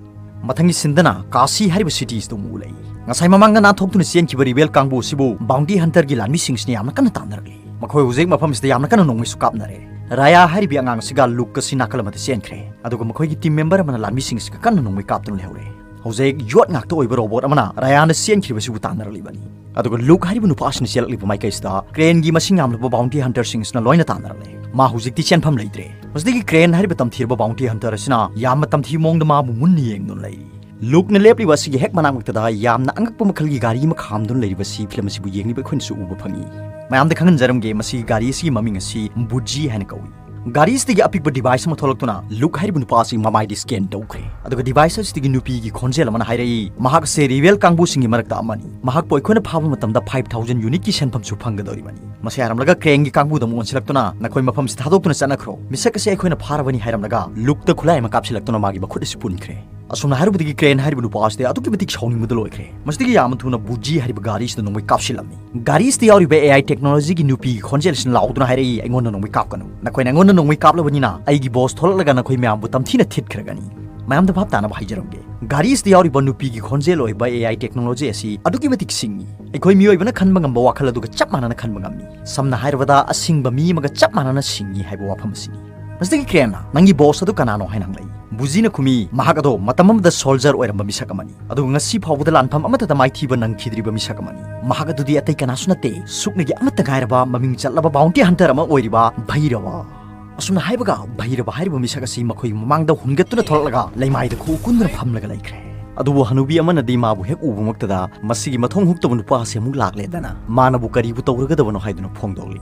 ꯃꯊꯪꯒꯤ ꯁꯤꯟꯗꯅ ꯀꯥꯁꯤ ꯍꯥꯏꯔꯤꯕ ꯁꯤꯇꯤꯁꯤꯗ ꯑꯃꯨꯛ ꯎꯠꯂꯛꯏ꯫ ꯉꯁꯥꯏ ꯃꯃꯥꯡꯗ ꯅꯥꯟꯊꯣꯛꯇꯨꯅ ꯆꯦꯟꯈꯤꯕ ꯔꯤꯕꯦꯜ ꯀꯥꯡꯕꯨ ꯑꯁꯤꯕꯨ ꯕꯥꯎꯟꯇꯤ ꯍꯟꯇꯔꯒꯤ ꯂꯥꯟꯃꯤꯁꯤꯡꯁꯤꯅ ꯌꯥꯝꯅ ꯀꯟꯅ ꯇꯥꯟꯅꯔꯛꯂꯤ꯫ ꯃꯈꯣꯏ ꯍꯧꯖꯤꯛ ꯃꯐꯝꯁꯤꯗ ꯌꯥꯝꯅ ꯀꯟꯅ ꯅꯣꯡꯃꯩꯁꯨ ꯀꯥꯞꯅꯔꯦ꯫ ꯔꯥꯌꯥ ꯍꯥꯏꯔꯤꯕ ꯑꯉꯥꯡ ꯑꯁꯤꯒ ꯂꯨꯛ ꯑꯁꯤ ꯅꯥꯀꯜ ꯑꯃꯗ ꯆꯦꯟꯈ꯭ꯔꯦ, ꯑꯗꯨꯒ ꯃꯈꯣꯏꯒꯤ ꯇꯤꯝ ꯃꯦꯝꯕꯔ ꯑꯃꯅ ꯂꯥꯟꯃꯤꯁꯤꯡ ꯑꯁꯤꯒ ꯀꯟꯅ ꯅꯣꯡꯃꯩ ꯀꯥꯞꯇꯨꯅ ꯂꯩꯍꯧꯔꯦ꯫ ꯍꯧꯖꯤꯛ ꯌꯣꯠ ꯉꯥꯛꯇ ꯑꯣꯏꯕ ꯔꯣꯕꯣꯠ ꯑꯃꯅ ꯔꯥꯌꯥꯅ ꯆꯦꯟꯈꯤꯕꯁꯤꯕꯨ ꯇꯥꯟꯅꯔꯛꯂꯤꯕꯅꯤ꯫ ꯑꯗꯨꯒ ꯂꯨꯛ ꯍꯥꯏꯔꯤꯕ ꯅꯨꯄꯥ ꯑꯁꯤꯅ ꯆꯦꯜꯂꯛꯂꯤꯕ ꯃꯥꯏꯀꯩꯁꯤꯗ ꯀ꯭ꯔꯦꯟꯒꯤ ꯃꯁꯤꯡ ꯌꯥꯝꯂꯕ ꯕꯥꯎꯟꯇꯤ ꯍꯟꯇꯔꯁꯤꯡꯁꯤꯅ ꯂꯣꯏꯅ ꯇꯥꯟꯅꯔꯛꯂꯦ꯫ ꯃꯥ ꯍꯧꯖꯤꯛꯇꯤ ꯆꯦꯟꯐꯝ ꯂꯩꯇ꯭ꯔꯦ꯫ ꯃꯁꯤꯗꯒꯤ ꯀ꯭ꯔꯦꯟ ꯍꯥꯏꯔꯤꯕ ꯇꯝꯊꯤꯔꯕ ꯕꯥꯎꯟꯇꯤ ꯍꯟꯇꯔ ꯑꯁꯤꯅ ꯌꯥꯝꯅ ꯇꯝꯊꯤꯕ ꯃꯑꯣꯡꯗ ꯃꯥꯕꯨ ꯃꯨꯟꯅ ꯌꯦꯡꯗꯨꯅ ꯂꯩꯔꯤ꯫ ꯂꯨꯛꯅ ꯂꯦꯞꯂꯤꯕ ꯑꯁꯤꯒꯤ ꯍꯦꯛ ꯃꯅꯥꯛꯃꯛꯇꯗ ꯌꯥꯝꯅ ꯑꯉꯛꯄ ꯃꯈꯜꯒꯤ ꯒꯥꯔꯤ ꯑꯃ ꯈꯥꯝꯗꯨꯅ ꯂꯩꯔꯤꯕ ꯑꯁꯤ ꯐꯤꯂꯝ ꯑꯁꯤꯕꯨ ꯌꯦꯡꯂꯤꯕ ꯑꯩꯈꯣꯏꯅꯁꯨ ꯎꯕ ꯐꯪꯏ꯫ ꯃꯌꯥꯝꯗ ꯈꯪꯍꯟꯖꯔꯝꯒꯦ, ꯃꯁꯤꯒꯤ ꯒꯥꯔꯤ ꯑꯁꯤꯒꯤ ꯃꯃꯤꯡ ꯑꯁꯤ ꯕꯨꯖꯤ ꯍꯥꯏꯅ ꯀꯧꯏ꯫ ꯒꯥꯔꯤ ꯑꯁꯤꯗꯒꯤ ꯑꯄꯤꯛꯄ ꯗꯤꯚꯥꯏꯁ ꯑꯃ ꯊꯣꯛꯂꯛꯇꯨꯅ ꯂꯨꯛ ꯍꯥꯏꯔꯤꯕ ꯅꯨꯄꯥ ꯑꯁꯤ ꯃꯃꯥꯏꯗ ꯁ꯭ꯀꯦꯟ ꯇꯧꯈ꯭ꯔꯦ꯫ ꯑꯗꯨꯒ ꯗꯤꯚꯥꯏꯁ ꯑꯁꯤꯗꯒꯤ ꯅꯨꯄꯤꯒꯤ ꯈꯣꯟꯖꯦꯜ ꯑꯃꯅ ꯍꯥꯏꯔꯛꯏ, "ꯃꯍꯥꯛ ꯑꯁꯤ ꯔꯤꯕꯦꯜ ꯀꯥꯡꯕꯨꯁꯤꯡꯒꯤ ꯃꯔꯛꯇ ꯑꯃꯅꯤ꯫ ꯃꯍꯥꯛꯄꯨ ꯑꯩꯈꯣꯏꯅ ꯐꯥꯕ ꯃꯇꯝꯗ ꯐꯥꯏꯚ ꯊꯥꯎꯖꯟ ꯌꯨꯅꯤꯠꯀꯤ ꯁꯦꯟꯐꯝꯁꯨ ꯐꯪꯒꯗꯧꯔꯤꯕꯅꯤ"꯫ ꯃꯁꯤ ꯍꯥꯏꯔꯝꯂꯒ ꯀ꯭ꯔꯦꯟꯒꯤ ꯀꯥꯡꯕꯨꯗ ꯑꯃꯨꯛ ꯑꯣꯟꯁꯤꯜꯂꯛꯇꯨꯅ, "ꯅꯈꯣꯏ ꯃꯐꯝꯁꯤ ꯊꯥꯗꯣꯛꯇꯨꯅ ꯆꯠꯅꯈ꯭ꯔꯣ꯫ ꯃꯤꯁꯛ ꯑꯁꯤ ꯑꯩꯈꯣꯏꯅ ꯐꯥꯔꯕꯅꯤ" ꯍꯥꯏꯔꯝꯂꯒ ꯂꯨꯛꯇ ꯈꯨꯠꯂꯥꯏ ꯑꯃ ꯀꯥꯞꯁꯤꯜꯂꯛꯇꯨꯅ ꯃꯥꯒꯤ ꯃꯈꯨꯠ ꯑꯁꯤ ꯄꯨꯟꯈ꯭ꯔꯦ꯫ ꯑꯁꯨꯝꯅ ꯍꯥꯏꯔꯨꯕꯗꯒꯤ ꯀ꯭ꯔꯦꯟ ꯍꯥꯏꯔꯤꯕ ꯅꯨꯄꯥ ꯑꯁꯤꯗꯤ ꯑꯗꯨꯛꯀꯤ ꯃꯇꯤꯛ ꯁꯥꯎꯅꯤꯡꯕꯗ ꯂꯣꯏꯈ꯭ꯔꯦ꯫ ꯃꯁꯤꯗꯒꯤ ꯌꯥꯝꯅ ꯊꯨꯅ ꯕꯨꯖꯤ ꯍꯥꯏꯔꯤꯕ ꯒꯥꯔꯤ ꯑꯁꯤꯗ ꯅꯣꯡꯃꯩ ꯀꯥꯞꯁꯤꯜꯂꯝꯃꯤ꯫ ꯒꯥꯔꯤ ꯑꯁꯤꯗ ꯌꯥꯎꯔꯤꯕ AI technologyꯒꯤ ꯅꯨꯄꯤꯒꯤ ꯈꯣꯟꯖꯦꯜ ꯑꯁꯤꯅ ꯂꯥꯎꯗꯨꯅ ꯍꯥꯏꯔꯛꯏ, "ꯑꯩꯉꯣꯟꯗ ꯅꯣꯡꯃꯩ ꯀꯥꯞꯀꯅꯨ꯫ ꯅꯈꯣꯏꯅ ꯑꯩꯉꯣꯟꯗ ꯅꯣꯡꯃꯩ ꯀꯥꯞꯂꯕꯅꯤꯅ ꯑꯩꯒꯤ ꯕꯣꯁ ꯊꯣꯛꯂꯛꯂꯒ ꯅꯈꯣꯏ ꯃꯌꯥꯝꯕꯨ ꯇꯝꯊꯤꯅ ꯊꯤꯠꯈ꯭ꯔꯒꯅꯤ"꯫ ꯃꯌꯥꯝꯗ ꯚꯥꯞ ꯇꯥꯅꯕ ꯍꯥꯏꯖꯔꯝꯒꯦ꯫ ꯒꯥꯔꯤ ꯑꯁꯤꯗ ꯌꯥꯎꯔꯤꯕ ꯅꯨꯄꯤꯒꯤ ꯈꯣꯟꯖꯦꯜ ꯑꯣꯏꯕ AI technology ꯑꯁꯤ ꯑꯗꯨꯛꯀꯤ ꯃꯇꯤꯛ ꯁꯤꯡꯉꯤ꯫ ꯑꯩꯈꯣꯏ ꯃꯤꯑꯣꯏꯕꯅ ꯈꯟꯕ ꯉꯝꯕ ꯋꯥꯈꯜ ꯑꯗꯨꯒ ꯆꯞ ꯃꯥꯟꯅꯅ ꯈꯟꯕ ꯉꯝꯃꯤ꯫ ꯁꯝꯅ ꯍꯥꯏꯔꯕꯗ, ꯑꯁꯤꯡꯕ ꯃꯤ ꯑꯃꯒ ꯆꯞ ꯃꯥꯟꯅꯅ ꯁꯤꯡꯉꯤ ꯍꯥꯏꯕ ꯋꯥꯐꯝ ꯑꯁꯤꯅꯤ꯫ ꯃꯁꯤꯗꯒꯤ ꯀ꯭ꯔꯦꯟꯅ, "ꯅꯪꯒꯤ ꯕꯣꯁ ꯑꯗꯨ ꯀꯅꯥꯅꯣ?" ꯍꯥꯏꯅ ꯍꯪꯂꯛꯏ꯫ ꯕꯨꯖꯤꯅ ꯈꯨꯝꯃꯤ, "ꯃꯍꯥꯛ ꯑꯗꯣ ꯃꯇꯝ ꯑꯃꯗ ꯁꯣꯜꯖꯔ ꯑꯣꯏꯔꯝꯕ ꯃꯤꯁꯛ ꯑꯃꯅꯤ, ꯑꯗꯨꯒ ꯉꯁꯤ ꯐꯥꯎꯕꯗ ꯂꯥꯟꯐꯝ ꯑꯃꯠꯇꯗ ꯃꯥꯏꯊꯤꯕ ꯅꯪꯈꯤꯗ꯭ꯔꯤꯕ ꯃꯤꯁꯛ ꯑꯃꯅꯤ꯫ ꯃꯍꯥꯛ ꯑꯗꯨꯗꯤ ꯑꯇꯩ ꯀꯅꯥꯁꯨ ꯅꯠꯇꯦ, ꯁꯨꯞꯅꯒꯤ ꯑꯃꯠꯇ ꯉꯥꯏꯔꯕ ꯃꯃꯤꯡ ꯆꯠꯂꯕ ꯕꯥꯎꯟꯇꯤ ꯍꯟꯇꯔ ꯑꯃ ꯑꯣꯏꯔꯤꯕ ꯚꯩꯔꯕ"꯫ ꯑꯁꯨꯝꯅ ꯍꯥꯏꯕꯒ ꯚꯩꯔꯕ ꯍꯥꯏꯔꯤꯕ ꯃꯤꯁꯛ ꯑꯁꯤ ꯃꯈꯣꯏꯒꯤ ꯃꯃꯥꯡꯗ ꯍꯨꯟꯒꯠꯇꯨꯅ ꯊꯣꯛꯂꯛꯂꯒ ꯂꯩꯃꯥꯏꯗ ꯈꯨꯎ ꯀꯨꯟꯗꯨꯅ ꯐꯝꯂꯒ ꯂꯩꯈ꯭ꯔꯦ꯫ ꯑꯗꯨꯕꯨ ꯍꯅꯨꯕꯤ ꯑꯃꯅꯗꯤ ꯃꯥꯕꯨ ꯍꯦꯛ ꯎꯕꯃꯛꯇꯗ ꯃꯁꯤꯒꯤ ꯃꯊꯣꯡ ꯍꯨꯛꯇꯕ ꯅꯨꯄꯥ ꯑꯁꯤ ꯑꯃꯨꯛ ꯂꯥꯛꯂꯦꯗꯅ ꯃꯥꯅꯕꯨ ꯀꯔꯤꯕꯨ ꯇꯧꯔꯒꯗꯕꯅꯣ ꯍꯥꯏꯗꯨꯅ ꯐꯣꯡꯗꯣꯛꯂꯤ꯫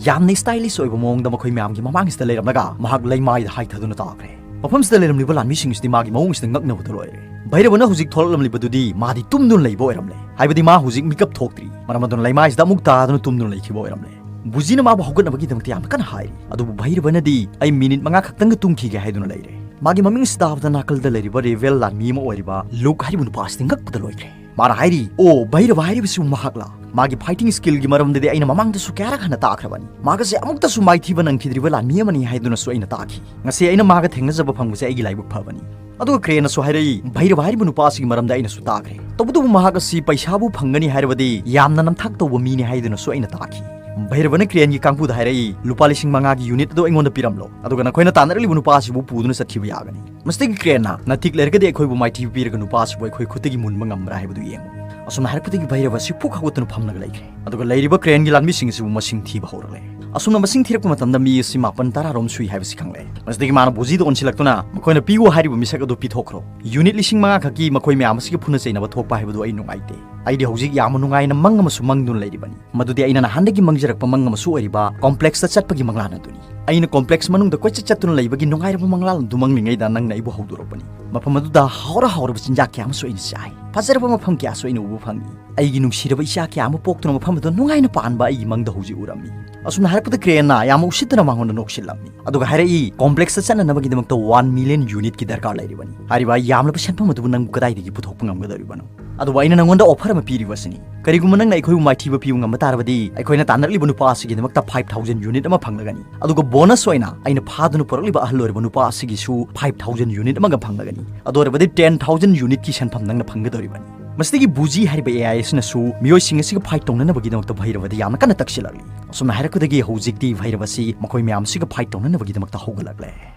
ꯌꯥꯝꯅ stylish ꯑꯣꯏꯕ ꯃꯑꯣꯡꯗ ꯃꯈꯣꯏ ꯃꯌꯥꯝꯒꯤ ꯃꯃꯥꯡꯁꯤꯗ ꯂꯩꯔꯝꯂꯒ ꯃꯍꯥꯛ ꯂꯩꯃꯥꯏꯗ ꯍꯥꯏꯊꯗꯨꯅ ꯇꯥꯈ꯭ꯔꯦ꯫ ꯃꯐꯝꯁꯤꯗ ꯂꯩꯔꯝꯂꯤꯕ ꯂꯥꯟꯃꯤꯁꯤꯡ ꯑꯁꯤꯗꯤ ꯃꯥꯒꯤ ꯃꯑꯣꯡ ꯑꯁꯤꯗ ꯉꯛꯅꯕꯗ ꯂꯣꯏꯔꯦ꯫ ꯚꯩꯔꯕꯅ ꯍꯧꯖꯤꯛ ꯊꯣꯛꯂꯛꯂꯝꯂꯤꯕꯗꯨꯗꯤ ꯃꯥꯗꯤ ꯇꯨꯝꯗꯨꯅ ꯂꯩꯕ ꯑꯣꯏꯔꯝꯂꯦ꯫ ꯍꯥꯏꯕꯗꯤ ꯃꯥ ꯍꯧꯖꯤꯛ ꯃꯤꯀꯞ ꯊꯣꯛꯇ꯭ꯔꯤ꯫ ꯃꯔꯝ ꯑꯗꯨꯅ ꯂꯩꯃꯥꯏꯁꯤꯗ ꯑꯃꯨꯛ ꯇꯥꯗꯨꯅ ꯇꯨꯝꯗꯨꯅ ꯂꯩꯈꯤꯕ ꯑꯣꯏꯔꯝꯂꯦ꯫ ꯕꯨꯖꯤꯅ ꯃꯥꯕꯨ ꯍꯧꯒꯠꯅꯕꯒꯤꯗꯃꯛꯇ ꯌꯥꯝꯅ ꯀꯟꯅ ꯍꯥꯏꯔꯤ꯫ ꯑꯗꯨꯕꯨ ꯚꯩꯔꯕꯅꯗꯤ "ꯑꯩ ꯃꯤꯅꯤꯠ ꯃꯉꯥ ꯈꯛꯇꯪꯒ ꯇꯨꯝꯈꯤꯒꯦ" ꯍꯥꯏꯗꯨꯅ ꯂꯩꯔꯦ꯫ ꯃꯥꯒꯤ ꯃꯃꯤꯡ ꯑꯁꯤ ꯇꯥꯕꯗ ꯅꯥꯀꯜꯗ ꯂꯩꯔꯤꯕ ꯔꯦꯕꯦꯜ ꯂꯥꯟꯃꯤ ꯑꯃ ꯑꯣꯏꯔꯤꯕ ꯂꯨꯛ ꯍꯥꯏꯔꯤꯕ ꯅꯨꯄꯥ ꯑꯁꯤꯗꯤ ꯉꯛꯄꯗ ꯂꯣꯏꯈ꯭ꯔꯦ꯫ ꯃꯥꯅ ꯍꯥꯏꯔꯤ, "ꯑꯣ, ꯚꯩꯔꯕ ꯍꯥꯏꯔꯤꯕꯁꯤꯕꯨ ꯃꯍꯥꯛꯂ? ꯃꯥꯒꯤ fighting skillꯒꯤ ꯃꯔꯝꯗꯗꯤ ꯑꯩꯅ ꯃꯃꯥꯡꯗꯁꯨ ꯀꯌꯥꯔꯛ ꯍꯟꯅ ꯇꯥꯈ꯭ꯔꯕꯅꯤ꯫ ꯃꯥꯒꯁꯦ ꯑꯃꯨꯛꯇꯁꯨ ꯃꯥꯏꯊꯤꯕ ꯅꯪꯈꯤꯗ꯭ꯔꯤꯕ ꯂꯥꯟꯃꯤ ꯑꯃꯅꯤ" ꯍꯥꯏꯗꯨꯅꯁꯨ ꯑꯩꯅ ꯇꯥꯈꯤ꯫ ꯉꯁꯤ ꯑꯩꯅ ꯃꯥꯒ ꯊꯦꯡꯅꯖꯕ ꯐꯪꯕꯁꯦ ꯑꯩꯒꯤ ꯂꯥꯏꯕꯛ ꯐꯕꯅꯤ꯫ ꯑꯗꯨꯒ ꯀ꯭ꯔꯦꯟꯅꯁꯨ ꯍꯥꯏꯔꯛꯏ, "ꯚꯩꯔꯕ ꯍꯥꯏꯔꯤꯕ ꯅꯨꯄꯥ ꯑꯁꯤꯒꯤ ꯃꯔꯝꯗ ꯑꯩꯅꯁꯨ ꯇꯥꯈ꯭ꯔꯦ꯫ ꯇꯧꯕꯇꯕꯨ ꯃꯍꯥꯛ ꯑꯁꯤ ꯄꯩꯁꯥꯕꯨ ꯐꯪꯒꯅꯤ ꯍꯥꯏꯔꯕꯗꯤ ꯌꯥꯝꯅ ꯅꯝꯊꯥꯛ ꯇꯧꯕ ꯃꯤꯅꯤ" ꯍꯥꯏꯗꯨꯅꯁꯨ ꯑꯩꯅ ꯇꯥꯈꯤ꯫ ꯚꯩꯔꯕꯅ ꯀ꯭ꯔꯦꯟꯒꯤ ꯀꯥꯡꯕꯨꯗ ꯍꯥꯏꯔꯛꯏ, "ꯂꯨꯄꯥ ꯂꯤꯁꯤꯡ ꯃꯉꯥꯒꯤ unit ꯑꯗꯨ ꯑꯩꯉꯣꯟꯗ ꯄꯤꯔꯝꯂꯣ, ꯑꯗꯨꯒ ꯅꯈꯣꯏꯅ ꯇꯥꯟꯅꯔꯛꯂꯤꯕ ꯅꯨꯄꯥ ꯑꯁꯤꯕꯨ ꯄꯨꯗꯨꯅ ꯆꯠꯈꯤꯕ ꯌꯥꯒꯅꯤ꯫ ꯃꯁꯤꯗꯒꯤ ꯀ꯭ꯔꯦꯟꯅ, 'ꯅꯥꯇꯤꯛ ꯂꯩꯔꯒꯗꯤ ꯑꯩꯈꯣꯏꯕꯨ ꯃꯥꯏꯊꯤꯕ ꯄꯤꯔꯒ ꯅꯨꯄꯥ ꯑꯁꯤꯕꯨ ꯑꯩꯈꯣꯏ ꯈꯨꯠꯇꯒꯤ ꯃꯨꯟꯕ ꯉꯝꯕ꯭ꯔꯥ ꯍꯥꯏꯕꯗꯨ ꯌꯦꯡꯉꯨ.'" ꯑꯁꯨꯝꯅ ꯍꯥꯏꯔꯛꯄꯗꯒꯤ ꯚꯩꯔꯕ ꯑꯁꯤ ꯄꯨꯛ ꯍꯧꯒꯠꯇꯨꯅ ꯐꯝꯂꯒ ꯂꯩꯈ꯭ꯔꯦ꯫ ꯑꯗꯨꯒ ꯂꯩꯔꯤꯕ ꯀ꯭ꯔꯦꯟꯒꯤ ꯂꯥꯟꯃꯤꯁꯤꯡ ꯑꯁꯤꯕꯨ ꯃꯁꯤꯡ ꯊꯤꯕ ꯍꯧꯔꯛꯂꯦ꯫ ꯑꯁꯨꯝꯅ ꯃꯁꯤꯡ ꯊꯤꯔꯛꯄ ꯃꯇꯝꯗ ꯃꯤ ꯑꯁꯤ ꯃꯥꯄꯟ ꯇꯔꯥꯔꯣꯝ ꯁꯨꯏ ꯍꯥꯏꯕꯁꯤ ꯈꯪꯂꯦ꯫ ꯃꯁꯤꯗꯒꯤ ꯃꯥꯅ ꯕꯨꯖꯤꯗ ꯑꯣꯟꯁꯤꯜꯂꯛꯇꯨꯅ, "ꯃꯈꯣꯏꯅ ꯄꯤꯌꯨ ꯍꯥꯏꯔꯤꯕ ꯃꯤꯁꯛ ꯑꯗꯨ ꯄꯤꯊꯣꯛꯈ꯭ꯔꯣ꯫ Unit ꯂꯤꯁꯤꯡ ꯃꯉꯥ ꯈꯛꯀꯤ ꯃꯈꯣꯏ ꯃꯌꯥꯝ ꯑꯁꯤꯒ ꯐꯨꯅ ꯆꯩꯅꯕ ꯊꯣꯛꯄ ꯍꯥꯏꯕꯗꯨ ꯑꯩ ꯅꯨꯡꯉꯥꯏꯇꯦ꯫ ꯑꯩꯗꯤ ꯍꯧꯖꯤꯛ ꯌꯥꯝꯅ ꯅꯨꯡꯉꯥꯏꯅ ꯃꯪ ꯑꯃꯁꯨ ꯃꯪꯗꯨꯅ ꯂꯩꯔꯤꯕꯅꯤ꯫ ꯃꯗꯨꯗꯤ ꯑꯩꯅ ꯅꯍꯥꯟꯗꯒꯤ ꯃꯪꯖꯔꯛꯄ ꯃꯪ ꯑꯃꯁꯨ ꯑꯣꯏꯔꯤꯕ complexꯇ ꯆꯠꯄꯒꯤ ꯃꯪꯂꯥꯟ ꯑꯗꯨꯅꯤ꯫ ꯑꯩꯅ complex ꯃꯅꯨꯡꯗ ꯀꯣꯏꯆꯠ ꯆꯠꯇꯨꯅ ꯂꯩꯕꯒꯤ ꯅꯨꯡꯉꯥꯏꯔꯕ ꯃꯪꯂꯥꯟ ꯑꯗꯨ ꯃꯪꯂꯤꯉꯩꯗ ꯅꯪꯅ ꯑꯩꯕꯨ ꯍꯧꯗꯣꯔꯛꯄꯅꯤ꯫ ꯃꯐꯝ ꯑꯗꯨꯗ ꯍꯥꯎꯔ ꯍꯥꯎꯔꯕ ꯆꯤꯟꯖꯥꯛ ꯀꯌꯥ ꯑꯃꯁꯨ ꯑꯩꯅ ꯆꯥꯏ꯫ ꯐꯖꯔꯕ ꯃꯐꯝ ꯀꯌꯥꯁꯨ ꯑꯩꯅ ꯎꯕ ꯐꯪꯏ꯫ ꯑꯩꯒꯤ ꯅꯨꯡꯁꯤꯔꯕ ꯏꯆꯥ ꯀꯌꯥ ꯑꯃ ꯄꯣꯛꯇꯨꯅ ꯃꯐꯝ ꯑꯗꯨꯗ ꯅꯨꯡꯉꯥꯏꯅ ꯄꯥꯟꯕ ꯑꯩꯒꯤ ꯃꯪꯗ ꯍꯧꯖꯤꯛ ꯎꯔꯝꯃꯤ꯫ ꯑꯁꯨꯝꯅ ꯍꯥꯏꯔꯛꯄꯗ ꯀ꯭ꯔꯦꯟꯅ ꯌꯥꯝꯅ ꯎꯁꯤꯠꯇꯅ ꯃꯉꯣꯟꯗ ꯅꯣꯛꯁꯤꯜꯂꯝꯃꯤ꯫ ꯑꯗꯨꯒ ꯍꯥꯏꯔꯛꯏ, "Complexꯇ ꯆꯠꯅꯅꯕꯒꯤꯗꯃꯛꯇ one million unitꯀꯤ ꯗꯔꯀꯥꯔ ꯂꯩꯔꯤꯕꯅꯤ꯫ ꯍꯥꯏꯔꯤꯕ ꯌꯥꯝꯂꯕ ꯁꯦꯟꯐꯝ ꯑꯗꯨꯕꯨ ꯅꯪꯕꯨ ꯀꯗꯥꯏꯗꯒꯤ ꯄꯨꯊꯣꯛꯄ ꯉꯝꯒꯗꯧꯔꯤꯕꯅꯣ? ꯑꯗꯨꯕꯨ ꯑꯩꯅ ꯅꯪꯉꯣꯟꯗ offer ꯑꯃ ꯄꯤꯔꯤꯕ ꯑꯁꯤꯅꯤ꯫ ꯀꯔꯤꯒꯨꯝꯕ ꯅꯪꯅ ꯑꯩꯈꯣꯏꯕꯨ ꯃꯥꯏꯊꯤꯕ ꯄꯤꯕ ꯉꯝꯕ ꯇꯥꯔꯕꯗꯤ, ꯑꯩꯈꯣꯏꯅ ꯇꯥꯟꯅꯔꯛꯂꯤꯕ ꯅꯨꯄꯥ ꯑꯁꯤꯒꯤꯗꯃꯛꯇ five thousand unit ꯑꯃ ꯐꯪꯂꯒꯅꯤ꯫ ꯑꯗꯨꯒ bonus ꯑꯣꯏꯅ ꯑꯩꯅ ꯐꯥꯗꯨꯅ ꯄꯨꯔꯛꯂꯤꯕ ꯑꯍꯜ ꯑꯣꯏꯔꯕ ꯅꯨꯄꯥ ꯑꯁꯤꯒꯤꯁꯨ five thousand unit ꯑꯃꯒ ꯐꯪꯂꯒꯅꯤ꯫ ꯑꯗꯨ ꯑꯣꯏꯔꯕꯗꯤ ten thousand unitꯀꯤ ꯁꯦꯟꯐꯝ ꯅꯪꯅ ꯐꯪꯒꯗꯧꯔꯤꯕꯅꯤ꯫" ꯃꯁꯤꯗꯒꯤ ꯕꯨꯖꯤ ꯍꯥꯏꯔꯤꯕ AI ꯑꯁꯤꯅꯁꯨ ꯃꯤꯑꯣꯏꯁꯤꯡ ꯑꯁꯤꯒ fight ꯇꯧꯅꯅꯕꯒꯤꯗꯃꯛꯇ ꯚꯩꯔꯕꯗ ꯌꯥꯝꯅ ꯀꯟꯅ ꯇꯛꯁꯤꯜꯂꯛꯂꯤ꯫ ꯑꯁꯨꯝꯅ ꯍꯥꯏꯔꯛꯄꯗꯒꯤ ꯍꯧꯖꯤꯛꯇꯤ ꯚꯩꯔꯕ ꯑꯁꯤ ꯃꯈꯣꯏ ꯃꯌꯥꯝꯁꯤꯒ fight ꯇꯧꯅꯅꯕꯒꯤꯗꯃꯛꯇ ꯍꯧꯒꯠꯂꯛꯂꯦ꯫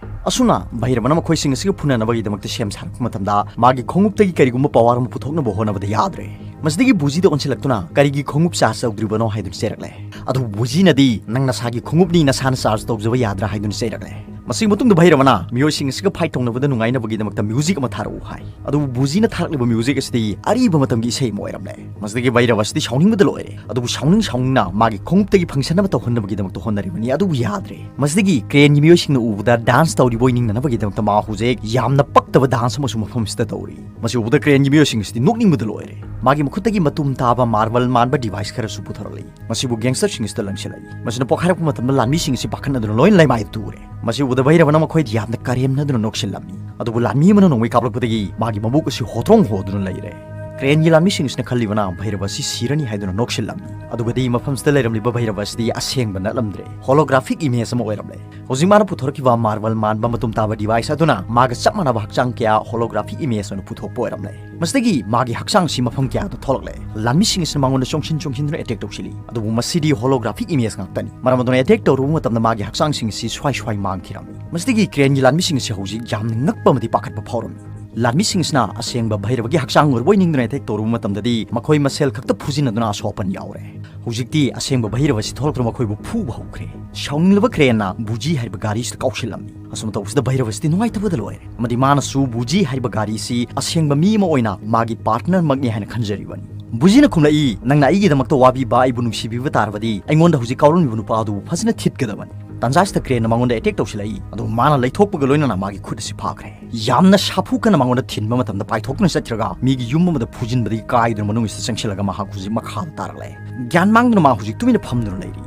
ꯑꯁꯨꯝꯅ ꯚꯩꯔꯕꯅ ꯃꯈꯣꯏꯁꯤꯡ ꯑꯁꯤꯒ ꯐꯨꯅꯅꯕꯒꯤꯗꯃꯛꯇ ꯁꯦꯝ ꯁꯥꯔꯛꯄ ꯃꯇꯝꯗ ꯃꯥꯒꯤ ꯈꯣꯡꯎꯞꯇꯒꯤ ꯀꯔꯤꯒꯨꯝꯕ power ꯑꯃ ꯄꯨꯊꯣꯛꯅꯕ ꯍꯣꯠꯅꯕꯗ ꯌꯥꯗ꯭ꯔꯦ꯫ ꯃꯁꯤꯗꯒꯤ ꯕꯨꯖꯤꯗ ꯑꯣꯟꯁꯤꯜꯂꯛꯇꯨꯅ, "ꯀꯔꯤꯒꯤ ꯈꯣꯡꯎꯞ charge ꯇꯧꯗ꯭ꯔꯤꯕꯅꯣ?" ꯍꯥꯏꯗꯨꯅ ꯆꯩꯔꯛꯂꯦ꯫ ꯑꯗꯨꯕꯨ ꯕꯨꯖꯤꯅꯗꯤ, "ꯅꯪ ꯅꯁꯥꯒꯤ ꯈꯣꯡꯎꯞꯅꯤ, ꯅꯁꯥꯅ charge ꯇꯧꯖꯕ ꯌꯥꯗ꯭ꯔꯥ?" ꯍꯥꯏꯗꯨꯅ ꯆꯩꯔꯛꯂꯦ꯫ ꯃꯁꯤꯒꯤ ꯃꯇꯨꯡꯗ ꯚꯩꯔꯕꯅ ꯃꯤꯑꯣꯏꯁꯤꯡ ꯑꯁꯤꯒ fight ꯇꯧꯅꯕꯗ ꯅꯨꯡꯉꯥꯏꯅꯕꯒꯤꯗꯃꯛꯇ music ꯑꯃ ꯊꯥꯔꯛꯎ ꯍꯥꯏ꯫ ꯑꯗꯨꯕꯨ ꯕꯨꯖꯤꯅ ꯊꯥꯔꯛꯂꯤꯕ music ꯑꯁꯤꯗꯤ ꯑꯔꯤꯕ ꯃꯇꯝꯒꯤ ꯏꯁꯩ ꯑꯃ ꯑꯣꯏꯔꯝꯂꯦ꯫ ꯃꯁꯤꯗꯒꯤ ꯚꯩꯔꯕ ꯑꯁꯤꯗꯤ ꯁꯥꯎꯅꯤꯡꯕꯗ ꯂꯣꯏꯔꯦ꯫ ꯑꯗꯨꯕꯨ ꯁꯥꯎꯅꯤꯡ ꯁꯥꯎꯅꯤꯡꯅ ꯃꯥꯒꯤ ꯈꯣꯡꯎꯞꯇꯒꯤ ꯐꯪꯁꯟ ꯑꯃ ꯇꯧꯍꯟꯅꯕꯒꯤꯗꯃꯛꯇ ꯍꯣꯠꯅꯔꯤꯕꯅꯤ, ꯑꯗꯨꯕꯨ ꯌꯥꯗ꯭ꯔꯦ꯫ ꯃꯁꯤꯗꯒꯤ crane ꯒꯤ ꯃꯤꯑꯣꯏꯁꯤꯡꯅ ꯎꯕꯗ dance ꯇꯧꯔꯤꯕ ꯑꯣꯏ ꯅꯤꯡꯅꯅꯕꯒꯤꯗꯃꯛꯇ ꯃꯥ ꯍꯧꯖꯤꯛ ꯌꯥꯝꯅ ꯄꯛꯇꯕ dance ꯑꯃꯁꯨ ꯃꯐꯝꯁꯤꯗ ꯇꯧꯔꯤ꯫ ꯃꯁꯤ ꯎꯕꯗ crane ꯒꯤ ꯃꯤꯑꯣꯏꯁꯤꯡ ꯑꯁꯤꯗꯤ ꯅꯣꯛꯅꯤꯡꯕꯗ ꯂꯣꯏꯔꯦ꯫ ꯃꯥꯒꯤ ꯃꯈꯨꯠꯇꯒꯤ ꯃꯇꯨꯝ ꯇꯥꯕ marble ꯃꯥꯟꯕ device ꯈꯔꯁꯨ ꯄꯨꯊꯣꯔꯛꯂꯤ꯫ ꯃꯁꯤꯕꯨ gangster ꯁꯤꯡ ꯑꯁꯤꯗ ꯂꯪꯁꯤꯜꯂꯛꯏ꯫ ꯃꯁꯤꯅ ꯄꯣꯈꯥꯏꯔꯛꯄ ꯃꯇꯝꯗ ꯂꯥꯟꯃꯤꯁꯤꯡ ꯑꯁꯤ ꯄꯥꯈꯠꯅꯗꯨꯅ ꯂꯣꯏꯅ ꯂꯩꯃꯥꯏꯗ ꯇꯨꯔꯦ꯫ ꯃꯁꯤ ꯎꯕꯗ ꯚꯩꯔꯕꯅ ꯃꯈꯣꯏꯗ ꯌꯥꯝꯅ ꯀꯔꯦꯝꯅꯗꯨꯅ ꯅꯣꯛꯁꯤꯜꯂꯝꯃꯤ꯫ ꯑꯗꯨꯕꯨ ꯂꯥꯟꯃꯤ ꯑꯃꯅ ꯅꯣꯡꯃꯩ ꯀꯥꯞꯂꯛꯄꯗꯒꯤ ꯃꯥꯒꯤ ꯃꯕꯨꯛ ꯑꯁꯤ ꯍꯣꯇ꯭ꯔꯣꯡ ꯍꯣꯗꯨꯅ ꯂꯩꯔꯦ꯫ Crane ꯒꯤ ꯂꯥꯟꯃꯤꯁꯤꯡ ꯑꯁꯤꯅ ꯈꯜꯂꯤꯕꯅ ꯚꯩꯔꯕ ꯑꯁꯤ ꯁꯤꯔꯅꯤ ꯍꯥꯏꯗꯨꯅ ꯅꯣꯛꯁꯤꯜꯂꯝꯃꯤ꯫ ꯑꯗꯨꯒꯗꯤ ꯃꯐꯝꯁꯤꯗ ꯂꯩꯔꯝꯂꯤꯕ ꯚꯩꯔꯕ ꯑꯁꯤꯗꯤ ꯑꯁꯦꯡꯕ ꯅꯠꯂꯝꯗ꯭ꯔꯦ, holographic image ꯑꯃ ꯑꯣꯏꯔꯝꯂꯦ꯫ ꯍꯧꯖꯤꯛ ꯃꯥꯅ ꯄꯨꯊꯣꯔꯛꯈꯤꯕ marble ꯃꯥꯟꯕ ꯃꯇꯨꯝ ꯇꯥꯕ device ꯑꯗꯨꯅ ꯃꯥꯒ ꯆꯞ ꯃꯥꯟꯅꯕ ꯍꯛꯆꯥꯡ ꯀꯌꯥ holographic image ꯑꯣꯏꯅ ꯄꯨꯊꯣꯛꯄ ꯑꯣꯏꯔꯝꯂꯦ꯫ ꯃꯁꯤꯗꯒꯤ ꯃꯥꯒꯤ ꯍꯛꯆꯥꯡꯁꯤ ꯃꯐꯝ ꯀꯌꯥꯗ ꯊꯣꯛꯂꯛꯂꯦ꯫ ꯂꯥꯟꯃꯤꯁꯤꯡ ꯑꯁꯤꯅ ꯃꯉꯣꯟꯗ ꯆꯣꯡꯁꯤꯟ ꯆꯣꯡꯁꯤꯟꯗꯨꯅ attack ꯇꯧꯁꯤꯜꯂꯤ꯫ ꯑꯗꯨꯕꯨ ꯃꯁꯤꯗꯤ holographic image ꯉꯥꯛꯇꯅꯤ꯫ ꯃꯔꯝ ꯑꯗꯨꯅ attack ꯇꯧꯔꯨꯕ ꯃꯇꯝꯗ ꯃꯥꯒꯤ ꯍꯛꯆꯥꯡꯁꯤꯡ ꯑꯁꯤ ꯁ꯭ꯋꯥꯏ ꯁ꯭ꯋꯥꯏ ꯃꯥꯡꯈꯤꯔꯝꯃꯤ꯫ ꯃꯁꯤꯗꯒꯤ Crane ꯒꯤ ꯂꯥꯟꯃꯤꯁꯤꯡ ꯑꯁꯤ ꯍꯧꯖꯤꯛ ꯌꯥꯝꯅ ꯉꯛꯄ ꯑꯃꯗꯤ ꯄꯥꯈꯠꯄ ꯐꯥꯎꯔꯝꯃꯤ꯫ ꯂꯥꯟꯃꯤꯁꯤꯡ ꯑꯁꯤꯅ ꯑꯁꯦꯡꯕ ꯚꯩꯔꯕꯒꯤ ꯍꯛꯆꯥꯡ ꯑꯣꯏꯔꯕꯣꯏ ꯅꯤꯡꯗꯨꯅ attack ꯇꯧꯔꯨꯕ ꯃꯇꯝꯗꯗꯤ ꯃꯈꯣꯏ ꯃꯁꯦꯜ ꯈꯛꯇ ꯐꯨꯖꯤꯟꯅꯗꯨꯅ ꯑꯁꯣꯛ ꯑꯄꯟ ꯌꯥꯎꯔꯦ꯫ ꯍꯧꯖꯤꯛꯇꯤ ꯑꯁꯦꯡꯕ ꯚꯩꯔꯕ ꯑꯁꯤ ꯊꯣꯛꯂꯛꯇꯨꯅ ꯃꯈꯣꯏꯕꯨ ꯐꯨꯕ ꯍꯧꯈ꯭ꯔꯦ꯫ ꯁꯥꯎꯅꯤꯡꯂꯕ Crane ꯅ ꯕꯨꯖꯤ ꯍꯥꯏꯔꯤꯕ ꯒꯥꯔꯤꯁꯤꯗ ꯀꯥꯎꯁꯤꯜꯂꯝꯃꯤ꯫ ꯑꯁꯨꯝꯅ ꯇꯧꯕꯁꯤꯗ ꯚꯩꯔꯕ ꯑꯁꯤꯗꯤ ꯅꯨꯡꯉꯥꯏꯇꯕꯗ ꯂꯣꯏꯔꯦ꯫ ꯑꯃꯗꯤ ꯃꯥꯅꯁꯨ ꯕꯨꯖꯤ ꯍꯥꯏꯔꯤꯕ ꯒꯥꯔꯤ ꯑꯁꯤ ꯑꯁꯦꯡꯕ ꯃꯤ ꯑꯃ ꯑꯣꯏꯅ ꯃꯥꯒꯤ partner ꯃꯛꯅꯤ ꯍꯥꯏꯅ ꯈꯟꯖꯔꯤꯕꯅꯤ꯫ ꯕꯨꯖꯤꯅ ꯈꯨꯝꯂꯛꯏ, "ꯅꯪꯅ ꯑꯩꯒꯤꯗꯃꯛꯇ ꯋꯥꯕꯤꯕ, ꯑꯩꯕꯨ ꯅꯨꯡꯁꯤꯕꯤꯕ ꯇꯥꯔꯕꯗꯤ ꯑꯩꯉꯣꯟꯗ ꯍꯧꯖꯤꯛ ꯀꯥꯎꯔꯝꯂꯤꯕ ꯅꯨꯄꯥ ꯑꯗꯨꯕꯨ ꯐꯖꯅ ꯊꯤꯠꯀꯗꯕꯅꯤ"꯫ ꯇꯥꯟꯖꯥꯁꯤꯗ Crane ꯅ ꯃꯉꯣꯟꯗ attack ꯇꯧꯁꯤꯜꯂꯛꯏ꯫ ꯑꯗꯨꯕꯨ ꯃꯥꯅ ꯂꯩꯊꯣꯛꯄꯒ ꯂꯣꯏꯅꯅ ꯃꯥꯒꯤ ꯈꯨꯠ ꯑꯁꯤ ꯐꯥꯈ꯭ꯔꯦ꯫ ꯌꯥꯝꯅ ꯁꯥꯐꯨ ꯀꯟꯅ ꯃꯉꯣꯟꯗ ꯊꯤꯟꯕ ꯃꯇꯝꯗ ꯄꯥꯏꯊꯣꯛꯇꯨꯅ ꯆꯠꯈ꯭ꯔꯒ ꯃꯤꯒꯤ ꯌꯨꯝ ꯑꯃꯗ ꯐꯨꯖꯤꯟꯕꯗꯒꯤ ꯀꯥꯏꯗꯨꯅ ꯃꯅꯨꯡ ꯑꯁꯤꯗ ꯆꯪꯁꯤꯜꯂꯒ ꯃꯍꯥꯛ ꯍꯧꯖꯤꯛ ꯃꯈꯥꯗ ꯇꯥꯔꯛꯂꯦ꯫ ꯒ꯭ꯌꯥꯟ ꯃꯥꯡꯗꯨꯅ ꯃꯥ ꯍꯧꯖꯤꯛ ꯇꯨꯃꯤꯟꯅ ꯐꯝꯗꯨꯅ ꯂꯩꯔꯤ꯫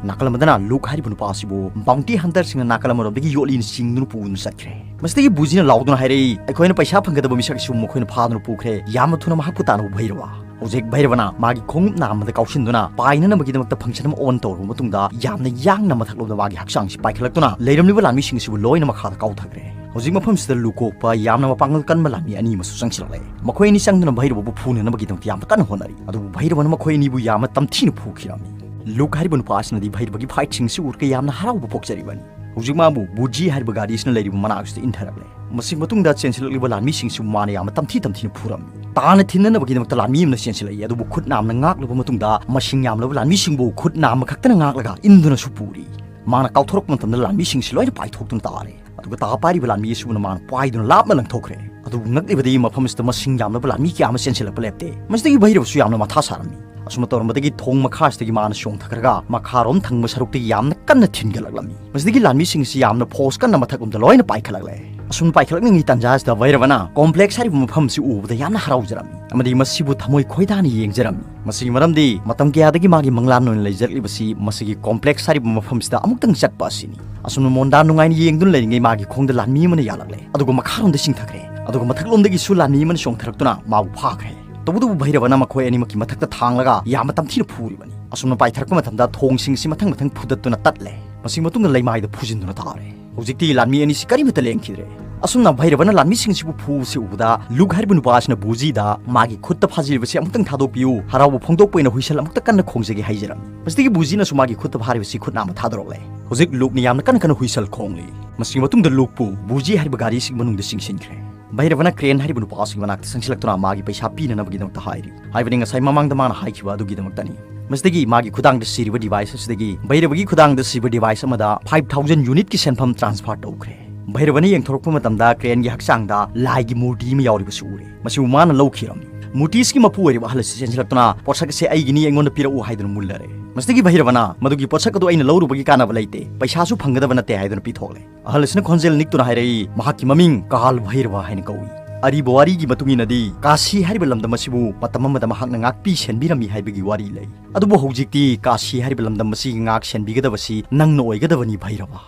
ꯅꯥꯀꯜ ꯑꯃꯗꯅ Luke ꯍꯥꯏꯔꯤꯕ ꯅꯨꯄꯥ ꯑꯁꯤꯕꯨ bounty hunter ꯁꯤꯡꯅ ꯅꯥꯀꯜ ꯑꯃꯔꯣꯝꯗꯒꯤ ꯌꯣꯠꯂꯤꯅ ꯆꯤꯡꯗꯨꯅ ꯄꯨꯗꯨꯅ ꯆꯠꯈ꯭ꯔꯦ꯫ ꯃꯁꯤꯗꯒꯤ ꯕꯨꯖꯤꯅ ꯂꯥꯎꯗꯨꯅ ꯍꯥꯏꯔꯛꯏ, "ꯑꯩꯈꯣꯏꯅ ꯄꯩꯁꯥ ꯐꯪꯒꯗꯕ ꯃꯤꯁꯛ ꯑꯁꯤꯕꯨ ꯃꯈꯣꯏꯅ ꯐꯥꯗꯨꯅ ꯄꯨꯈ꯭ꯔꯦ꯫ ꯌꯥꯝꯅ ꯊꯨꯅ ꯃꯍꯥꯛꯄꯨ ꯇꯥꯟꯅꯕ ꯚꯩꯔꯕ"꯫ ꯍꯧꯖꯤꯛ ꯚꯩꯔꯕꯅ ꯃꯥꯒꯤ ꯈꯣꯡꯎꯞ ꯅꯥꯝꯃꯗ ꯀꯥꯎꯁꯤꯟꯗꯨꯅ ꯄꯥꯏꯅꯅꯕꯒꯤꯗꯃꯛꯇ function ꯑꯃ on ꯇꯧꯔꯕ ꯃꯇꯨꯡꯗ ꯌꯥꯝꯅ ꯌꯥꯡꯅ ꯃꯊꯛꯂꯣꯝꯗ ꯃꯥꯒꯤ ꯍꯛꯆꯥꯡꯁꯤ ꯄꯥꯏꯈꯠꯂꯛꯇꯨꯅ ꯂꯩꯔꯝꯂꯤꯕ ꯂꯥꯟꯃꯤꯁꯤꯡ ꯑꯁꯤꯕꯨ ꯂꯣꯏꯅ ꯃꯈꯥꯗ ꯀꯥꯎꯊꯈ꯭ꯔꯦ꯫ ꯍꯧꯖꯤꯛ ꯃꯐꯝꯁꯤꯗ ꯂꯨꯀꯣꯛꯄ ꯌꯥꯝꯅ ꯃꯄꯥꯡꯒꯜ ꯀꯟꯕ ꯂꯥꯟꯃꯤ ꯑꯅꯤ ꯑꯃꯁꯨ ꯆꯪꯁꯤꯜꯂꯛꯂꯦ꯫ ꯃꯈꯣꯏ ꯑꯅꯤ ꯆꯪꯗꯨꯅ ꯚꯩꯔꯕꯕꯨ ꯐꯨꯅꯅꯕꯒꯤꯗꯃꯛꯇ ꯌꯥꯝꯅ ꯀꯟꯅ ꯍꯣꯠꯅꯔꯤ꯫ ꯑꯗꯨꯕꯨ ꯚꯩꯔꯕꯅ ꯃꯈꯣꯏ ꯑꯅꯤꯕꯨ ꯌꯥꯝꯅ ꯇꯝꯊꯤꯅ ꯐꯨꯈꯤꯔꯝꯃꯤ꯫ ꯂꯨꯛ ꯍꯥꯏꯔꯤꯕ ꯅꯨꯄꯥ ꯑꯁꯤꯅꯗꯤ ꯚꯩꯔꯕꯒꯤ fight ꯁꯤꯡ ꯑꯁꯤ ꯎꯔꯒ ꯌꯥꯝꯅ ꯍꯔꯥꯎꯕ ꯄꯣꯛꯆꯔꯤꯕꯅꯤ꯫ ꯍꯧꯖꯤꯛ ꯃꯥꯕꯨ ꯕꯨꯖꯤ ꯍꯥꯏꯔꯤꯕ ꯒꯥꯔꯤ ꯑꯁꯤꯅ ꯂꯩꯔꯤꯕ ꯃꯅꯥꯛ ꯑꯁꯤꯗ ꯏꯟꯊꯔꯛꯂꯦ꯫ ꯃꯁꯤ ꯃꯇꯨꯡꯗ ꯆꯦꯟꯁꯤꯜꯂꯛꯂꯤꯕ ꯂꯥꯟꯃꯤꯁꯤꯡꯁꯤꯕꯨ ꯃꯥꯅ ꯌꯥꯝꯅ ꯇꯝꯊꯤ ꯇꯝꯊꯤꯅ ꯐꯨꯔꯝꯃꯤ꯫ ꯇꯥꯅ ꯊꯤꯟꯅꯅꯕꯒꯤꯗꯃꯛꯇ ꯂꯥꯟꯃꯤ ꯑꯃꯅ ꯆꯦꯟꯁꯤꯜꯂꯛꯏ, ꯑꯗꯨꯕꯨ ꯈꯨꯠ ꯅꯥꯝꯅ ꯉꯥꯛꯂꯕ ꯃꯇꯨꯡꯗ ꯃꯁꯤꯡ ꯌꯥꯝꯂꯕ ꯂꯥꯟꯃꯤꯁꯤꯡꯕꯨ ꯈꯨꯠ ꯅꯥꯝꯃ ꯈꯛꯇꯅ ꯉꯥꯛꯂꯒ ꯏꯟꯗꯨꯅꯁꯨ ꯄꯨꯔꯤ꯫ ꯃꯥꯅ ꯀꯥꯎꯊꯣꯔꯛꯄ ꯃꯇꯝꯗ ꯂꯥꯟꯃꯤꯁꯤꯡꯁꯤ ꯂꯣꯏꯅ ꯄꯥꯏꯊꯣꯛꯇꯨꯅ ꯇꯥꯔꯦ꯫ ꯑꯗꯨꯒ ꯇꯥ ꯄꯥꯏꯔꯤꯕ ꯂꯥꯟꯃꯤ ꯑꯁꯤꯕꯨꯅ ꯃꯥꯅ ꯄꯥꯏꯗꯨꯅ ꯂꯥꯞꯅ ꯂꯪꯊꯣꯛꯈ꯭ꯔꯦ꯫ ꯑꯗꯨꯕꯨ ꯉꯛꯂꯤꯕꯗꯤ ꯃꯐꯝ ꯑꯁꯤꯗ ꯃꯁꯤꯡ ꯌꯥꯝꯂꯕ ꯂꯥꯟꯃꯤ ꯀꯌꯥ ꯑꯃ ꯆꯦꯟꯁꯤꯜꯂꯛꯄ ꯂꯦꯞꯇꯦ꯫ ꯃꯁꯤꯗꯒꯤ ꯚꯩꯔꯕꯁꯨ ꯌꯥꯝꯅ ꯃꯊꯥ ꯁꯥꯔꯝꯃꯤ꯫ ꯑꯁꯨꯝꯅ ꯇꯧꯔꯝꯕꯗꯒꯤ ꯊꯣꯡ ꯃꯈꯥꯁꯤꯗꯒꯤ ꯃꯥꯅ ꯆꯣꯡꯊꯈ꯭ꯔꯒ ꯃꯈꯥꯔꯣꯝ ꯊꯪꯕ ꯁꯔꯨꯛꯇꯒꯤ ꯌꯥꯝꯅ ꯀꯟꯅ ꯊꯤꯟꯒꯠꯂꯛꯂꯝꯃꯤ꯫ ꯃꯁꯤꯗꯒꯤ ꯂꯥꯟꯃꯤꯁꯤꯡ ꯑꯁꯤ ꯌꯥꯝꯅ ꯐꯣꯔꯁ ꯀꯟꯅ ꯃꯊꯛꯂꯣꯝꯗ ꯂꯣꯏꯅ ꯄꯥꯏꯈꯠꯂꯛꯂꯦ꯫ ꯑꯁꯨꯝ ꯄꯥꯏꯈꯠꯂꯛꯂꯤꯉꯩ ꯇꯥꯟꯖꯥꯁꯤꯗ ꯚꯩꯔꯕꯅ ꯀꯣꯝꯄ꯭ꯂꯦꯛꯁ ꯍꯥꯏꯔꯤꯕ ꯃꯐꯝꯁꯤ ꯎꯕꯗ ꯌꯥꯝꯅ ꯍꯔꯥꯎꯖꯔꯝꯃꯤ ꯑꯃꯗꯤ ꯃꯁꯤꯕꯨ ꯊꯃꯣꯏ ꯈꯣꯏꯗꯥꯅ ꯌꯦꯡꯖꯔꯝꯃꯤ꯫ ꯃꯁꯤꯒꯤ ꯃꯔꯝꯗꯤ ꯃꯇꯝ ꯀꯌꯥꯗꯒꯤ ꯃꯥꯒꯤ ꯃꯪꯂꯥꯟ ꯑꯣꯏꯅ ꯂꯩꯖꯔꯛꯂꯤꯕꯁꯤ ꯃꯁꯤꯒꯤ ꯀꯣꯝꯄ꯭ꯂꯦꯛꯁ ꯍꯥꯏꯔꯤꯕ ꯃꯐꯝꯁꯤꯗ ꯑꯃꯨꯛꯇꯪ ꯆꯠꯄ ꯑꯁꯤꯅꯤ꯫ ꯑꯁꯨꯝꯅ ꯃꯣꯟꯗꯥ ꯅꯨꯡꯉꯥꯏꯅ ꯌꯦꯡꯗꯨꯅ ꯂꯩꯔꯤꯉꯩ ꯃꯥꯒꯤ ꯈꯣꯡꯗ ꯂꯥꯟꯃꯤ ꯑꯃꯅ ꯌꯥꯜꯂꯛꯂꯦ꯫ ꯑꯗꯨꯒ ꯃꯈꯥꯔꯣꯝꯗ ꯆꯤꯡꯊꯈ꯭ꯔꯦ꯫ ꯑꯗꯨꯒ ꯃꯊꯛꯂꯣꯝꯗꯒꯤꯁꯨ ꯂꯥꯟꯃꯤ ꯑꯃꯅ ꯆꯣꯡꯊꯔꯛꯇꯨꯅ ꯃꯥꯕꯨ ꯐꯥꯈ꯭ꯔꯦ꯫ ꯇꯧꯕꯇꯕꯨ ꯚꯩꯔꯕꯅ ꯃꯈꯣꯏ ꯑꯅꯤꯃꯛꯀꯤ ꯃꯊꯛꯇ ꯊꯥꯡꯂꯒ ꯌꯥꯝꯅ ꯇꯝꯊꯤꯅ ꯐꯨꯔꯤꯕꯅꯤ꯫ ꯑꯁꯨꯝꯅ ꯄꯥꯏꯊꯔꯛꯄ ꯃꯇꯝꯗ ꯊꯣꯡꯁꯤꯡꯁꯤ ꯃꯊꯪ ꯃꯊꯪ ꯐꯨꯗꯠꯇꯨꯅ ꯇꯠꯂꯦ꯫ ꯃꯁꯤ ꯃꯇꯨꯡꯗ ꯂꯩꯃꯥꯏꯗ ꯐꯨꯖꯤꯟꯗꯨꯅ ꯇꯥꯔꯦ꯫ ꯍꯧꯖꯤꯛꯇꯤ ꯂꯥꯟꯃꯤ ꯑꯅꯤꯁꯤ ꯀꯔꯤꯃꯠꯇ ꯂꯦꯡꯈꯤꯗ꯭ꯔꯦ꯫ ꯑꯁꯨꯝꯅ ꯚꯩꯔꯕꯅ ꯂꯥꯟꯃꯤꯁꯤꯡꯁꯤꯕꯨ ꯐꯨꯕꯁꯤ ꯎꯕꯗ ꯂꯨꯛ ꯍꯥꯏꯔꯤꯕ ꯅꯨꯄꯥ ꯑꯁꯤꯅ ꯕꯨꯖꯤꯗ ꯃꯥꯒꯤ ꯈꯨꯠꯇ ꯐꯥꯖꯤꯜꯂꯤꯕꯁꯤ ꯑꯃꯨꯛꯇꯪ ꯊꯥꯗꯣꯛꯄꯤꯌꯨ, ꯍꯔꯥꯎꯕ ꯐꯣꯡꯗꯣꯛꯄ ꯑꯣꯏꯅ ꯍꯨꯏꯁꯜ ꯑꯃꯨꯛꯇ ꯀꯟꯅ ꯈꯣꯡꯖꯒꯦ ꯍꯥꯏꯖꯔꯝꯃꯤ꯫ ꯃꯁꯤꯗꯒꯤ ꯕꯨꯖꯤꯅꯁꯨ ꯃꯥꯒꯤ ꯈꯨꯠꯇ ꯐꯥꯔꯤꯕꯁꯤ ꯈꯨꯠ ꯅꯥꯝꯃ ꯊꯥꯗꯣꯔꯛꯂꯦ꯫ ꯍꯧꯖꯤꯛ ꯂꯨꯛꯅ ꯌꯥꯝꯅ ꯀꯟꯅ ꯀꯟꯅ ꯍꯨꯏꯁꯜ ꯈꯣꯡꯂꯤ꯫ ꯃꯁꯤꯒꯤ ꯃꯇꯨꯡꯗ ꯂꯨꯛꯄꯨ ꯕꯨꯖꯤ ꯍꯥꯏꯔꯤꯕ ꯒꯥꯔꯤꯁꯤꯒꯤ ꯃꯅꯨꯡꯗ ꯆꯤꯡꯁꯤꯟꯈ꯭ꯔꯦ꯫ ꯚꯩꯔꯕꯅ ꯀ꯭ꯔꯦꯟ ꯍꯥꯏꯔꯤꯕ ꯅꯨꯄꯥ ꯑꯁꯤꯒꯤ ꯃꯅꯥꯛꯇ ꯆꯪꯁꯤꯜꯂꯛꯇꯨꯅ ꯃꯥꯒꯤ ꯄꯩꯁꯥ ꯄꯤꯅꯅꯕꯒꯤꯗꯃꯛꯇ ꯍꯥꯏꯔꯤ꯫ ꯍꯥꯏꯕꯗꯤ ꯉꯁꯥꯏ ꯃꯃꯥꯡꯗ ꯃꯥꯅ ꯍꯥꯏꯈꯤꯕ ꯑꯗꯨꯒꯤꯗꯃꯛꯇꯅꯤ꯫ ꯃꯁꯤꯗꯒꯤ ꯃꯥꯒꯤ ꯈꯨꯗꯥꯡꯗ ꯁꯤꯔꯤꯕ ꯗꯤꯚꯥꯏꯁ ꯑꯁꯤꯗꯒꯤ ꯚꯩꯔꯕꯒꯤ ꯈꯨꯗꯥꯡꯗ ꯁꯤꯕ ꯗꯤꯚꯥꯏꯁ ꯑꯃꯗ ꯐꯥꯏꯚ ꯊꯥꯎꯖꯟ ꯌꯨꯅꯤꯠꯀꯤ ꯁꯦꯟꯐꯝ ꯇ꯭ꯔꯥꯟꯁꯐꯔ ꯇꯧꯈ꯭ꯔꯦ꯫ ꯚꯩꯔꯕꯅ ꯌꯦꯡꯊꯣꯔꯛꯄ ꯃꯇꯝꯗ ꯀ꯭ꯔꯦꯟꯒꯤ ꯍꯛꯆꯥꯡꯗ ꯂꯥꯏꯒꯤ ꯃꯨꯔꯇꯤ ꯑꯃ ꯌꯥꯎꯔꯤꯕꯁꯨ ꯎꯔꯦ꯫ ꯃꯁꯤꯕꯨ ꯃꯥꯅ ꯂꯧꯈꯤꯔꯝꯃꯤ꯫ ꯃꯨꯔꯇꯤꯁꯤꯒꯤ ꯃꯄꯨ ꯑꯣꯏꯔꯤꯕ ꯑꯍꯜ ꯑꯁꯤ ꯆꯦꯟꯁꯤꯜꯂꯛꯇꯨꯅ ꯄꯣꯠꯁꯛ ꯑꯁꯦ ꯑꯩꯒꯤꯅꯤ, ꯑꯩꯉꯣꯟꯗ ꯄꯤꯔꯛꯎ ꯍꯥꯏꯗꯨꯅ ꯃꯨꯜꯂꯔꯦ꯫ ꯃꯁꯤꯗꯒꯤ ꯚꯩꯔꯕꯅ ꯃꯗꯨꯒꯤ ꯄꯣꯠꯁꯛ ꯑꯗꯨ ꯑꯩꯅ ꯂꯧꯔꯨꯕꯒꯤ ꯀꯥꯟꯅꯕ ꯂꯩꯇꯦ, ꯄꯩꯁꯥꯁꯨ ꯐꯪꯒꯗꯕ ꯅꯠꯇꯦ ꯍꯥꯏꯗꯨꯅ ꯄꯤꯊꯣꯛꯂꯦ꯫ ꯑꯍꯜ ꯑꯁꯤꯅ ꯈꯣꯟꯖꯦꯜ ꯅꯤꯛꯇꯨꯅ ꯍꯥꯏꯔꯛꯏ, ꯃꯍꯥꯛꯀꯤ ꯃꯃꯤꯡ ꯀꯥꯜ ꯚꯩꯔꯕ ꯍꯥꯏꯅ ꯀꯧꯏ꯫ ꯑꯔꯤꯕ ꯋꯥꯔꯤꯒꯤ ꯃꯇꯨꯡ ꯏꯟꯅꯗꯤ ꯀꯥꯁꯤ ꯍꯥꯏꯔꯤꯕ ꯂꯝꯗꯝ ꯑꯁꯤꯕꯨ ꯃꯇꯝ ꯑꯃꯗ ꯃꯍꯥꯛꯅ ꯉꯥꯛꯄꯤ ꯁꯦꯟꯕꯤꯔꯝꯃꯤ ꯍꯥꯏꯕꯒꯤ ꯋꯥꯔꯤ ꯂꯩ꯫ ꯑꯗꯨꯕꯨ ꯍꯧꯖꯤꯛꯇꯤ ꯀꯥꯁꯤ ꯍꯥꯏꯔꯤꯕ ꯂꯝꯗꯝ ꯑꯁꯤꯒꯤ ꯉꯥꯛ ꯁꯦꯟꯕꯤꯒꯗꯕꯁꯤ ꯅꯪꯅ ꯑꯣꯏꯒꯗꯕꯅꯤ ꯚꯩꯔꯕ꯫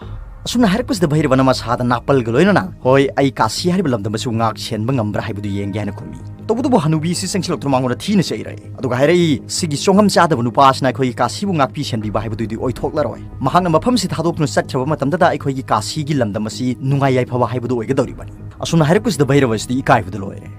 ꯑꯁꯨꯝꯅ ꯍꯥꯏꯔꯛꯄꯁꯤꯗ ꯚꯩꯔꯕꯅ ꯃꯁꯥꯗ ꯅꯥꯄꯜꯒ ꯂꯣꯏꯅꯅ, "ꯍꯣꯏ, ꯑꯩ ꯀꯥꯁꯤ ꯍꯥꯏꯔꯤꯕ ꯂꯝꯗꯝ ꯑꯁꯤꯕꯨ ꯉꯥꯛ ꯁꯦꯟꯕ ꯉꯝꯕ꯭ꯔꯥ ꯍꯥꯏꯕꯗꯨ ꯌꯦꯡꯒꯦ" ꯍꯥꯏꯅ ꯈꯨꯝꯃꯤ꯫ ꯇꯧꯕꯇꯕꯨ ꯍꯅꯨꯕꯤ ꯑꯁꯤ ꯆꯪꯁꯤꯜꯂꯛꯇꯨꯅ ꯃꯉꯣꯟꯗ ꯊꯤꯅ ꯆꯩꯔꯛꯏ꯫ ꯑꯗꯨꯒ ꯍꯥꯏꯔꯛꯏ, "ꯁꯤꯒꯤ ꯆꯣꯡꯉꯝ ꯆꯥꯗꯕ ꯅꯨꯄꯥ ꯑꯁꯤꯅ ꯑꯩꯈꯣꯏꯒꯤ ꯀꯥꯁꯤꯕꯨ ꯉꯥꯛꯄꯤ ꯁꯦꯟꯕꯤꯕ ꯍꯥꯏꯕꯗꯨꯗꯤ ꯑꯣꯏꯊꯣꯛꯂꯔꯣꯏ꯫ ꯃꯍꯥꯛꯅ ꯃꯐꯝꯁꯤ ꯊꯥꯗꯣꯛꯇꯨꯅ ꯆꯠꯈ꯭ꯔꯕ ꯃꯇꯝꯗꯗ ꯑꯩꯈꯣꯏꯒꯤ ꯀꯥꯁꯤꯒꯤ ꯂꯝꯗꯝ ꯑꯁꯤ ꯅꯨꯡꯉꯥꯏ ꯌꯥꯏꯐꯕ ꯍꯥꯏꯕꯗꯨ ꯑꯣꯏꯒꯗꯧꯔꯤꯕꯅꯤ"꯫ ꯑꯁꯨꯝꯅ ꯍꯥꯏꯔꯛꯄꯁꯤꯗ ꯚꯩꯔꯕ ꯑꯁꯤꯗꯤ ꯏꯀꯥꯏꯕꯗ ꯂꯣꯏꯔꯦ꯫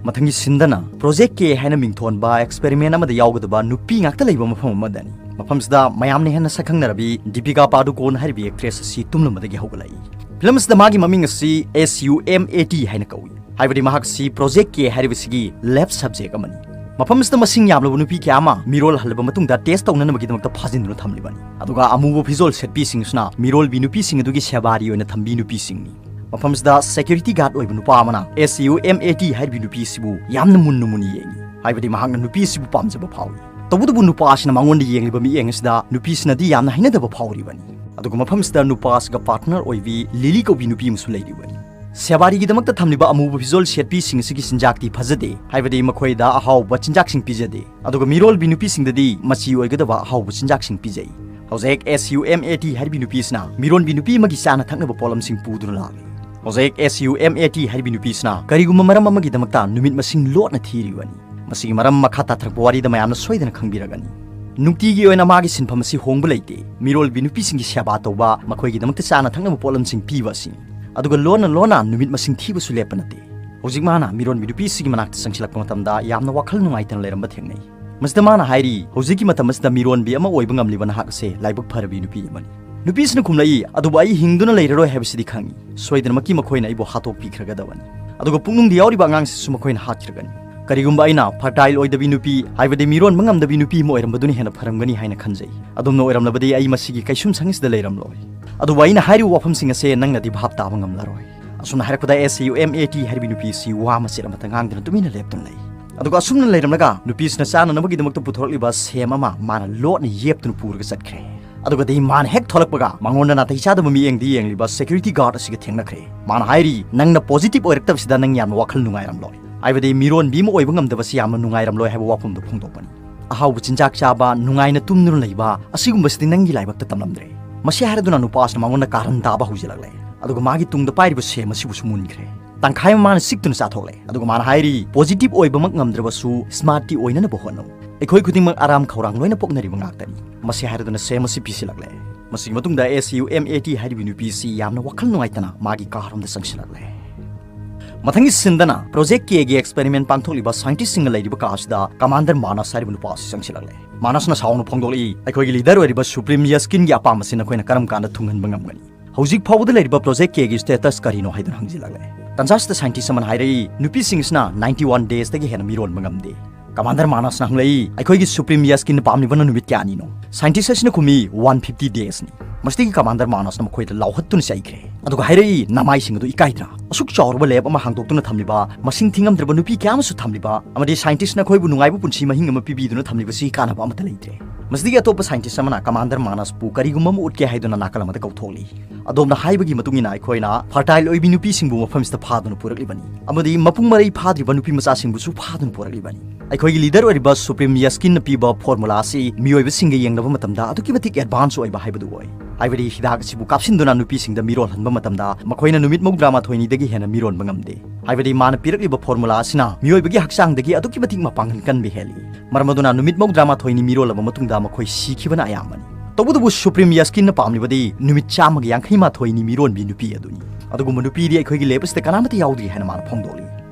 ꯃꯊꯪꯒꯤ ꯁꯤꯟꯗꯅ ꯄ꯭ꯔꯣꯖꯦꯛ ꯀꯦ ꯍꯥꯏꯅ ꯃꯤꯡꯊꯣꯟꯕ ꯑꯦꯛꯁꯄꯦꯔꯤꯃꯦꯟ ꯑꯃꯗ ꯌꯥꯎꯒꯗꯕ ꯅꯨꯄꯤ ꯉꯥꯛꯇ ꯂꯩꯕ ꯃꯐꯝ ꯑꯃꯗꯅꯤ꯫ ꯃꯐꯝꯁꯤꯗ ꯃꯌꯥꯝꯅ ꯍꯦꯟꯅ ꯁꯛꯈꯪꯅꯔꯕꯤ ꯗꯤꯄꯤꯀꯥ ꯄꯥꯗꯨꯀꯣꯟ ꯍꯥꯏꯔꯤꯕꯤ ꯑꯦꯛꯇ꯭ꯔꯦꯁ ꯑꯁꯤ ꯇꯨꯝꯂꯝꯕꯗꯒꯤ ꯍꯧꯒꯠꯂꯛꯏ꯫ ꯐꯤꯂꯝ ꯑꯁꯤꯗ ꯃꯥꯒꯤ ꯃꯃꯤꯡ ꯑꯁꯤ S U M A T ꯍꯥꯏꯅ ꯀꯧꯏ, ꯍꯥꯏꯕꯗꯤ ꯃꯍꯥꯛꯁꯤ ꯄ꯭ꯔꯣꯖꯦꯛ ꯀꯦ ꯍꯥꯏꯔꯤꯕꯁꯤꯒꯤ ꯂꯦꯞ ꯁꯕꯖꯦꯛ ꯑꯃꯅꯤ꯫ ꯃꯐꯝꯁꯤꯗ ꯃꯁꯤꯡ ꯌꯥꯝꯂꯕ ꯅꯨꯄꯤ ꯀꯌꯥ ꯑꯃ ꯃꯤꯔꯣꯜ ꯍꯜꯂꯕ ꯃꯇꯨꯡꯗ ꯇꯦꯁ ꯇꯧꯅꯅꯕꯒꯤꯗꯃꯛꯇ ꯐꯥꯖꯤꯟꯗꯨꯅ ꯊꯝꯂꯤꯕꯅꯤ꯫ ꯑꯗꯨꯒ ꯑꯃꯨꯕ ꯐꯤꯖꯣꯜ ꯁꯦꯠꯄꯤꯁꯤꯡꯁꯤꯅ ꯃꯤꯔꯣꯜꯕꯤ ꯅꯨꯄꯤꯁꯤꯡ ꯑꯗꯨꯒꯤ ꯁꯦꯕꯥꯔꯤ ꯑꯣꯏꯅ ꯊꯝꯕꯤ ꯅꯨꯄꯤꯁꯤꯡꯅꯤ꯫ ꯃꯐꯝꯁꯤꯗ ꯁꯦꯀ꯭ꯌꯨꯔꯤꯇꯤ ꯒꯥꯔꯗ ꯑꯣꯏꯕ ꯅꯨꯄꯥ ꯑꯃꯅ S U M A T ꯍꯥꯏꯔꯤꯕꯤ ꯅꯨꯄꯤꯁꯤꯕꯨ ꯌꯥꯝꯅ ꯃꯨꯟꯅ ꯃꯨꯟꯅ ꯌꯦꯡꯏ, ꯍꯥꯏꯕꯗꯤ ꯃꯍꯥꯛꯅ ꯅꯨꯄꯤꯁꯤꯕꯨ ꯄꯥꯝꯖꯕ ꯐꯥꯎꯏ꯫ ꯇꯧꯕꯇꯕꯨ ꯅꯨꯄꯥ ꯑꯁꯤꯅ ꯃꯉꯣꯟꯗ ꯌꯦꯡꯂꯤꯕ ꯃꯤꯠꯌꯦꯡ ꯑꯁꯤꯗ ꯅꯨꯄꯤꯁꯤꯅꯗꯤ ꯌꯥꯝꯅ ꯍꯩꯅꯗꯕ ꯐꯥꯎꯔꯤꯕꯅꯤ꯫ ꯑꯗꯨꯒ ꯃꯐꯝꯁꯤꯗ ꯅꯨꯄꯥ ꯑꯁꯤꯒ ꯄꯥꯔꯠꯅꯔ ꯑꯣꯏꯕꯤ ꯂꯤꯂꯤ ꯀꯧꯕꯤ ꯅꯨꯄꯤ ꯑꯃꯁꯨ ꯂꯩꯔꯤꯕꯅꯤ꯫ ꯁꯦꯕꯥꯔꯤꯒꯤꯗꯃꯛꯇ ꯊꯝꯂꯤꯕ ꯑꯃꯨꯕ ꯐꯤꯖꯣꯜ ꯁꯦꯠꯄꯤꯁꯤꯡ ꯑꯁꯤꯒꯤ ꯆꯤꯟꯖꯥꯛꯇꯤ ꯐꯖꯗꯦ, ꯍꯥꯏꯕꯗꯤ ꯃꯈꯣꯏꯗ ꯑꯍꯥꯎꯕ ꯆꯤꯟꯖꯥꯛꯁꯤꯡ ꯄꯤꯖꯗꯦ꯫ ꯑꯗꯨꯒ ꯃꯤꯔꯣꯜꯕꯤ ꯅꯨꯄꯤꯁꯤꯡꯗꯗꯤ ꯃꯆꯤ ꯑꯣꯏꯒꯗꯕ ꯑꯍꯥꯎꯕ ꯆꯤꯟꯖꯥꯛꯁꯤꯡ ꯄꯤꯖꯩ꯫ ꯍꯧꯖꯤꯛ S U M A T ꯍꯥꯏꯔꯤꯕꯤ ꯅꯨꯄꯤ ꯑꯁꯤꯅ ꯃꯤꯔꯣꯟꯕꯤ ꯅꯨꯄꯤ ꯑꯃꯒꯤ ꯆꯥꯅ ꯊꯛꯅꯕ ꯄꯣꯠꯂꯝꯁꯤꯡ ꯄꯨꯗꯨꯅ ꯂꯥꯛꯂꯤ꯫ ꯍꯧꯖꯤꯛ S U M A T ꯍꯥꯏꯔꯤꯕꯤ ꯅꯨꯄꯤ ꯑꯁꯤꯅ ꯀꯔꯤꯒꯨꯝꯕ ꯃꯔꯝ ꯑꯃꯒꯤꯗꯃꯛꯇ ꯅꯨꯃꯤꯠ ꯃꯁꯤꯡ ꯂꯣꯠꯅ ꯊꯤꯔꯤꯕꯅꯤ꯫ ꯃꯁꯤꯒꯤ ꯃꯔꯝ ꯃꯈꯥ ꯇꯥꯊꯔꯛꯄ ꯋꯥꯔꯤꯗ ꯃꯌꯥꯝꯅ ꯁꯣꯏꯗꯅ ꯈꯪꯕꯤꯔꯒꯅꯤ꯫ ꯅꯨꯡꯇꯤꯒꯤ ꯑꯣꯏꯅ ꯃꯥꯒꯤ ꯁꯤꯟꯐꯝ ꯑꯁꯤ ꯍꯣꯡꯕ ꯂꯩꯇꯦ꯫ ꯃꯤꯔꯣꯜꯕꯤ ꯅꯨꯄꯤꯁꯤꯡꯒꯤ ꯁꯦꯕꯥ ꯇꯧꯕ, ꯃꯈꯣꯏꯒꯤꯗꯃꯛꯇ ꯆꯥꯅ ꯊꯛꯅꯕ ꯄꯣꯠꯂꯝꯁꯤꯡ ꯄꯤꯕ ꯑꯁꯤꯅꯤ꯫ ꯑꯗꯨꯒ ꯂꯣꯟꯅ ꯂꯣꯟꯅ ꯅꯨꯃꯤꯠ ꯃꯁꯤꯡ ꯊꯤꯕꯁꯨ ꯂꯦꯞꯄ ꯅꯠꯇꯦ꯫ ꯍꯧꯖꯤꯛ ꯃꯥꯅ ꯃꯤꯔꯣꯟꯕꯤ ꯅꯨꯄꯤꯁꯤꯒꯤ ꯃꯅꯥꯛꯇ ꯆꯪꯁꯤꯜꯂꯛꯄ ꯃꯇꯝꯗ ꯌꯥꯝꯅ ꯋꯥꯈꯜ ꯅꯨꯡꯉꯥꯏꯇꯅ ꯂꯩꯔꯝꯕ ꯊꯦꯡꯅꯩ꯫ ꯃꯁꯤꯗ ꯃꯥꯅ ꯍꯥꯏꯔꯤ, "ꯍꯧꯖꯤꯛꯀꯤ ꯃꯇꯝ ꯑꯁꯤꯗ ꯃꯤꯔꯣꯟꯕꯤ ꯑꯃ ꯑꯣꯏꯕ ꯉꯝꯂꯤꯕ ꯅꯍꯥꯛ ꯑꯁꯦ ꯂꯥꯏꯕꯛ ꯐꯔꯕꯤ ꯅꯨꯄꯤ ꯑꯃꯅꯤ꯫" ꯅꯨꯄꯤꯁꯤꯅ ꯈꯨꯝꯂꯛꯏ, "ꯑꯗꯨꯕꯨ ꯑꯩ ꯍꯤꯡꯗꯨꯅ ꯂꯩꯔꯔꯣꯏ ꯍꯥꯏꯕꯁꯤꯗꯤ ꯈꯪꯏ꯫ ꯁꯣꯏꯗꯅꯃꯛꯀꯤ ꯃꯈꯣꯏꯅ ꯑꯩꯕꯨ ꯍꯥꯠꯇꯣꯛꯄꯤꯈ꯭ꯔꯒꯗꯕꯅꯤ꯫ ꯑꯗꯨꯒ ꯄꯨꯛꯅꯨꯡꯗ ꯌꯥꯎꯔꯤꯕ ꯑꯉꯥꯡꯁꯤꯁꯨ ꯃꯈꯣꯏꯅ ꯍꯥꯠꯈ꯭ꯔꯒꯅꯤ꯫ ꯀꯔꯤꯒꯨꯝꯕ ꯑꯩꯅ ꯐꯔꯇꯥꯏꯜ ꯑꯣꯏꯗꯕꯤ ꯅꯨꯄꯤ, ꯍꯥꯏꯕꯗꯤ ꯃꯤꯔꯣꯟꯕ ꯉꯝꯗꯕꯤ ꯅꯨꯄꯤ ꯑꯃ ꯑꯣꯏꯔꯝꯕꯗꯨꯅ ꯍꯦꯟꯅ ꯐꯔꯝꯒꯅꯤ ꯍꯥꯏꯅ ꯈꯟꯖꯩ꯫ ꯑꯗꯨꯝꯅ ꯑꯣꯏꯔꯝꯂꯕꯗꯤ ꯑꯩ ꯃꯁꯤꯒꯤ ꯀꯩꯁꯨꯝꯁꯪ ꯑꯁꯤꯗ ꯂꯩꯔꯝꯂꯣꯏ꯫ ꯑꯗꯨꯕꯨ ꯑꯩꯅ ꯍꯥꯏꯔꯤꯕ ꯋꯥꯐꯝꯁꯤꯡ ꯑꯁꯦ ꯅꯪꯅꯗꯤ ꯚꯥꯞ ꯇꯥꯕ ꯉꯝꯂꯔꯣꯏ꯫" ꯑꯁꯨꯝꯅ ꯍꯥꯏꯔꯛꯄꯗ S U M A T ꯍꯥꯏꯔꯤꯕꯤ ꯅꯨꯄꯤ ꯑꯁꯤ ꯋꯥ ꯃꯆꯦꯠ ꯑꯃꯠꯇ ꯉꯥꯡꯗꯅ ꯇꯨꯃꯤꯟꯅ ꯂꯦꯞꯇꯨꯅ ꯂꯩ꯫ ꯑꯗꯨꯒ ꯑꯁꯨꯝꯅ ꯂꯩꯔꯝꯂꯒ ꯅꯨꯄꯤꯁꯤꯅ ꯆꯥꯅꯅꯕꯒꯤꯗꯃꯛꯇ ꯄꯨꯊꯣꯔꯛꯂꯤꯕ ꯁꯦꯝ ꯑꯃ ꯃꯥꯅ ꯂꯣꯠꯅ ꯌꯦꯞꯇꯨꯅ ꯄꯨꯔꯒ ꯆꯠꯈ꯭ꯔꯦ꯫ ꯑꯗꯨꯒꯗꯤ ꯃꯥꯅ ꯍꯦꯛ ꯊꯣꯛꯂꯛꯄꯒ ꯃꯉꯣꯟꯗ ꯅꯥꯇꯩ ꯆꯥꯗꯕ ꯃꯤꯠꯌꯦꯡꯗ ꯌꯦꯡꯂꯤꯕ ꯁꯦꯀ꯭ꯌꯨꯔꯤꯇꯤ ꯒꯥꯔꯗ ꯑꯁꯤꯒ ꯊꯦꯡꯅꯈ꯭ꯔꯦ꯫ ꯃꯥꯅ ꯍꯥꯏꯔꯤ, "ꯅꯪꯅ ꯄꯣꯖꯤꯇꯤꯚ ꯑꯣꯏꯔꯛꯇꯕꯁꯤꯗ ꯅꯪ ꯌꯥꯝꯅ ꯋꯥꯈꯜ ꯅꯨꯡꯉꯥꯏꯔꯝꯂꯣꯏ꯫ ꯍꯥꯏꯕꯗꯤ ꯃꯤꯔꯣꯟꯕꯤ ꯑꯃ ꯑꯣꯏꯕ ꯉꯝꯗꯕꯁꯤ ꯌꯥꯝꯅ ꯅꯨꯡꯉꯥꯏꯔꯝꯂꯣꯏ" ꯍꯥꯏꯕ ꯋꯥꯐꯝꯗꯨ ꯐꯣꯡꯗꯣꯛꯄꯅꯤ꯫ "ꯑꯍꯥꯎꯕ ꯆꯤꯟꯖꯥꯛ ꯆꯥꯕ, ꯅꯨꯡꯉꯥꯏꯅ ꯇꯨꯝꯗꯨꯅ ꯂꯩꯕ, ꯑꯁꯤꯒꯨꯝꯕꯁꯤꯗꯤ ꯅꯪꯒꯤ ꯂꯥꯏꯕꯛꯇ ꯇꯝꯂꯝꯗ꯭ꯔꯦ꯫" ꯃꯁꯤ ꯍꯥꯏꯔꯗꯨꯅ ꯅꯨꯄꯥꯁꯤꯅ ꯃꯉꯣꯟꯗ ꯀꯥꯔꯟ ꯇꯥꯕ ꯍꯧꯖꯤꯜꯂꯛꯂꯦ꯫ ꯑꯗꯨꯒ ꯃꯥꯒꯤ ꯇꯨꯡꯗ ꯄꯥꯏꯔꯤꯕ ꯁꯦꯝ ꯑꯁꯤꯕꯨꯁꯨ ꯃꯨꯟꯈ꯭ꯔꯦ꯫ ꯇꯪꯈꯥꯏ ꯑꯃ ꯃꯥꯅ ꯁꯤꯛꯇꯨꯅ ꯆꯥꯊꯣꯛꯂꯦ꯫ ꯑꯗꯨꯒ ꯃꯥꯅ ꯍꯥꯏꯔꯤ, "ꯄꯣꯖꯤꯇꯤꯚ ꯑꯣꯏꯕꯃꯛ ꯉꯝꯗ꯭ꯔꯕꯁꯨ ꯁ꯭ꯃꯥꯔꯠꯇꯤ ꯑꯣꯏꯅꯅꯕ ꯍꯣꯠꯅꯧ꯫ ꯑꯩꯈꯣꯏ ꯈꯨꯗꯤꯡꯃꯛ ꯑꯔꯥꯝ ꯈꯧꯔꯥꯡ ꯂꯣꯏꯅ ꯄꯣꯛꯅꯔꯤꯕ ꯉꯥꯛꯇꯅꯤ꯫" ꯃꯁꯤ ꯍꯥꯏꯔꯗꯨꯅ ꯁꯦꯝ ꯑꯁꯤ ꯄꯤꯁꯤꯜꯂꯛꯂꯦ꯫ ꯃꯁꯤꯒꯤ ꯃꯇꯨꯡꯗ S U M A T ꯍꯥꯏꯔꯤꯕ ꯅꯨꯄꯤ ꯑꯁꯤ ꯌꯥꯝꯅ ꯋꯥꯈꯜ ꯅꯨꯡꯉꯥꯏꯇꯅ ꯃꯥꯒꯤ ꯀꯥꯔ ꯔꯣꯝꯗ ꯆꯪꯁꯤꯜꯂꯛꯂꯦ꯫ ꯃꯊꯪꯒꯤ ꯁꯤꯟꯗꯅ ꯄ꯭ꯔꯣꯖꯦꯛ ꯀꯦꯒꯤ ꯑꯦꯛꯁꯄꯦꯔꯤꯃꯦꯟ ꯄꯥꯡꯊꯣꯛꯂꯤꯕ ꯁꯥꯏꯟꯇꯤꯁꯁꯤꯡꯅ ꯂꯩꯔꯤꯕ ꯀꯥ ꯑꯁꯤꯗ ꯀꯃꯥꯟꯗꯔ ꯃꯥꯅꯁ ꯍꯥꯏꯔꯤꯕ ꯅꯨꯄꯥ ꯑꯁꯤ ꯆꯪꯁꯤꯜꯂꯛꯂꯦ꯫ ꯃꯥꯅꯁꯅ ꯁꯥꯎꯅ ꯐꯣꯡꯗꯣꯛꯂꯛꯏ, "ꯑꯩꯈꯣꯏꯒꯤ ꯂꯤꯗꯔ ꯑꯣꯏꯔꯤꯕ ꯁꯨꯄ꯭ꯔꯤꯝ ꯌꯁꯀꯤꯟꯒꯤ ꯑꯄꯥꯝꯕꯁꯤ ꯅꯈꯣꯏꯅ ꯀꯔꯝ ꯀꯥꯟꯗ ꯊꯨꯡꯍꯟꯕ ꯉꯝꯒꯅꯤ? ꯍꯧꯖꯤꯛ ꯐꯥꯎꯕꯗ ꯂꯩꯔꯤꯕ ꯄ꯭ꯔꯣꯖꯦꯛ ꯀꯦꯒꯤ ꯁ꯭ꯇꯦꯇꯁ ꯀꯔꯤꯅꯣ?" ꯍꯥꯏꯗꯨꯅ ꯍꯪꯖꯤꯜꯂꯛꯂꯦ꯫ ꯇꯟꯖꯥꯁꯤꯗ ꯁꯥꯏꯟꯇꯤꯁ ꯑꯃꯅ ꯍꯥꯏꯔꯛꯏ, "ꯅꯨꯄꯤꯁꯤꯡ ꯑꯁꯤꯅ ꯅꯥꯏꯟꯇꯤ ꯋꯥꯟ ꯗꯦꯖꯇꯒꯤ ꯍꯦꯟꯅ ꯃꯤꯔꯣꯟꯕ ꯉꯝꯗꯦ꯫ ꯀꯃꯥꯟꯗꯔ ꯃꯥꯅꯁꯅ ꯍꯪꯂꯛꯏ, "ꯑꯩꯈꯣꯏꯒꯤ ꯁꯨꯄ꯭ꯔꯤꯝ ꯌꯁꯀꯤꯟꯅ ꯄꯥꯝꯂꯤꯕꯅ ꯅꯨꯃꯤꯠ ꯀꯌꯥꯅꯤꯅꯣ?" ꯁꯥꯏꯟꯇꯤꯁ ꯑꯁꯤꯅ ꯈꯨꯝꯃꯤ, "ꯋꯥꯟ ꯐꯤꯐꯇꯤ ꯗꯦꯖꯅꯤ"꯫ ꯃꯁꯤꯗꯒꯤ ꯀꯃꯥꯟꯗꯔ ꯃꯥꯅꯁꯅ ꯃꯈꯣꯏꯗ ꯂꯥꯎꯍꯠꯇꯨꯅ ꯆꯩꯈ꯭ꯔꯦ꯫ ꯑꯗꯨꯒ ꯍꯥꯏꯔꯛꯏ, "ꯅꯃꯥꯏꯁꯤꯡ ꯑꯗꯨ ꯏꯀꯥꯏꯗ꯭ꯔꯥ? ꯑꯁꯨꯛ ꯆꯥꯎꯔꯕ ꯂꯦꯕ ꯑꯃ ꯍꯥꯡꯗꯣꯛꯇꯨꯅ ꯊꯝꯂꯤꯕ, ꯃꯁꯤꯡ ꯊꯤꯉꯝꯗ꯭ꯔꯕ ꯅꯨꯄꯤ ꯀꯌꯥ ꯑꯃꯁꯨ ꯊꯝꯂꯤꯕ, ꯑꯃꯗꯤ ꯁꯥꯏꯟꯇꯤꯁꯅ ꯑꯩꯈꯣꯏꯕꯨ ꯅꯨꯡꯉꯥꯏꯕ ꯄꯨꯟꯁꯤ ꯃꯍꯤꯡ ꯑꯃ ꯄꯤꯕꯤꯗꯨꯅ ꯊꯝꯂꯤꯕꯁꯤ ꯀꯥꯟꯅꯕ ꯑꯃꯠꯇ ꯂꯩꯇ꯭ꯔꯦ"꯫ ꯃꯁꯤꯗꯒꯤ ꯑꯇꯣꯞꯄ ꯁꯥꯏꯟꯇꯤꯁ ꯑꯃꯅ ꯀꯃꯥꯟꯗꯔ ꯃꯥꯅꯁꯄꯨ ꯀꯔꯤꯒꯨꯝꯕ ꯑꯃ ꯎꯠꯀꯦ ꯍꯥꯏꯗꯨꯅ ꯅꯥꯀꯜ ꯑꯃꯗ ꯀꯧꯊꯣꯛꯂꯤ꯫ "ꯑꯗꯣꯝꯅ ꯍꯥꯏꯕꯒꯤ ꯃꯇꯨꯡ ꯏꯟꯅ ꯑꯩꯈꯣꯏꯅ ꯐꯔꯇꯥꯏꯜ ꯑꯣꯏꯕꯤ ꯅꯨꯄꯤꯁꯤꯡꯕꯨ ꯃꯐꯝꯁꯤꯗ ꯐꯥꯗꯨꯅ ꯄꯨꯔꯛꯂꯤꯕꯅꯤ, ꯑꯃꯗꯤ ꯃꯄꯨꯡ ꯃꯔꯩ ꯐꯥꯗ꯭ꯔꯤꯕ ꯅꯨꯄꯤ ꯃꯆꯥꯁꯤꯡꯕꯨꯁꯨ ꯐꯥꯗꯨꯅ ꯄꯨꯔꯛꯂꯤꯕꯅꯤ꯫ ꯑꯩꯈꯣꯏꯒꯤ ꯂꯤꯗꯔ ꯑꯣꯏꯔꯤꯕ ꯁꯨꯄ꯭ꯔꯤꯝ ꯌꯁꯀꯤꯟꯅ ꯄꯤꯕ ꯐꯣꯔꯃꯨꯂꯥ ꯑꯁꯤ ꯃꯤꯑꯣꯏꯕꯁꯤꯡꯒ ꯌꯦꯡꯅꯕ ꯃꯇꯝꯗ ꯑꯗꯨꯛꯀꯤ ꯃꯇꯤꯛ ꯑꯦꯗꯚꯥꯟꯁ ꯑꯣꯏꯕ ꯍꯥꯏꯕꯗꯨ ꯑꯣꯏ꯫ ꯍꯥꯏꯕꯗꯤ ꯍꯤꯗꯥꯛ ꯑꯁꯤꯕꯨ ꯀꯥꯞꯁꯤꯟꯗꯨꯅ ꯅꯨꯄꯤꯁꯤꯡꯗ ꯃꯤꯔꯣꯜꯍꯟꯕ ꯃꯇꯝꯗ ꯃꯈꯣꯏꯅ ꯅꯨꯃꯤꯠ ꯃꯧꯗ꯭ꯔꯥ ꯃꯥꯊꯣꯏꯅꯤꯗꯒꯤ ꯍꯦꯟꯅ ꯃꯤꯔꯣꯟꯕ ꯉꯝꯗꯦ꯫ ꯍꯥꯏꯕꯗꯤ ꯃꯥꯅ ꯄꯤꯔꯛꯂꯤꯕ ꯐꯣꯔꯃꯨꯂꯥ ꯑꯁꯤꯅ ꯃꯤꯑꯣꯏꯕꯒꯤ ꯍꯛꯆꯥꯡꯗꯒꯤ ꯑꯗꯨꯛꯀꯤ ꯃꯇꯤꯛ ꯃꯄꯥꯡꯒꯜ ꯀꯟꯕ ꯍꯦꯜꯂꯤ꯫ ꯃꯔꯝ ꯑꯗꯨꯅ ꯅꯨꯃꯤꯠ ꯃꯧꯗ꯭ꯔꯥ ꯃꯥꯊꯣꯏꯅꯤ ꯃꯤꯔꯣꯜꯂꯕ ꯃꯇꯨꯡꯗ ꯃꯈꯣꯏ ꯁꯤꯈꯤꯕꯅ ꯑꯌꯥꯝꯕꯅꯤ꯫ ꯇꯧꯕꯇꯕꯨ ꯁꯨꯄ꯭ꯔꯤꯝ ꯌꯁꯀꯤꯟꯅ ꯄꯥꯝꯂꯤꯕꯗꯤ ꯅꯨꯃꯤꯠ ꯆꯥꯝꯃꯒ ꯌꯥꯡꯈꯩ ꯃꯥꯊꯣꯏꯅꯤ ꯃꯤꯔꯣꯟꯕꯤ ꯅꯨꯄꯤ ꯑꯗꯨꯅꯤ꯫ ꯑꯗꯨꯒꯨꯝꯕ ꯅꯨꯄꯤꯗꯤ ꯑꯩꯈꯣꯏꯒꯤ ꯂꯦꯕ ꯑꯁꯤꯗ ꯀꯅꯥꯃꯠꯇ ꯌꯥꯎꯗ꯭ꯔꯤ ꯍꯥꯏꯅ ꯃꯥꯅ ꯐꯣꯡꯗꯣꯛꯂꯤ꯫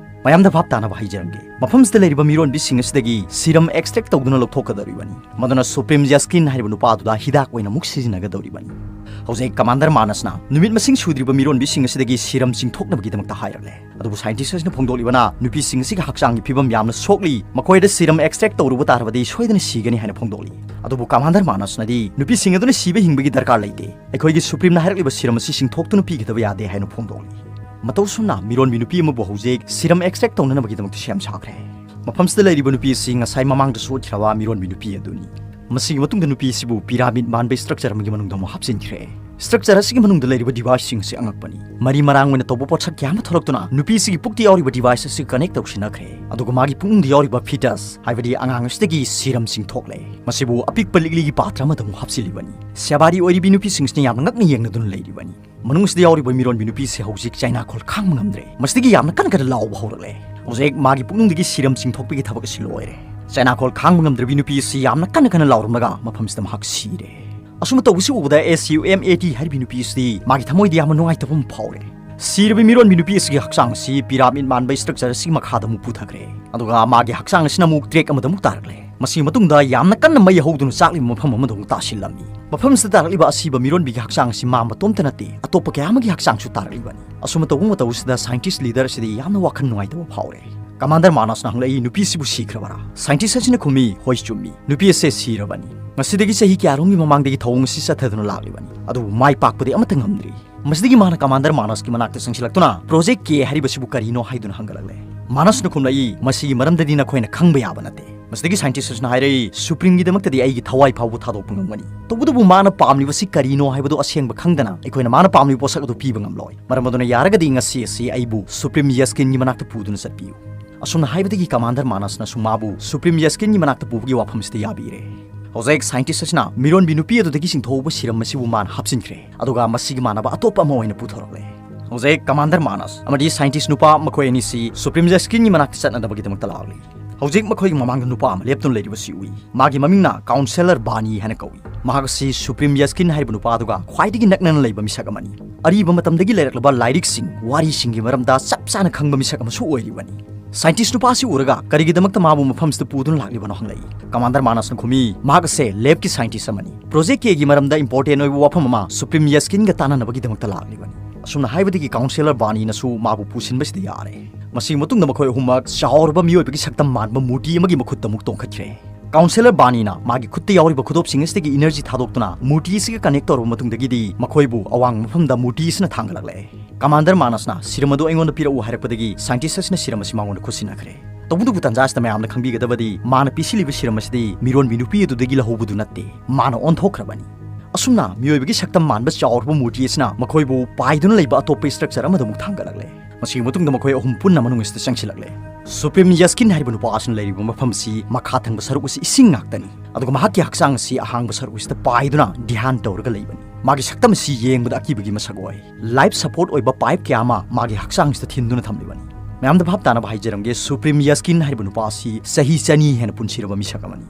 ꯃꯌꯥꯝꯗ ꯚꯥꯞ ꯇꯥꯅꯕ ꯍꯥꯏꯖꯔꯝꯒꯦ꯫ ꯃꯐꯝꯁꯤꯗ ꯂꯩꯔꯤꯕ ꯃꯤꯔꯣꯟꯕꯤꯁꯤꯡ ꯑꯁꯤꯗꯒꯤ ꯁꯤꯔꯝ ꯑꯦꯛꯁꯇ꯭ꯔꯦꯛ ꯇꯧꯗꯨꯅ ꯂꯧꯊꯣꯛꯀꯗꯧꯔꯤꯕꯅꯤ꯫ ꯃꯗꯨꯅ ꯁꯨꯄ꯭ꯔꯤꯝ ꯌꯁꯀꯤꯟ ꯍꯥꯏꯔꯤꯕ ꯅꯨꯄꯥ ꯑꯗꯨꯗ ꯍꯤꯗꯥꯛ ꯑꯣꯏꯅ ꯑꯃꯨꯛ ꯁꯤꯖꯤꯟꯅꯒꯗꯧꯔꯤꯕꯅꯤ꯫ ꯍꯧꯖꯤꯛ ꯀꯃꯥꯟꯗꯔ ꯃꯥꯅꯁꯅ ꯅꯨꯃꯤꯠ ꯃꯁꯤꯡ ꯁꯨꯗ꯭ꯔꯤꯕ ꯃꯤꯔꯣꯟꯕꯤꯁꯤꯡ ꯑꯁꯤꯗꯒꯤ ꯁꯤꯔꯝ ꯆꯤꯡꯊꯣꯛꯅꯕꯒꯤꯗꯃꯛꯇ ꯍꯥꯏꯔꯛꯂꯦ꯫ ꯑꯗꯨꯕꯨ ꯁꯥꯏꯟꯇꯤꯁ ꯑꯁꯤꯅ ꯐꯣꯡꯗꯣꯛꯂꯤꯕꯅ ꯅꯨꯄꯤꯁꯤꯡ ꯑꯁꯤꯒꯤ ꯍꯛꯆꯥꯡꯒꯤ ꯐꯤꯕꯝ ꯌꯥꯝꯅ ꯁꯣꯛꯂꯤ, ꯃꯈꯣꯏꯗ ꯁꯤꯔꯝ ꯑꯦꯛꯁꯇ꯭ꯔꯦꯛ ꯇꯧꯔꯨꯕ ꯇꯥꯔꯕꯗꯤ ꯁꯣꯏꯗꯅ ꯁꯤꯒꯅꯤ ꯍꯥꯏꯅ ꯐꯣꯡꯗꯣꯛꯂꯤ꯫ ꯑꯗꯨꯕꯨ ꯀꯃꯥꯟꯗꯔ ꯃꯥꯅꯁꯅꯗꯤ ꯅꯨꯄꯤꯁꯤꯡ ꯑꯗꯨꯅ ꯁꯤꯕ ꯍꯤꯡꯕꯒꯤ ꯗꯔꯀꯥꯔ ꯂꯩꯇꯦ, ꯑꯩꯈꯣꯏꯒꯤ ꯁꯨꯄ꯭ꯔꯤꯝꯅ ꯍꯥꯏꯔꯛꯂꯤꯕ ꯁꯤꯔꯝ ꯑꯁꯤ ꯆꯤꯡꯊꯣꯛꯇꯨꯅ ꯄꯤꯒꯗꯕ ꯌꯥꯗꯦ ꯍꯥꯏꯅ ꯐꯣꯡꯗꯣꯛꯂꯤ꯫ ꯃꯇꯧ ꯑꯁꯨꯝꯅ ꯃꯤꯔꯣꯟꯕꯤ ꯅꯨꯄꯤ ꯑꯃꯕꯨ ꯍꯧꯖꯤꯛ ꯁꯤꯔꯝ ꯑꯦꯛꯁꯇ꯭ꯔꯦꯛ ꯇꯧꯅꯅꯕꯒꯤꯗꯃꯛꯇ ꯁꯦꯝ ꯁꯥꯈ꯭ꯔꯦ꯫ ꯃꯐꯝꯁꯤꯗ ꯂꯩꯔꯤꯕ ꯅꯨꯄꯤ ꯑꯁꯤ ꯉꯁꯥꯏ ꯃꯃꯥꯡꯗ ꯁꯣꯛꯈ꯭ꯔꯕ ꯃꯤꯔꯣꯟꯕꯤ ꯅꯨꯄꯤ ꯑꯗꯨꯅꯤ꯫ ꯃꯁꯤꯒꯤ ꯃꯇꯨꯡꯗ ꯅꯨꯄꯤ ꯑꯁꯤꯕꯨ ꯄꯤꯔꯥꯃꯤꯗ ꯃꯥꯟꯕ ꯁ꯭ꯇ꯭ꯔꯛꯆꯔ ꯑꯃꯒꯤ ꯃꯅꯨꯡꯗ ꯑꯃꯨꯛ ꯍꯥꯞꯆꯤꯟꯈ꯭ꯔꯦ꯫ ꯁ꯭ꯇ꯭ꯔꯛꯆꯔ ꯑꯁꯤꯒꯤ ꯃꯅꯨꯡꯗ ꯂꯩꯔꯤꯕ ꯗꯤꯚꯥꯏꯁꯁꯤꯡ ꯑꯁꯤ ꯑꯉꯛꯄꯅꯤ꯫ ꯃꯔꯤ ꯃꯔꯥꯡ ꯑꯣꯏꯅ ꯇꯧꯕ ꯄꯣꯠꯁꯛ ꯀꯌꯥ ꯑꯃ ꯊꯣꯛꯂꯛꯇꯨꯅ ꯅꯨꯄꯤ ꯑꯁꯤꯒꯤ ꯄꯨꯛꯇ ꯌꯥꯎꯔꯤꯕ ꯗꯤꯚꯥꯏꯁ ꯑꯁꯤ ꯀꯅꯦꯛ ꯇꯧꯁꯤꯟꯅꯈ꯭ꯔꯦ꯫ ꯑꯗꯨꯒ ꯃꯥꯒꯤ ꯄꯨꯛꯅꯨꯡꯗ ꯌꯥꯎꯔꯤꯕ ꯐꯤꯇꯁ, ꯍꯥꯏꯕꯗꯤ ꯑꯉꯥꯡ ꯑꯁꯤꯗꯒꯤ ꯁꯤꯔꯝꯁꯤꯡ ꯊꯣꯛꯂꯦ꯫ ꯃꯁꯤꯕꯨ ꯑꯄꯤꯛꯄ ꯂꯤꯛꯂꯤꯒꯤ ꯄꯥꯇ꯭ꯔ ꯑꯃꯗ ꯑꯃꯨꯛ ꯍꯥꯞꯆꯤꯜꯂꯤꯕꯅꯤ꯫ ꯁꯦꯕꯥꯔꯤ ꯑꯣꯏꯔꯤꯕꯤ ꯅꯨꯄꯤꯁꯤꯡꯁꯤꯅ ꯌꯥꯝꯅ ꯉꯛꯅ ꯌꯦꯡꯅꯗꯨꯅ ꯂꯩꯔꯤꯕꯅꯤ꯫ ꯃꯅꯨꯡꯁꯤꯗ ꯌꯥꯎꯔꯤꯕ ꯃꯤꯔꯣꯟꯕꯤ ꯅꯨꯄꯤꯁꯤ ꯍꯧꯖꯤꯛ ꯆꯩꯅꯥꯈꯣꯜ ꯈꯥꯡꯕ ꯉꯝꯗ꯭ꯔꯦ꯫ ꯃꯁꯤꯗꯒꯤ ꯌꯥꯝꯅ ꯀꯟꯅ ꯀꯟꯅ ꯂꯥꯎꯕ ꯍꯧꯔꯛꯂꯦ꯫ ꯍꯧꯖꯤꯛ ꯃꯥꯒꯤ ꯄꯨꯛꯅꯨꯡꯗꯒꯤ ꯁꯤꯔꯝ ꯆꯤꯡꯊꯣꯛꯄꯒꯤ ꯊꯕꯛ ꯑꯁꯤ ꯂꯣꯏꯔꯦ꯫ ꯆꯩꯅꯥꯈꯣꯜ ꯈꯥꯡꯕ ꯉꯝꯗ꯭ꯔꯕꯤ ꯅꯨꯄꯤ ꯑꯁꯤ ꯌꯥꯝꯅ ꯀꯟꯅ ꯀꯟꯅ ꯂꯥꯎꯔꯝꯂꯒ ꯃꯐꯝꯁꯤꯗ ꯃꯍꯥꯛ ꯁꯤꯔꯦ꯫ ꯑꯁꯨꯝꯅ ꯇꯧꯕꯁꯤ ꯎꯕꯗ S U M A T ꯍꯥꯏꯔꯤꯕꯤ ꯅꯨꯄꯤ ꯑꯁꯤꯗꯤ ꯃꯥꯒꯤ ꯊꯃꯣꯏꯗ ꯌꯥꯝꯅ ꯅꯨꯡꯉꯥꯏꯇꯕ ꯑꯃ ꯐꯥꯎꯔꯦ꯫ ꯁꯤꯔꯕ ꯃꯤꯔꯣꯟꯕꯤ ꯅꯨꯄꯤ ꯑꯁꯤꯒꯤ ꯍꯛꯆꯥꯡ ꯑꯁꯤ ꯄꯤꯔꯥꯃꯤꯗ ꯃꯥꯟꯕ ꯁ꯭ꯇ꯭ꯔꯛꯆꯔ ꯑꯁꯤꯒꯤ ꯃꯈꯥꯗ ꯑꯃꯨꯛ ꯄꯨꯊꯈ꯭ꯔꯦ꯫ ꯑꯗꯨꯒ ꯃꯥꯒꯤ ꯍꯛꯆꯥꯡ ꯑꯁꯤꯅ ꯑꯃꯨꯛ ꯇ꯭ꯔꯦꯛ ꯑꯃꯗ ꯑꯃꯨꯛ ꯇꯥꯔꯛꯂꯦ꯫ ꯃꯁꯤꯒꯤ ꯃꯇꯨꯡꯗ ꯌꯥꯝꯅ ꯀꯟꯅ ꯃꯩ ꯍꯧꯗꯨꯅ ꯆꯥꯛꯂꯤꯕ ꯃꯐꯝ ꯑꯃꯗ ꯑꯃꯨꯛ ꯇꯥꯁꯤꯜꯂꯝꯃꯤ꯫ ꯃꯐꯝꯁꯤꯗ ꯇꯥꯔꯛꯂꯤꯕ ꯑꯁꯤꯕ ꯃꯤꯔꯣꯟꯕꯤꯒꯤ ꯍꯛꯆꯥꯡ ꯑꯁꯤ ꯃꯥ ꯃꯇꯣꯝꯇ ꯅꯠꯇꯦ, ꯑꯇꯣꯞꯄ ꯀꯌꯥ ꯑꯃꯒꯤ ꯍꯛꯆꯥꯡꯁꯨ ꯇꯥꯔꯛꯂꯤꯕꯅꯤ꯫ ꯑꯁꯨꯝꯅ ꯇꯧꯕ ꯃꯇꯧ ꯑꯁꯤꯗ ꯁꯥꯏꯟꯇꯤꯁ ꯂꯤꯗꯔ ꯑꯁꯤꯗꯤ ꯌꯥꯝꯅ ꯋꯥꯈꯜ ꯅꯨꯡꯉꯥꯏꯇꯕ ꯐꯥꯎꯔꯦ꯫ ꯀꯃꯥꯟꯗꯔ ꯃꯥꯅꯁꯅ ꯍꯪꯂꯛꯏ, "ꯅꯨꯄꯤꯁꯤꯕꯨ ꯁꯤꯈ꯭ꯔꯕꯔꯥ?" ꯁꯥꯏꯟꯇꯤꯁ ꯑꯁꯤꯅ ꯈꯨꯝꯃꯤ, "ꯍꯣꯏ, ꯆꯨꯝꯃꯤ꯫ ꯅꯨꯄꯤ ꯑꯁꯦ ꯁꯤꯔꯕꯅꯤ꯫ ꯉꯁꯤꯗꯒꯤ ꯆꯍꯤ ꯀꯌꯥꯔꯣꯝꯒꯤ ꯃꯃꯥꯡꯗꯒꯤ ꯊꯧꯑꯣꯡ ꯑꯁꯤ ꯆꯠꯊꯗꯨꯅ ꯂꯥꯛꯂꯤꯕꯅꯤ꯫ ꯑꯗꯨꯕꯨ ꯃꯥꯏ ꯄꯥꯛꯄꯗꯤ ꯑꯃꯠꯇ ꯉꯝꯗ꯭ꯔꯤ"꯫ ꯃꯁꯤꯗꯒꯤ ꯃꯥꯅ ꯀꯃꯥꯟꯗꯔ ꯃꯥꯅꯁꯀꯤ ꯃꯅꯥꯛꯇ ꯆꯪꯁꯤꯜꯂꯛꯇꯨꯅ, "ꯄ꯭ꯔꯣꯖꯦꯛ ꯀꯦ ꯍꯥꯏꯔꯤꯕꯁꯤꯕꯨ ꯀꯔꯤꯅꯣ?" ꯍꯥꯏꯗꯨꯅ ꯍꯪꯒꯠꯂꯛꯂꯦ꯫ ꯃꯥꯅꯁꯅ ꯈꯨꯝꯂꯛꯏ, "ꯃꯁꯤꯒꯤ ꯃꯔꯝꯗꯗꯤ ꯅꯈꯣꯏꯅ ꯈꯪꯕ ꯌꯥꯕ ꯅꯠꯇꯦ꯫ ꯃꯁꯤꯗꯒꯤ ꯁꯥꯏꯟꯇꯤꯁ ꯑꯁꯤꯅ ꯍꯥꯏꯔꯛꯏ, ꯁꯨꯄ꯭ꯔꯤꯝꯒꯤꯗꯃꯛꯇꯗꯤ ꯑꯩꯒꯤ ꯊꯋꯥꯏ ꯐꯥꯎꯕ ꯊꯥꯗꯣꯛꯄ ꯉꯝꯒꯅꯤ꯫ ꯇꯧꯕꯇꯕꯨ ꯃꯥꯅ ꯄꯥꯝꯂꯤꯕꯁꯤ ꯀꯔꯤꯅꯣ ꯍꯥꯏꯕꯗꯨ ꯑꯁꯦꯡꯕ ꯈꯪꯗꯅ ꯑꯩꯈꯣꯏꯅ ꯃꯥꯅ ꯄꯥꯝꯂꯤꯕ ꯄꯣꯠꯁꯛ ꯑꯗꯨ ꯄꯤꯕ ꯉꯝꯂꯣꯏ꯫ ꯃꯔꯝ ꯑꯗꯨꯅ ꯌꯥꯔꯒꯗꯤ ꯉꯁꯤ ꯑꯁꯤ ꯑꯩꯕꯨ ꯁꯨꯄ꯭ꯔꯤꯝ ꯌꯁꯀꯤꯟꯒꯤ ꯃꯅꯥꯛꯇ ꯄꯨꯗꯨꯅ ꯆꯠꯄꯤꯌꯨ"꯫ ꯑꯁꯨꯝꯅ ꯍꯥꯏꯕꯗꯒꯤ ꯀꯃꯥꯟꯗꯔ ꯃꯥꯅꯁꯅꯁꯨ ꯃꯥꯕꯨ ꯁꯨꯄ꯭ꯔꯤꯝ ꯌꯁꯀꯤꯟꯒꯤ ꯃꯅꯥꯛꯇ ꯄꯨꯕꯒꯤ ꯋꯥꯐꯝꯁꯤꯗ ꯌꯥꯕꯤꯔꯦ꯫ ꯍꯧꯖꯤꯛ ꯁꯥꯏꯟꯇꯤꯁ ꯑꯁꯤꯅ ꯃꯤꯔꯣꯟꯕꯤ ꯅꯨꯄꯤ ꯑꯗꯨꯗꯒꯤ ꯆꯤꯡꯊꯣꯛꯍꯧꯕ ꯁꯤꯔꯝ ꯑꯁꯤꯕꯨ ꯃꯥꯅ ꯍꯥꯞꯆꯤꯟꯈ꯭ꯔꯦ꯫ ꯑꯗꯨꯒ ꯃꯁꯤꯒꯤ ꯃꯥꯟꯅꯕ ꯑꯇꯣꯞꯄ ꯑꯃ ꯑꯣꯏꯅ ꯄꯨꯊꯣꯔꯛꯂꯦ꯫ ꯍꯧꯖꯤꯛ ꯀꯃꯥꯟꯗꯔ ꯃꯥꯅꯁ ꯑꯃꯗꯤ ꯁꯥꯏꯟꯇꯤꯁ ꯅꯨꯄꯥ ꯃꯈꯣꯏ ꯑꯅꯤꯁꯤ ꯁꯨꯄ꯭ꯔꯤꯝ ꯌꯁꯀꯤꯟꯒꯤ ꯃꯅꯥꯛꯇ ꯆꯠꯅꯅꯕꯒꯤꯗꯃꯛꯇ ꯂꯥꯛꯂꯤ꯫ ꯍꯧꯖꯤꯛ ꯃꯈꯣꯏꯒꯤ ꯃꯃꯥꯡꯗ ꯅꯨꯄꯥ ꯑꯃ ꯂꯦꯞꯇꯨꯅ ꯂꯩꯔꯤꯕꯁꯤ ꯎꯏ꯫ ꯃꯥꯒꯤ ꯃꯃꯤꯡꯅ ꯀꯥꯎꯟꯁꯦꯂꯔ ꯕꯥꯅꯤ ꯍꯥꯏꯅ ꯀꯧꯏ꯫ ꯃꯍꯥꯛ ꯑꯁꯤ ꯁꯨꯄ꯭ꯔꯤꯝ ꯌꯁꯀꯤꯟ ꯍꯥꯏꯔꯤꯕ ꯅꯨꯄꯥ ꯑꯗꯨꯒ ꯈ꯭ꯋꯥꯏꯗꯒꯤ ꯅꯛꯅꯅ ꯂꯩꯕ ꯃꯤꯁꯛ ꯑꯃꯅꯤ꯫ ꯑꯔꯤꯕ ꯃꯇꯝꯗꯒꯤ ꯂꯩꯔꯛꯂꯕ ꯂꯥꯏꯔꯤꯛꯁꯤꯡ, ꯋꯥꯔꯤꯁꯤꯡꯒꯤ ꯃꯔꯝꯗ ꯆꯞ ꯆꯥꯅ ꯈꯪꯕ ꯃꯤꯁꯛ ꯑꯃꯁꯨ ꯑꯣꯏꯔꯤꯕꯅꯤ꯫ ꯁꯥꯏꯟꯇꯤꯁ ꯅꯨꯄꯥ ꯑꯁꯤ ꯎꯔꯒ ꯀꯔꯤꯒꯤꯗꯃꯛꯇ ꯃꯥꯕꯨ ꯃꯐꯝꯁꯤꯗ ꯄꯨꯗꯨꯅ ꯂꯥꯛꯂꯤꯕꯅꯣ ꯍꯪꯂꯛꯏ꯫ ꯀꯃꯥꯟꯗꯔ ꯃꯥꯅꯁꯅ ꯈꯨꯝꯃꯤ, ꯃꯍꯥꯛ ꯑꯁꯦ ꯂꯦꯕꯀꯤ ꯁꯥꯏꯟꯇꯤꯁ ꯑꯃꯅꯤ꯫ ꯄ꯭ꯔꯣꯖꯦꯛ ꯀꯦꯒꯤ ꯃꯔꯝꯗ ꯏꯝꯄꯣꯔꯇꯦꯟ ꯑꯣꯏꯕ ꯋꯥꯐꯝ ꯑꯃ ꯁꯨꯄ꯭ꯔꯤꯝ ꯌꯁꯀꯤꯟꯒ ꯇꯥꯟꯅꯅꯕꯒꯤꯗꯃꯛꯇ ꯂꯥꯛꯂꯤꯕꯅꯤ꯫ ꯑꯁꯨꯝꯅ ꯍꯥꯏꯕꯗꯒꯤ ꯀꯥꯎꯟꯁꯦꯂꯔ ꯕꯥꯅꯤꯅꯁꯨ ꯃꯥꯕꯨ ꯄꯨꯁꯤꯟꯕꯁꯤꯗ ꯌꯥꯔꯦ꯫ ꯃꯁꯤꯒꯤ ꯃꯇꯨꯡꯗ ꯃꯈꯣꯏ ꯑꯍꯨꯝꯃꯛ ꯆꯥꯎꯔꯕ ꯃꯤꯑꯣꯏꯕꯒꯤ ꯁꯛꯇꯝ ꯃꯥꯟꯕ ꯃꯨꯔꯇꯤ ꯑꯃꯒꯤ ꯃꯈꯨꯠꯇ ꯑꯃꯨꯛ ꯇꯣꯡꯈꯠꯈ꯭ꯔꯦ꯫ ꯀꯥꯎꯟꯁꯦꯂꯔ ꯕꯥꯅꯤꯅ ꯃꯥꯒꯤ ꯈꯨꯠꯇ ꯌꯥꯎꯔꯤꯕ ꯈꯨꯗꯣꯞꯁꯤꯡ ꯑꯁꯤꯗꯒꯤ ꯏꯅꯔꯖꯤ ꯊꯥꯗꯣꯛꯇꯨꯅ ꯃꯨꯔꯇꯤ ꯑꯁꯤꯒ ꯀꯅꯦꯛ ꯇꯧꯔꯕ ꯃꯇꯨꯡꯗꯒꯤꯗꯤ ꯃꯈꯣꯏꯕꯨ ꯑꯋꯥꯡꯕ ꯃꯐꯝꯗ ꯃꯨꯔꯇꯤ ꯑꯁꯤꯅ ꯊꯥꯡꯒꯠꯂꯛꯂꯦ꯫ ꯀꯃꯥꯟꯗꯔ ꯃꯥꯅꯁꯅ ꯁꯤꯔꯝ ꯑꯗꯨ ꯑꯩꯉꯣꯟꯗ ꯄꯤꯔꯛꯎ ꯍꯥꯏꯔꯛꯄꯗꯒꯤ ꯁꯥꯏꯟꯇꯤꯁ ꯑꯁꯤꯅ ꯁꯤꯔꯝ ꯑꯁꯤ ꯃꯉꯣꯟꯗ ꯈꯨꯠꯁꯤꯟꯅꯈ꯭ꯔꯦ꯫ ꯇꯧꯕꯇꯕꯨ ꯇꯟꯖꯥ ꯑꯁꯤꯗ ꯃꯌꯥꯝꯅ ꯈꯪꯕꯤꯒꯗꯕꯗꯤ ꯃꯥꯅ ꯄꯤꯁꯤꯜꯂꯤꯕ ꯁꯤꯔꯝ ꯑꯁꯤꯗꯤ ꯃꯤꯔꯣꯟꯕꯤ ꯅꯨꯄꯤ ꯑꯗꯨꯗꯒꯤ ꯂꯧꯍꯧꯕꯗꯨ ꯅꯠꯇꯦ, ꯃꯥꯅ ꯑꯣꯟꯊꯣꯛꯈ꯭ꯔꯕꯅꯤ꯫ ꯑꯁꯨꯝꯅ ꯃꯤꯑꯣꯏꯕꯒꯤ ꯁꯛꯇꯝ ꯃꯥꯟꯕ ꯆꯥꯎꯔꯕ ꯃꯨꯔꯇꯤ ꯑꯁꯤꯅ ꯃꯈꯣꯏꯕꯨ ꯄꯥꯏꯗꯨꯅ ꯂꯩꯕ ꯑꯇꯣꯞꯄ ꯏꯁꯇ꯭ꯔꯛꯆꯔ ꯑꯃꯗ ꯑꯃꯨꯛ ꯊꯥꯡꯒꯠꯂꯛꯂꯦ꯫ ꯃꯁꯤꯒꯤ ꯃꯇꯨꯡꯗ ꯃꯈꯣꯏ ꯑꯍꯨꯝ ꯄꯨꯟꯅ ꯃꯅꯨꯡ ꯑꯁꯤꯗ ꯆꯪꯁꯤꯜꯂꯛꯂꯦ꯫ ꯁꯨꯄ꯭ꯔꯤꯝ ꯌꯁꯀꯤꯟ ꯍꯥꯏꯔꯤꯕ ꯅꯨꯄꯥ ꯑꯁꯤꯅ ꯂꯩꯔꯤꯕ ꯃꯐꯝ ꯑꯁꯤ ꯃꯈꯥ ꯊꯪꯕ ꯁꯔꯨꯛ ꯑꯁꯤ ꯏꯁꯤꯡ ꯉꯥꯛꯇꯅꯤ, ꯑꯗꯨꯒ ꯃꯍꯥꯛꯀꯤ ꯍꯛꯆꯥꯡ ꯑꯁꯤ ꯑꯍꯥꯡꯕ ꯁꯔꯨꯛ ꯑꯁꯤꯗ ꯄꯥꯏꯗꯨꯅ ꯙ꯭ꯌꯥꯟ ꯇꯧꯔꯒ ꯂꯩꯕꯅꯤ꯫ ꯃꯥꯒꯤ ꯁꯛꯇꯝ ꯑꯁꯤ ꯌꯦꯡꯕꯗ ꯑꯀꯤꯕꯒꯤ ꯃꯁꯛ ꯑꯣꯏ꯫ ꯂꯥꯏꯐ ꯁꯄꯣꯔꯠ ꯑꯣꯏꯕ ꯄꯥꯏꯞ ꯀꯌꯥ ꯑꯃ ꯃꯥꯒꯤ ꯍꯛꯆꯥꯡꯁꯤꯗ ꯊꯤꯟꯗꯨꯅ ꯊꯝꯂꯤꯕꯅꯤ꯫ ꯃꯌꯥꯝꯗ ꯚꯥꯞ ꯇꯥꯅꯕ ꯍꯥꯏꯖꯔꯝꯒꯦ, ꯁꯨꯄ꯭ꯔꯤꯝ ꯌꯁꯀꯤꯟ ꯍꯥꯏꯔꯤꯕ ꯅꯨꯄꯥ ꯑꯁꯤ ꯆꯍꯤ ꯆꯅꯤ ꯍꯦꯟꯅ ꯄꯨꯟꯁꯤꯔꯕ ꯃꯤꯁꯛ ꯑꯃꯅꯤ꯫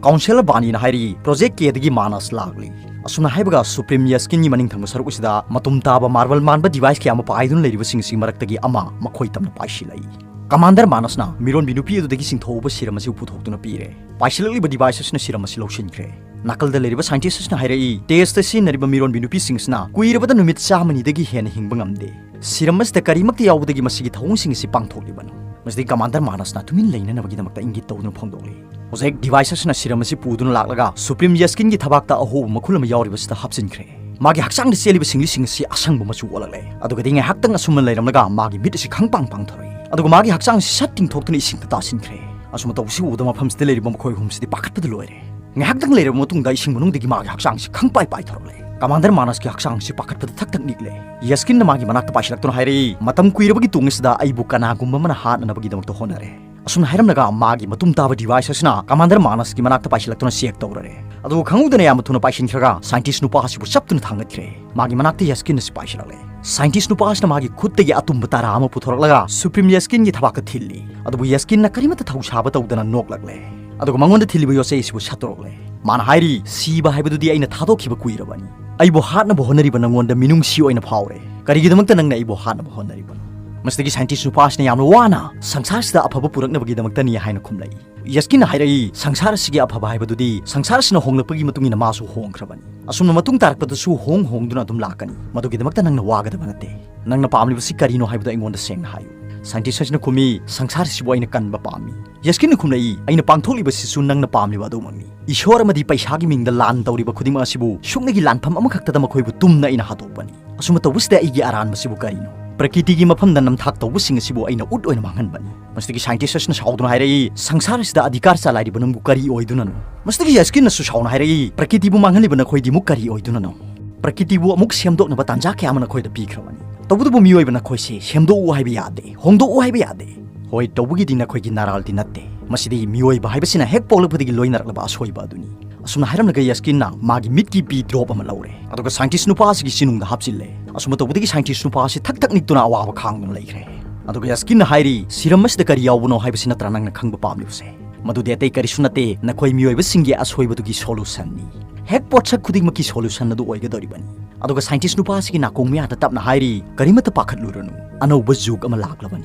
ꯀꯥꯎꯟꯁꯦꯂꯔ ꯕꯥꯅꯤꯅ ꯍꯥꯏꯔꯤ, "ꯄ꯭ꯔꯣꯖꯦꯛ ꯀꯦꯗꯒꯤ ꯃꯥꯅꯁ ꯂꯥꯛꯂꯤ"꯫ ꯑꯁꯨꯝꯅ ꯍꯥꯏꯕꯒ ꯁꯨꯄ꯭ꯔꯤꯝ ꯌꯁꯀꯤꯟꯒꯤ ꯃꯅꯤꯡ ꯊꯪꯕ ꯁꯔꯨꯛ ꯑꯁꯤꯗ ꯃꯇꯨꯝ ꯇꯥꯕ ꯃꯥꯔꯕꯜ ꯃꯥꯟꯕ ꯗꯤꯚꯥꯏꯁ ꯀꯌꯥ ꯑꯃ ꯄꯥꯏꯗꯨꯅ ꯂꯩꯔꯤꯕꯁꯤꯡ ꯑꯁꯤꯒꯤ ꯃꯔꯛꯇꯒꯤ ꯑꯃ ꯃꯈꯣꯏ ꯇꯝꯅ ꯄꯥꯏꯁꯤꯜꯂꯛꯏ꯫ ꯀꯃꯥꯟꯗꯔ ꯃꯥꯅꯁꯅ ꯃꯤꯔꯣꯟꯕꯤ ꯅꯨꯄꯤ ꯑꯗꯨꯗꯒꯤ ꯆꯤꯡꯊꯣꯛꯍꯧꯕ ꯁꯤꯔꯝ ꯑꯁꯤꯕꯨ ꯄꯨꯊꯣꯛꯇꯨꯅ ꯄꯤꯔꯦ꯫ ꯄꯥꯏꯁꯤꯜꯂꯛꯂꯤꯕ ꯗꯤꯚꯥꯏꯁ ꯑꯁꯤꯅ ꯁꯤꯔꯝ ꯑꯁꯤ ꯂꯧꯁꯤꯟꯈ꯭ꯔꯦ꯫ ꯅꯥꯀꯜꯗ ꯂꯩꯔꯤꯕ ꯁꯥꯏꯟꯇꯤꯁ ꯑꯁꯤꯅ ꯍꯥꯏꯔꯛꯏ, "ꯇꯦꯁꯇ ꯁꯤꯖꯤꯟꯅꯔꯤꯕ ꯃꯤꯔꯣꯟꯕꯤ ꯅꯨꯄꯤꯁꯤꯡ ꯑꯁꯤꯅ ꯀꯨꯏꯔꯕꯗ ꯅꯨꯃꯤꯠ ꯆꯥꯝꯃꯅꯤꯗꯒꯤ ꯍꯦꯟꯅ ꯍꯤꯡꯕ ꯉꯝꯗꯦ꯫ ꯁꯤꯔꯝ ꯑꯁꯤꯗ ꯀꯔꯤꯃꯛꯇ ꯌꯥꯎꯕꯗꯒꯤ ꯃꯁꯤꯒꯤ ꯊꯧꯑꯣꯡꯁꯤꯡ ꯑꯁꯤ ꯄꯥꯡꯊꯣꯛꯂꯤꯕꯅꯣ?" ꯃꯁꯤꯗꯒꯤ ꯀꯃꯥꯟꯗꯔ ꯃꯥꯅꯁꯅ ꯇꯨꯃꯤꯟ ꯂꯩꯅꯅꯕꯒꯤꯗꯃꯛꯇ ꯏꯪꯒꯤꯠ ꯇꯧꯗꯨꯅ ꯐꯣꯡꯗꯣꯛꯂꯤ꯫ ꯍꯧꯖꯤꯛ ꯗꯤꯚꯥꯏꯁ ꯑꯁꯤꯅ ꯁꯤꯔꯝ ꯑꯁꯤ ꯄꯨꯗꯨꯅ ꯂꯥꯛꯂꯒ ꯁꯨꯄ꯭ꯔꯤꯝ ꯌꯁꯀꯤꯟꯒꯤ ꯊꯕꯥꯛꯇ ꯑꯍꯣꯕ ꯃꯈꯨꯜ ꯑꯃ ꯌꯥꯎꯔꯤꯕꯁꯤꯗ ꯍꯥꯞꯆꯤꯟꯈ꯭ꯔꯦ꯫ ꯃꯥꯒꯤ ꯍꯛꯆꯥꯡꯗ ꯆꯦꯜꯂꯤꯕ ꯁꯤꯡꯂꯤ ꯁꯤꯡ ꯑꯁꯤ ꯑꯁꯪꯕ ꯃꯆꯨ ꯑꯣꯜꯂꯛꯂꯦ꯫ ꯑꯗꯨꯒꯗꯤ ꯉꯥꯏꯍꯥꯛꯇꯪ ꯑꯁꯨꯝꯅ ꯂꯩꯔꯝꯂꯒ ꯃꯥꯒꯤ ꯃꯤꯠ ꯑꯁꯤ ꯈꯪꯄꯥꯡ ꯄꯥꯡꯊꯣꯔꯛꯏ꯫ ꯑꯗꯨꯒ ꯃꯥꯒꯤ ꯍꯛꯆꯥꯡ ꯑꯁꯤ ꯁꯠ ꯇꯤꯡꯊꯣꯛꯇꯨꯅ ꯏꯁꯤꯡꯗ ꯇꯥꯁꯤꯟꯈ꯭ꯔꯦ꯫ ꯑꯁꯨꯝꯅ ꯇꯧꯕꯁꯤ ꯎꯕꯗ ꯃꯐꯝꯁꯤꯗ ꯂꯩꯔꯤꯕ ꯃꯈꯣꯏ ꯑꯍꯨꯝꯁꯤꯗꯤ ꯄꯥꯈꯠꯄꯗ ꯂꯣꯏꯔꯦ꯫ ꯉꯥꯏꯍꯥꯛꯇꯪ ꯂꯩꯔꯕ ꯃꯇꯨꯡꯗ ꯏꯁꯤꯡ ꯃꯅꯨꯡꯗꯒꯤ ꯃꯥꯒꯤ ꯍꯛꯆꯥꯡꯁꯤ ꯈꯪꯄꯥꯏ ꯄꯥꯏꯊꯣꯔꯛꯂꯦ꯫ ꯀꯃꯥꯟꯗꯔ ꯃꯥꯅꯁꯀꯤ ꯍꯛꯆꯥꯡꯁꯤ ꯄꯥꯈꯠꯄꯗ ꯊꯛ ꯊꯛ ꯅꯤꯛꯂꯦ꯫ ꯌꯁꯀꯤꯟꯅ ꯃꯥꯒꯤ ꯃꯅꯥꯛꯇ ꯄꯥꯏꯁꯤꯜꯂꯛꯇꯨꯅ ꯍꯥꯏꯔꯛꯏ, "ꯃꯇꯝ ꯀꯨꯏꯔꯕꯒꯤ ꯇꯨꯡ ꯑꯁꯤꯗ ꯑꯩꯕꯨ ꯀꯅꯥꯒꯨꯝꯕ ꯑꯃꯅ ꯍꯥꯠꯅꯅꯕꯒꯤꯗꯃꯛꯇ ꯍꯣꯠꯅꯔꯦ"꯫ ꯑꯁꯨꯝꯅ ꯍꯥꯏꯔꯝꯂꯒ ꯃꯥꯒꯤ ꯃꯇꯨꯝ ꯇꯥꯕ ꯗꯤꯚꯥꯏꯁ ꯑꯁꯤꯅ ꯀꯃꯥꯟꯗꯔ ꯃꯥꯅꯁꯀꯤ ꯃꯅꯥꯛꯇ ꯄꯥꯏꯁꯤꯜꯂꯛꯇꯨꯅ ꯆꯦꯛ ꯇꯧꯔꯔꯦ꯫ ꯑꯗꯨꯒ ꯈꯪꯍꯧꯗꯅ ꯌꯥꯝꯅ ꯊꯨꯅ ꯄꯥꯏꯁꯤꯟꯈ꯭ꯔꯒ ꯁꯥꯏꯟꯇꯤꯁ ꯅꯨꯄꯥ ꯑꯁꯤꯕꯨ ꯆꯞꯇꯨꯅ ꯊꯥꯡꯒꯠꯈ꯭ꯔꯦ꯫ ꯃꯥꯒꯤ ꯃꯅꯥꯛꯇ ꯌꯁꯀꯤꯟ ꯑꯁꯤ ꯄꯥꯏꯁꯤꯜꯂꯛꯂꯦ꯫ ꯁꯥꯏꯟꯇꯤꯁ ꯅꯨꯄꯥ ꯑꯁꯤꯅ ꯃꯥꯒꯤ ꯈꯨꯠꯇꯒꯤ ꯑꯇꯨꯝꯕ ꯇꯔꯥ ꯑꯃ ꯄꯨꯊꯣꯔꯛꯂꯒ ꯁꯨꯄ꯭ꯔꯤꯝ ꯌꯁꯀꯤꯟꯒꯤ ꯊꯕꯥꯛꯇ ꯊꯤꯜꯂꯤ꯫ ꯑꯗꯨꯕꯨ ꯌꯁꯀꯤꯟꯅ ꯀꯔꯤꯃꯠꯇ ꯊꯧꯁꯥꯕ ꯇꯧꯗꯅ ꯅꯣꯛꯂꯛꯂꯦ꯫ ꯑꯗꯨꯒ ꯃꯉꯣꯟꯗ ꯊꯤꯜꯂꯤꯕ ꯌꯣꯠꯆꯩ ꯑꯁꯤꯕꯨ ꯁꯠꯇꯣꯔꯛꯂꯦ꯫ ꯃꯥꯅ ꯍꯥꯏꯔꯤ, "ꯁꯤꯕ ꯍꯥꯏꯕꯗꯨꯗꯤ ꯑꯩꯅ ꯊꯥꯗꯣꯛꯈꯤꯕ ꯀꯨꯏꯔꯕꯅꯤ꯫ ꯑꯩꯕꯨ ꯍꯥꯠꯅꯕ ꯍꯣꯠꯅꯔꯤꯕ ꯅꯉꯣꯟꯗ ꯃꯤꯅꯨꯡꯁꯤ ꯑꯣꯏꯅ ꯐꯥꯎꯔꯦ꯫ ꯀꯔꯤꯒꯤꯗꯃꯛꯇ ꯅꯪꯅ ꯑꯩꯕꯨ ꯍꯥꯠꯅꯕ ꯍꯣꯠꯅꯔꯤꯕꯅꯣ?" ꯃꯁꯤꯗꯒꯤ ꯁꯥꯏꯟꯇꯤꯁ ꯅꯨꯄꯥ ꯑꯁꯤꯅ ꯌꯥꯝꯅ ꯋꯥꯅ, "ꯁꯪꯁꯥꯔꯁꯤꯗ ꯑꯐꯕ ꯄꯨꯔꯛꯅꯕꯒꯤꯗꯃꯛꯇꯅꯤ" ꯍꯥꯏꯅ ꯈꯨꯝꯂꯛꯏ꯫ ꯌꯁꯀꯤꯟꯅ ꯍꯥꯏꯔꯛꯏ, "ꯁꯪꯁꯥꯔ ꯑꯁꯤꯒꯤ ꯑꯐꯕ ꯍꯥꯏꯕꯗꯨꯗꯤ ꯁꯪꯁꯥꯔ ꯑꯁꯤꯅ ꯍꯣꯡꯂꯛꯄꯒꯤ ꯃꯇꯨꯡ ꯏꯟꯅ ꯃꯥꯁꯨ ꯍꯣꯡꯈ꯭ꯔꯕꯅꯤ꯫ ꯑꯁꯨꯝꯅ ꯃꯇꯨꯡ ꯇꯥꯔꯛꯄꯗꯁꯨ ꯍꯣꯡ ꯍꯣꯡꯗꯨꯅ ꯑꯗꯨꯝ ꯂꯥꯛꯀꯅꯤ꯫ ꯃꯗꯨꯒꯤꯗꯃꯛꯇ ꯅꯪꯅ ꯋꯥꯒꯗꯕ ꯅꯠꯇꯦ꯫ ꯅꯪꯅ ꯄꯥꯝꯂꯤꯕꯁꯤ ꯀꯔꯤꯅꯣ ꯍꯥꯏꯕꯗꯨ ꯑꯩꯉꯣꯟꯗ ꯁꯦꯡꯅ ꯍꯥꯏꯌꯨ"꯫ ꯁꯥꯏꯟꯇꯤꯁ ꯑꯁꯤꯅ ꯈꯨꯝꯃꯤ, "ꯁꯪꯁꯥꯔ ꯑꯁꯤꯕꯨ ꯑꯩꯅ ꯀꯟꯕ ꯄꯥꯝꯃꯤ"꯫ ꯌꯁꯀꯤꯟꯅ ꯈꯨꯝꯂꯛꯏ, "ꯑꯩꯅ ꯄꯥꯡꯊꯣꯛꯂꯤꯕꯁꯤꯁꯨ ꯅꯪꯅ ꯄꯥꯝꯂꯤꯕ ꯑꯗꯨꯃꯛꯅꯤ꯫ ꯏꯁꯣꯔ ꯑꯃꯗꯤ ꯄꯩꯁꯥꯒꯤ ꯃꯤꯡꯗ ꯂꯥꯟ ꯇꯧꯔꯤꯕ ꯈꯨꯗꯤꯡꯃꯛ ꯑꯁꯤꯕꯨ ꯁꯨꯞꯅꯒꯤ ꯂꯥꯟꯐꯝ ꯑꯃꯈꯛꯇꯗ ꯃꯈꯣꯏꯕꯨ ꯇꯨꯝꯅ ꯑꯩꯅ ꯍꯥꯠꯇꯣꯛꯄꯅꯤ꯫ ꯑꯁꯨꯝꯅ ꯇꯧꯕꯁꯤꯗ ꯑꯩꯒꯤ ꯑꯔꯥꯟꯕꯁꯤꯕꯨ ꯀꯔꯤꯅꯣ? ꯄ꯭ꯔꯀꯤꯇꯤꯒꯤ ꯃꯐꯝꯗ ꯅꯝꯊꯥꯛ ꯇꯧꯕꯁꯤꯡ ꯑꯁꯤꯕꯨ ꯑꯩꯅ ꯎꯠ ꯑꯣꯏꯅ ꯃꯥꯡꯍꯟꯕꯅꯤ"꯫ ꯃꯁꯤꯗꯒꯤ ꯁꯥꯏꯟꯇꯤꯁ ꯑꯁꯤꯅ ꯁꯥꯎꯗꯨꯅ ꯍꯥꯏꯔꯛꯏ, "ꯁꯪꯁꯥꯔ ꯑꯁꯤꯗ ꯑꯙꯤꯀꯥꯔ ꯆꯂꯥꯏꯔꯤꯕ ꯅꯪꯕꯨ ꯀꯔꯤ ꯑꯣꯏꯗꯨꯅꯅꯣ?" ꯃꯁꯤꯗꯒꯤ ꯌꯁꯀꯤꯟꯅꯁꯨ ꯁꯥꯎꯅ ꯍꯥꯏꯔꯛꯏ, "ꯄ꯭ꯔꯀꯤꯇꯤꯕꯨ ꯃꯥꯡꯍꯜꯂꯤꯕ ꯅꯈꯣꯏꯗꯤ ꯑꯃꯨꯛ ꯀꯔꯤ ꯑꯣꯏꯗꯨꯅꯅꯣ? ꯄ꯭ꯔꯀꯤꯇꯤꯕꯨ ꯑꯃꯨꯛ ꯁꯦꯝꯗꯣꯛꯅꯕ ꯇꯥꯟꯖꯥ ꯀꯌꯥ ꯑꯃ ꯅꯈꯣꯏꯗ ꯄꯤꯈ꯭ꯔꯕꯅꯤ꯫ ꯇꯧꯕꯇꯕꯨ ꯃꯤꯑꯣꯏꯕ ꯅꯈꯣꯏꯁꯦ ꯁꯦꯝꯗꯣꯛꯎ ꯍꯥꯏꯕ ꯌꯥꯗꯦ, ꯍꯣꯡꯗꯣꯛꯎ ꯍꯥꯏꯕ ꯌꯥꯗꯦ"꯫ ꯍꯣꯏ, ꯇꯧꯕꯒꯤꯗꯤ ꯅꯈꯣꯏꯒꯤ ꯅꯔꯥꯜꯗꯤ ꯅꯠꯇꯦ꯫ ꯃꯁꯤꯗꯤ ꯃꯤꯑꯣꯏꯕ ꯍꯥꯏꯕꯁꯤꯅ ꯍꯦꯛ ꯄꯣꯛꯂꯛꯄꯗꯒꯤ ꯂꯣꯏꯅꯔꯛꯂꯕ ꯑꯁꯣꯏꯕ ꯑꯗꯨꯅꯤ꯫ ꯑꯁꯨꯝꯅ ꯍꯥꯏꯔꯝꯂꯒ ꯌꯁꯀꯤꯟꯅ ꯃꯥꯒꯤ ꯃꯤꯠꯀꯤ ꯄꯤ ꯗ꯭ꯔꯣꯞ ꯑꯃ ꯂꯧꯔꯦ꯫ ꯑꯗꯨꯒ ꯁꯥꯏꯟꯇꯤꯁ ꯅꯨꯄꯥ ꯑꯁꯤꯒꯤ ꯆꯤꯅꯨꯡꯗ ꯍꯥꯞꯆꯤꯜꯂꯦ꯫ ꯑꯁꯨꯝꯅ ꯇꯧꯕꯗꯒꯤ ꯁꯥꯏꯟꯇꯤꯁ ꯅꯨꯄꯥ ꯑꯁꯤ ꯊꯛ ꯊꯛ ꯅꯤꯛꯇꯨꯅ ꯑꯋꯥꯕ ꯈꯥꯡꯗꯨꯅ ꯂꯩꯈ꯭ꯔꯦ꯫ ꯑꯗꯨꯒ ꯌꯁꯀꯤꯟꯅ ꯍꯥꯏꯔꯤ, "ꯁꯤꯔꯝ ꯑꯁꯤꯗ ꯀꯔꯤ ꯌꯥꯎꯕꯅꯣ ꯍꯥꯏꯕꯁꯤ ꯅꯠꯇ꯭ꯔꯥ ꯅꯪꯅ ꯈꯪꯕ ꯄꯥꯝꯂꯤꯕꯁꯦ? ꯃꯗꯨꯗꯤ ꯑꯇꯩ ꯀꯔꯤꯁꯨ ꯅꯠꯇꯦ, ꯅꯈꯣꯏ ꯃꯤꯑꯣꯏꯕꯁꯤꯡꯒꯤ ꯑꯁꯣꯏꯕꯗꯨꯒꯤ ꯁꯣꯂꯨꯁꯟꯅꯤ꯫ ꯍꯦꯛ ꯄꯣꯠꯁꯛ ꯈꯨꯗꯤꯡꯃꯛꯀꯤ ꯁꯣꯂꯨꯁꯟ ꯑꯗꯨ ꯑꯣꯏꯒꯗꯧꯔꯤꯕꯅꯤ"꯫ ꯑꯗꯨꯒ ꯁꯥꯏꯟꯇꯤꯁ ꯅꯨꯄꯥ ꯑꯁꯤꯒꯤ ꯅꯥꯀꯣꯡ ꯃꯌꯥꯗ ꯇꯞꯅ ꯍꯥꯏꯔꯤ, "ꯀꯔꯤꯃꯠꯇ ꯄꯥꯈꯠꯂꯨꯔꯅꯨ, ꯑꯅꯧꯕ ꯖꯨꯒ ꯑꯃ ꯂꯥꯛꯂꯕꯅꯤ"꯫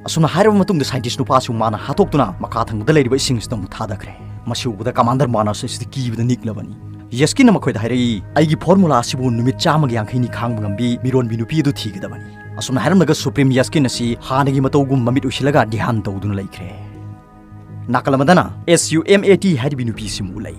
ꯑꯁꯨꯝꯅ ꯍꯥꯏꯔꯕ ꯃꯇꯨꯡꯗ ꯁꯥꯏꯟꯇꯤꯁ ꯅꯨꯄꯥ ꯑꯁꯤꯕꯨ ꯃꯥꯅ ꯍꯥꯠꯇꯣꯛꯇꯨꯅ ꯃꯈꯥ ꯊꯪꯕꯗ ꯂꯩꯔꯤꯕ ꯏꯁꯤꯡ ꯑꯁꯤꯗ ꯑꯃꯨꯛ ꯊꯥꯗꯈ꯭ꯔꯦ꯫ ꯃꯁꯤ ꯎꯕꯗ ꯀꯃꯥꯟꯗꯔ ꯃꯥꯅꯁ ꯑꯁꯤꯗꯤ ꯀꯤꯕꯗ ꯅꯤꯛꯂꯕꯅꯤ꯫ ꯌꯁꯀꯤꯟꯅ ꯃꯈꯣꯏꯗ ꯍꯥꯏꯔꯛꯏ, "ꯑꯩꯒꯤ ꯐꯣꯔꯃꯨꯂꯥ ꯑꯁꯤꯕꯨ ꯅꯨꯃꯤꯠ ꯆꯥꯝꯃꯒ ꯌꯥꯡꯈꯩꯅꯤ ꯈꯥꯡꯕ ꯉꯝꯕꯤ ꯃꯤꯔꯣꯟꯕꯤ ꯅꯨꯄꯤ ꯑꯗꯨ ꯊꯤꯒꯗꯕꯅꯤ"꯫ ꯑꯁꯨꯝꯅ ꯍꯥꯏꯔꯝꯂꯒ ꯁꯨꯄ꯭ꯔꯤꯝ ꯌꯥꯁꯀꯤꯟ ꯑꯁꯤ ꯍꯥꯟꯅꯒꯤ ꯃꯇꯧꯒꯨꯝ ꯃꯃꯤꯠ ꯎꯏꯁꯤꯜꯂꯒ ꯙ꯭ꯌꯥꯟ ꯇꯧꯗꯨꯅ ꯂꯩꯈ꯭ꯔꯦ꯫ ꯅꯥꯀꯜ ꯑꯃꯗꯅ S U M A T ꯍꯥꯏꯔꯤꯕꯤ ꯅꯨꯄꯤꯁꯤꯃꯨꯛ ꯂꯩ꯫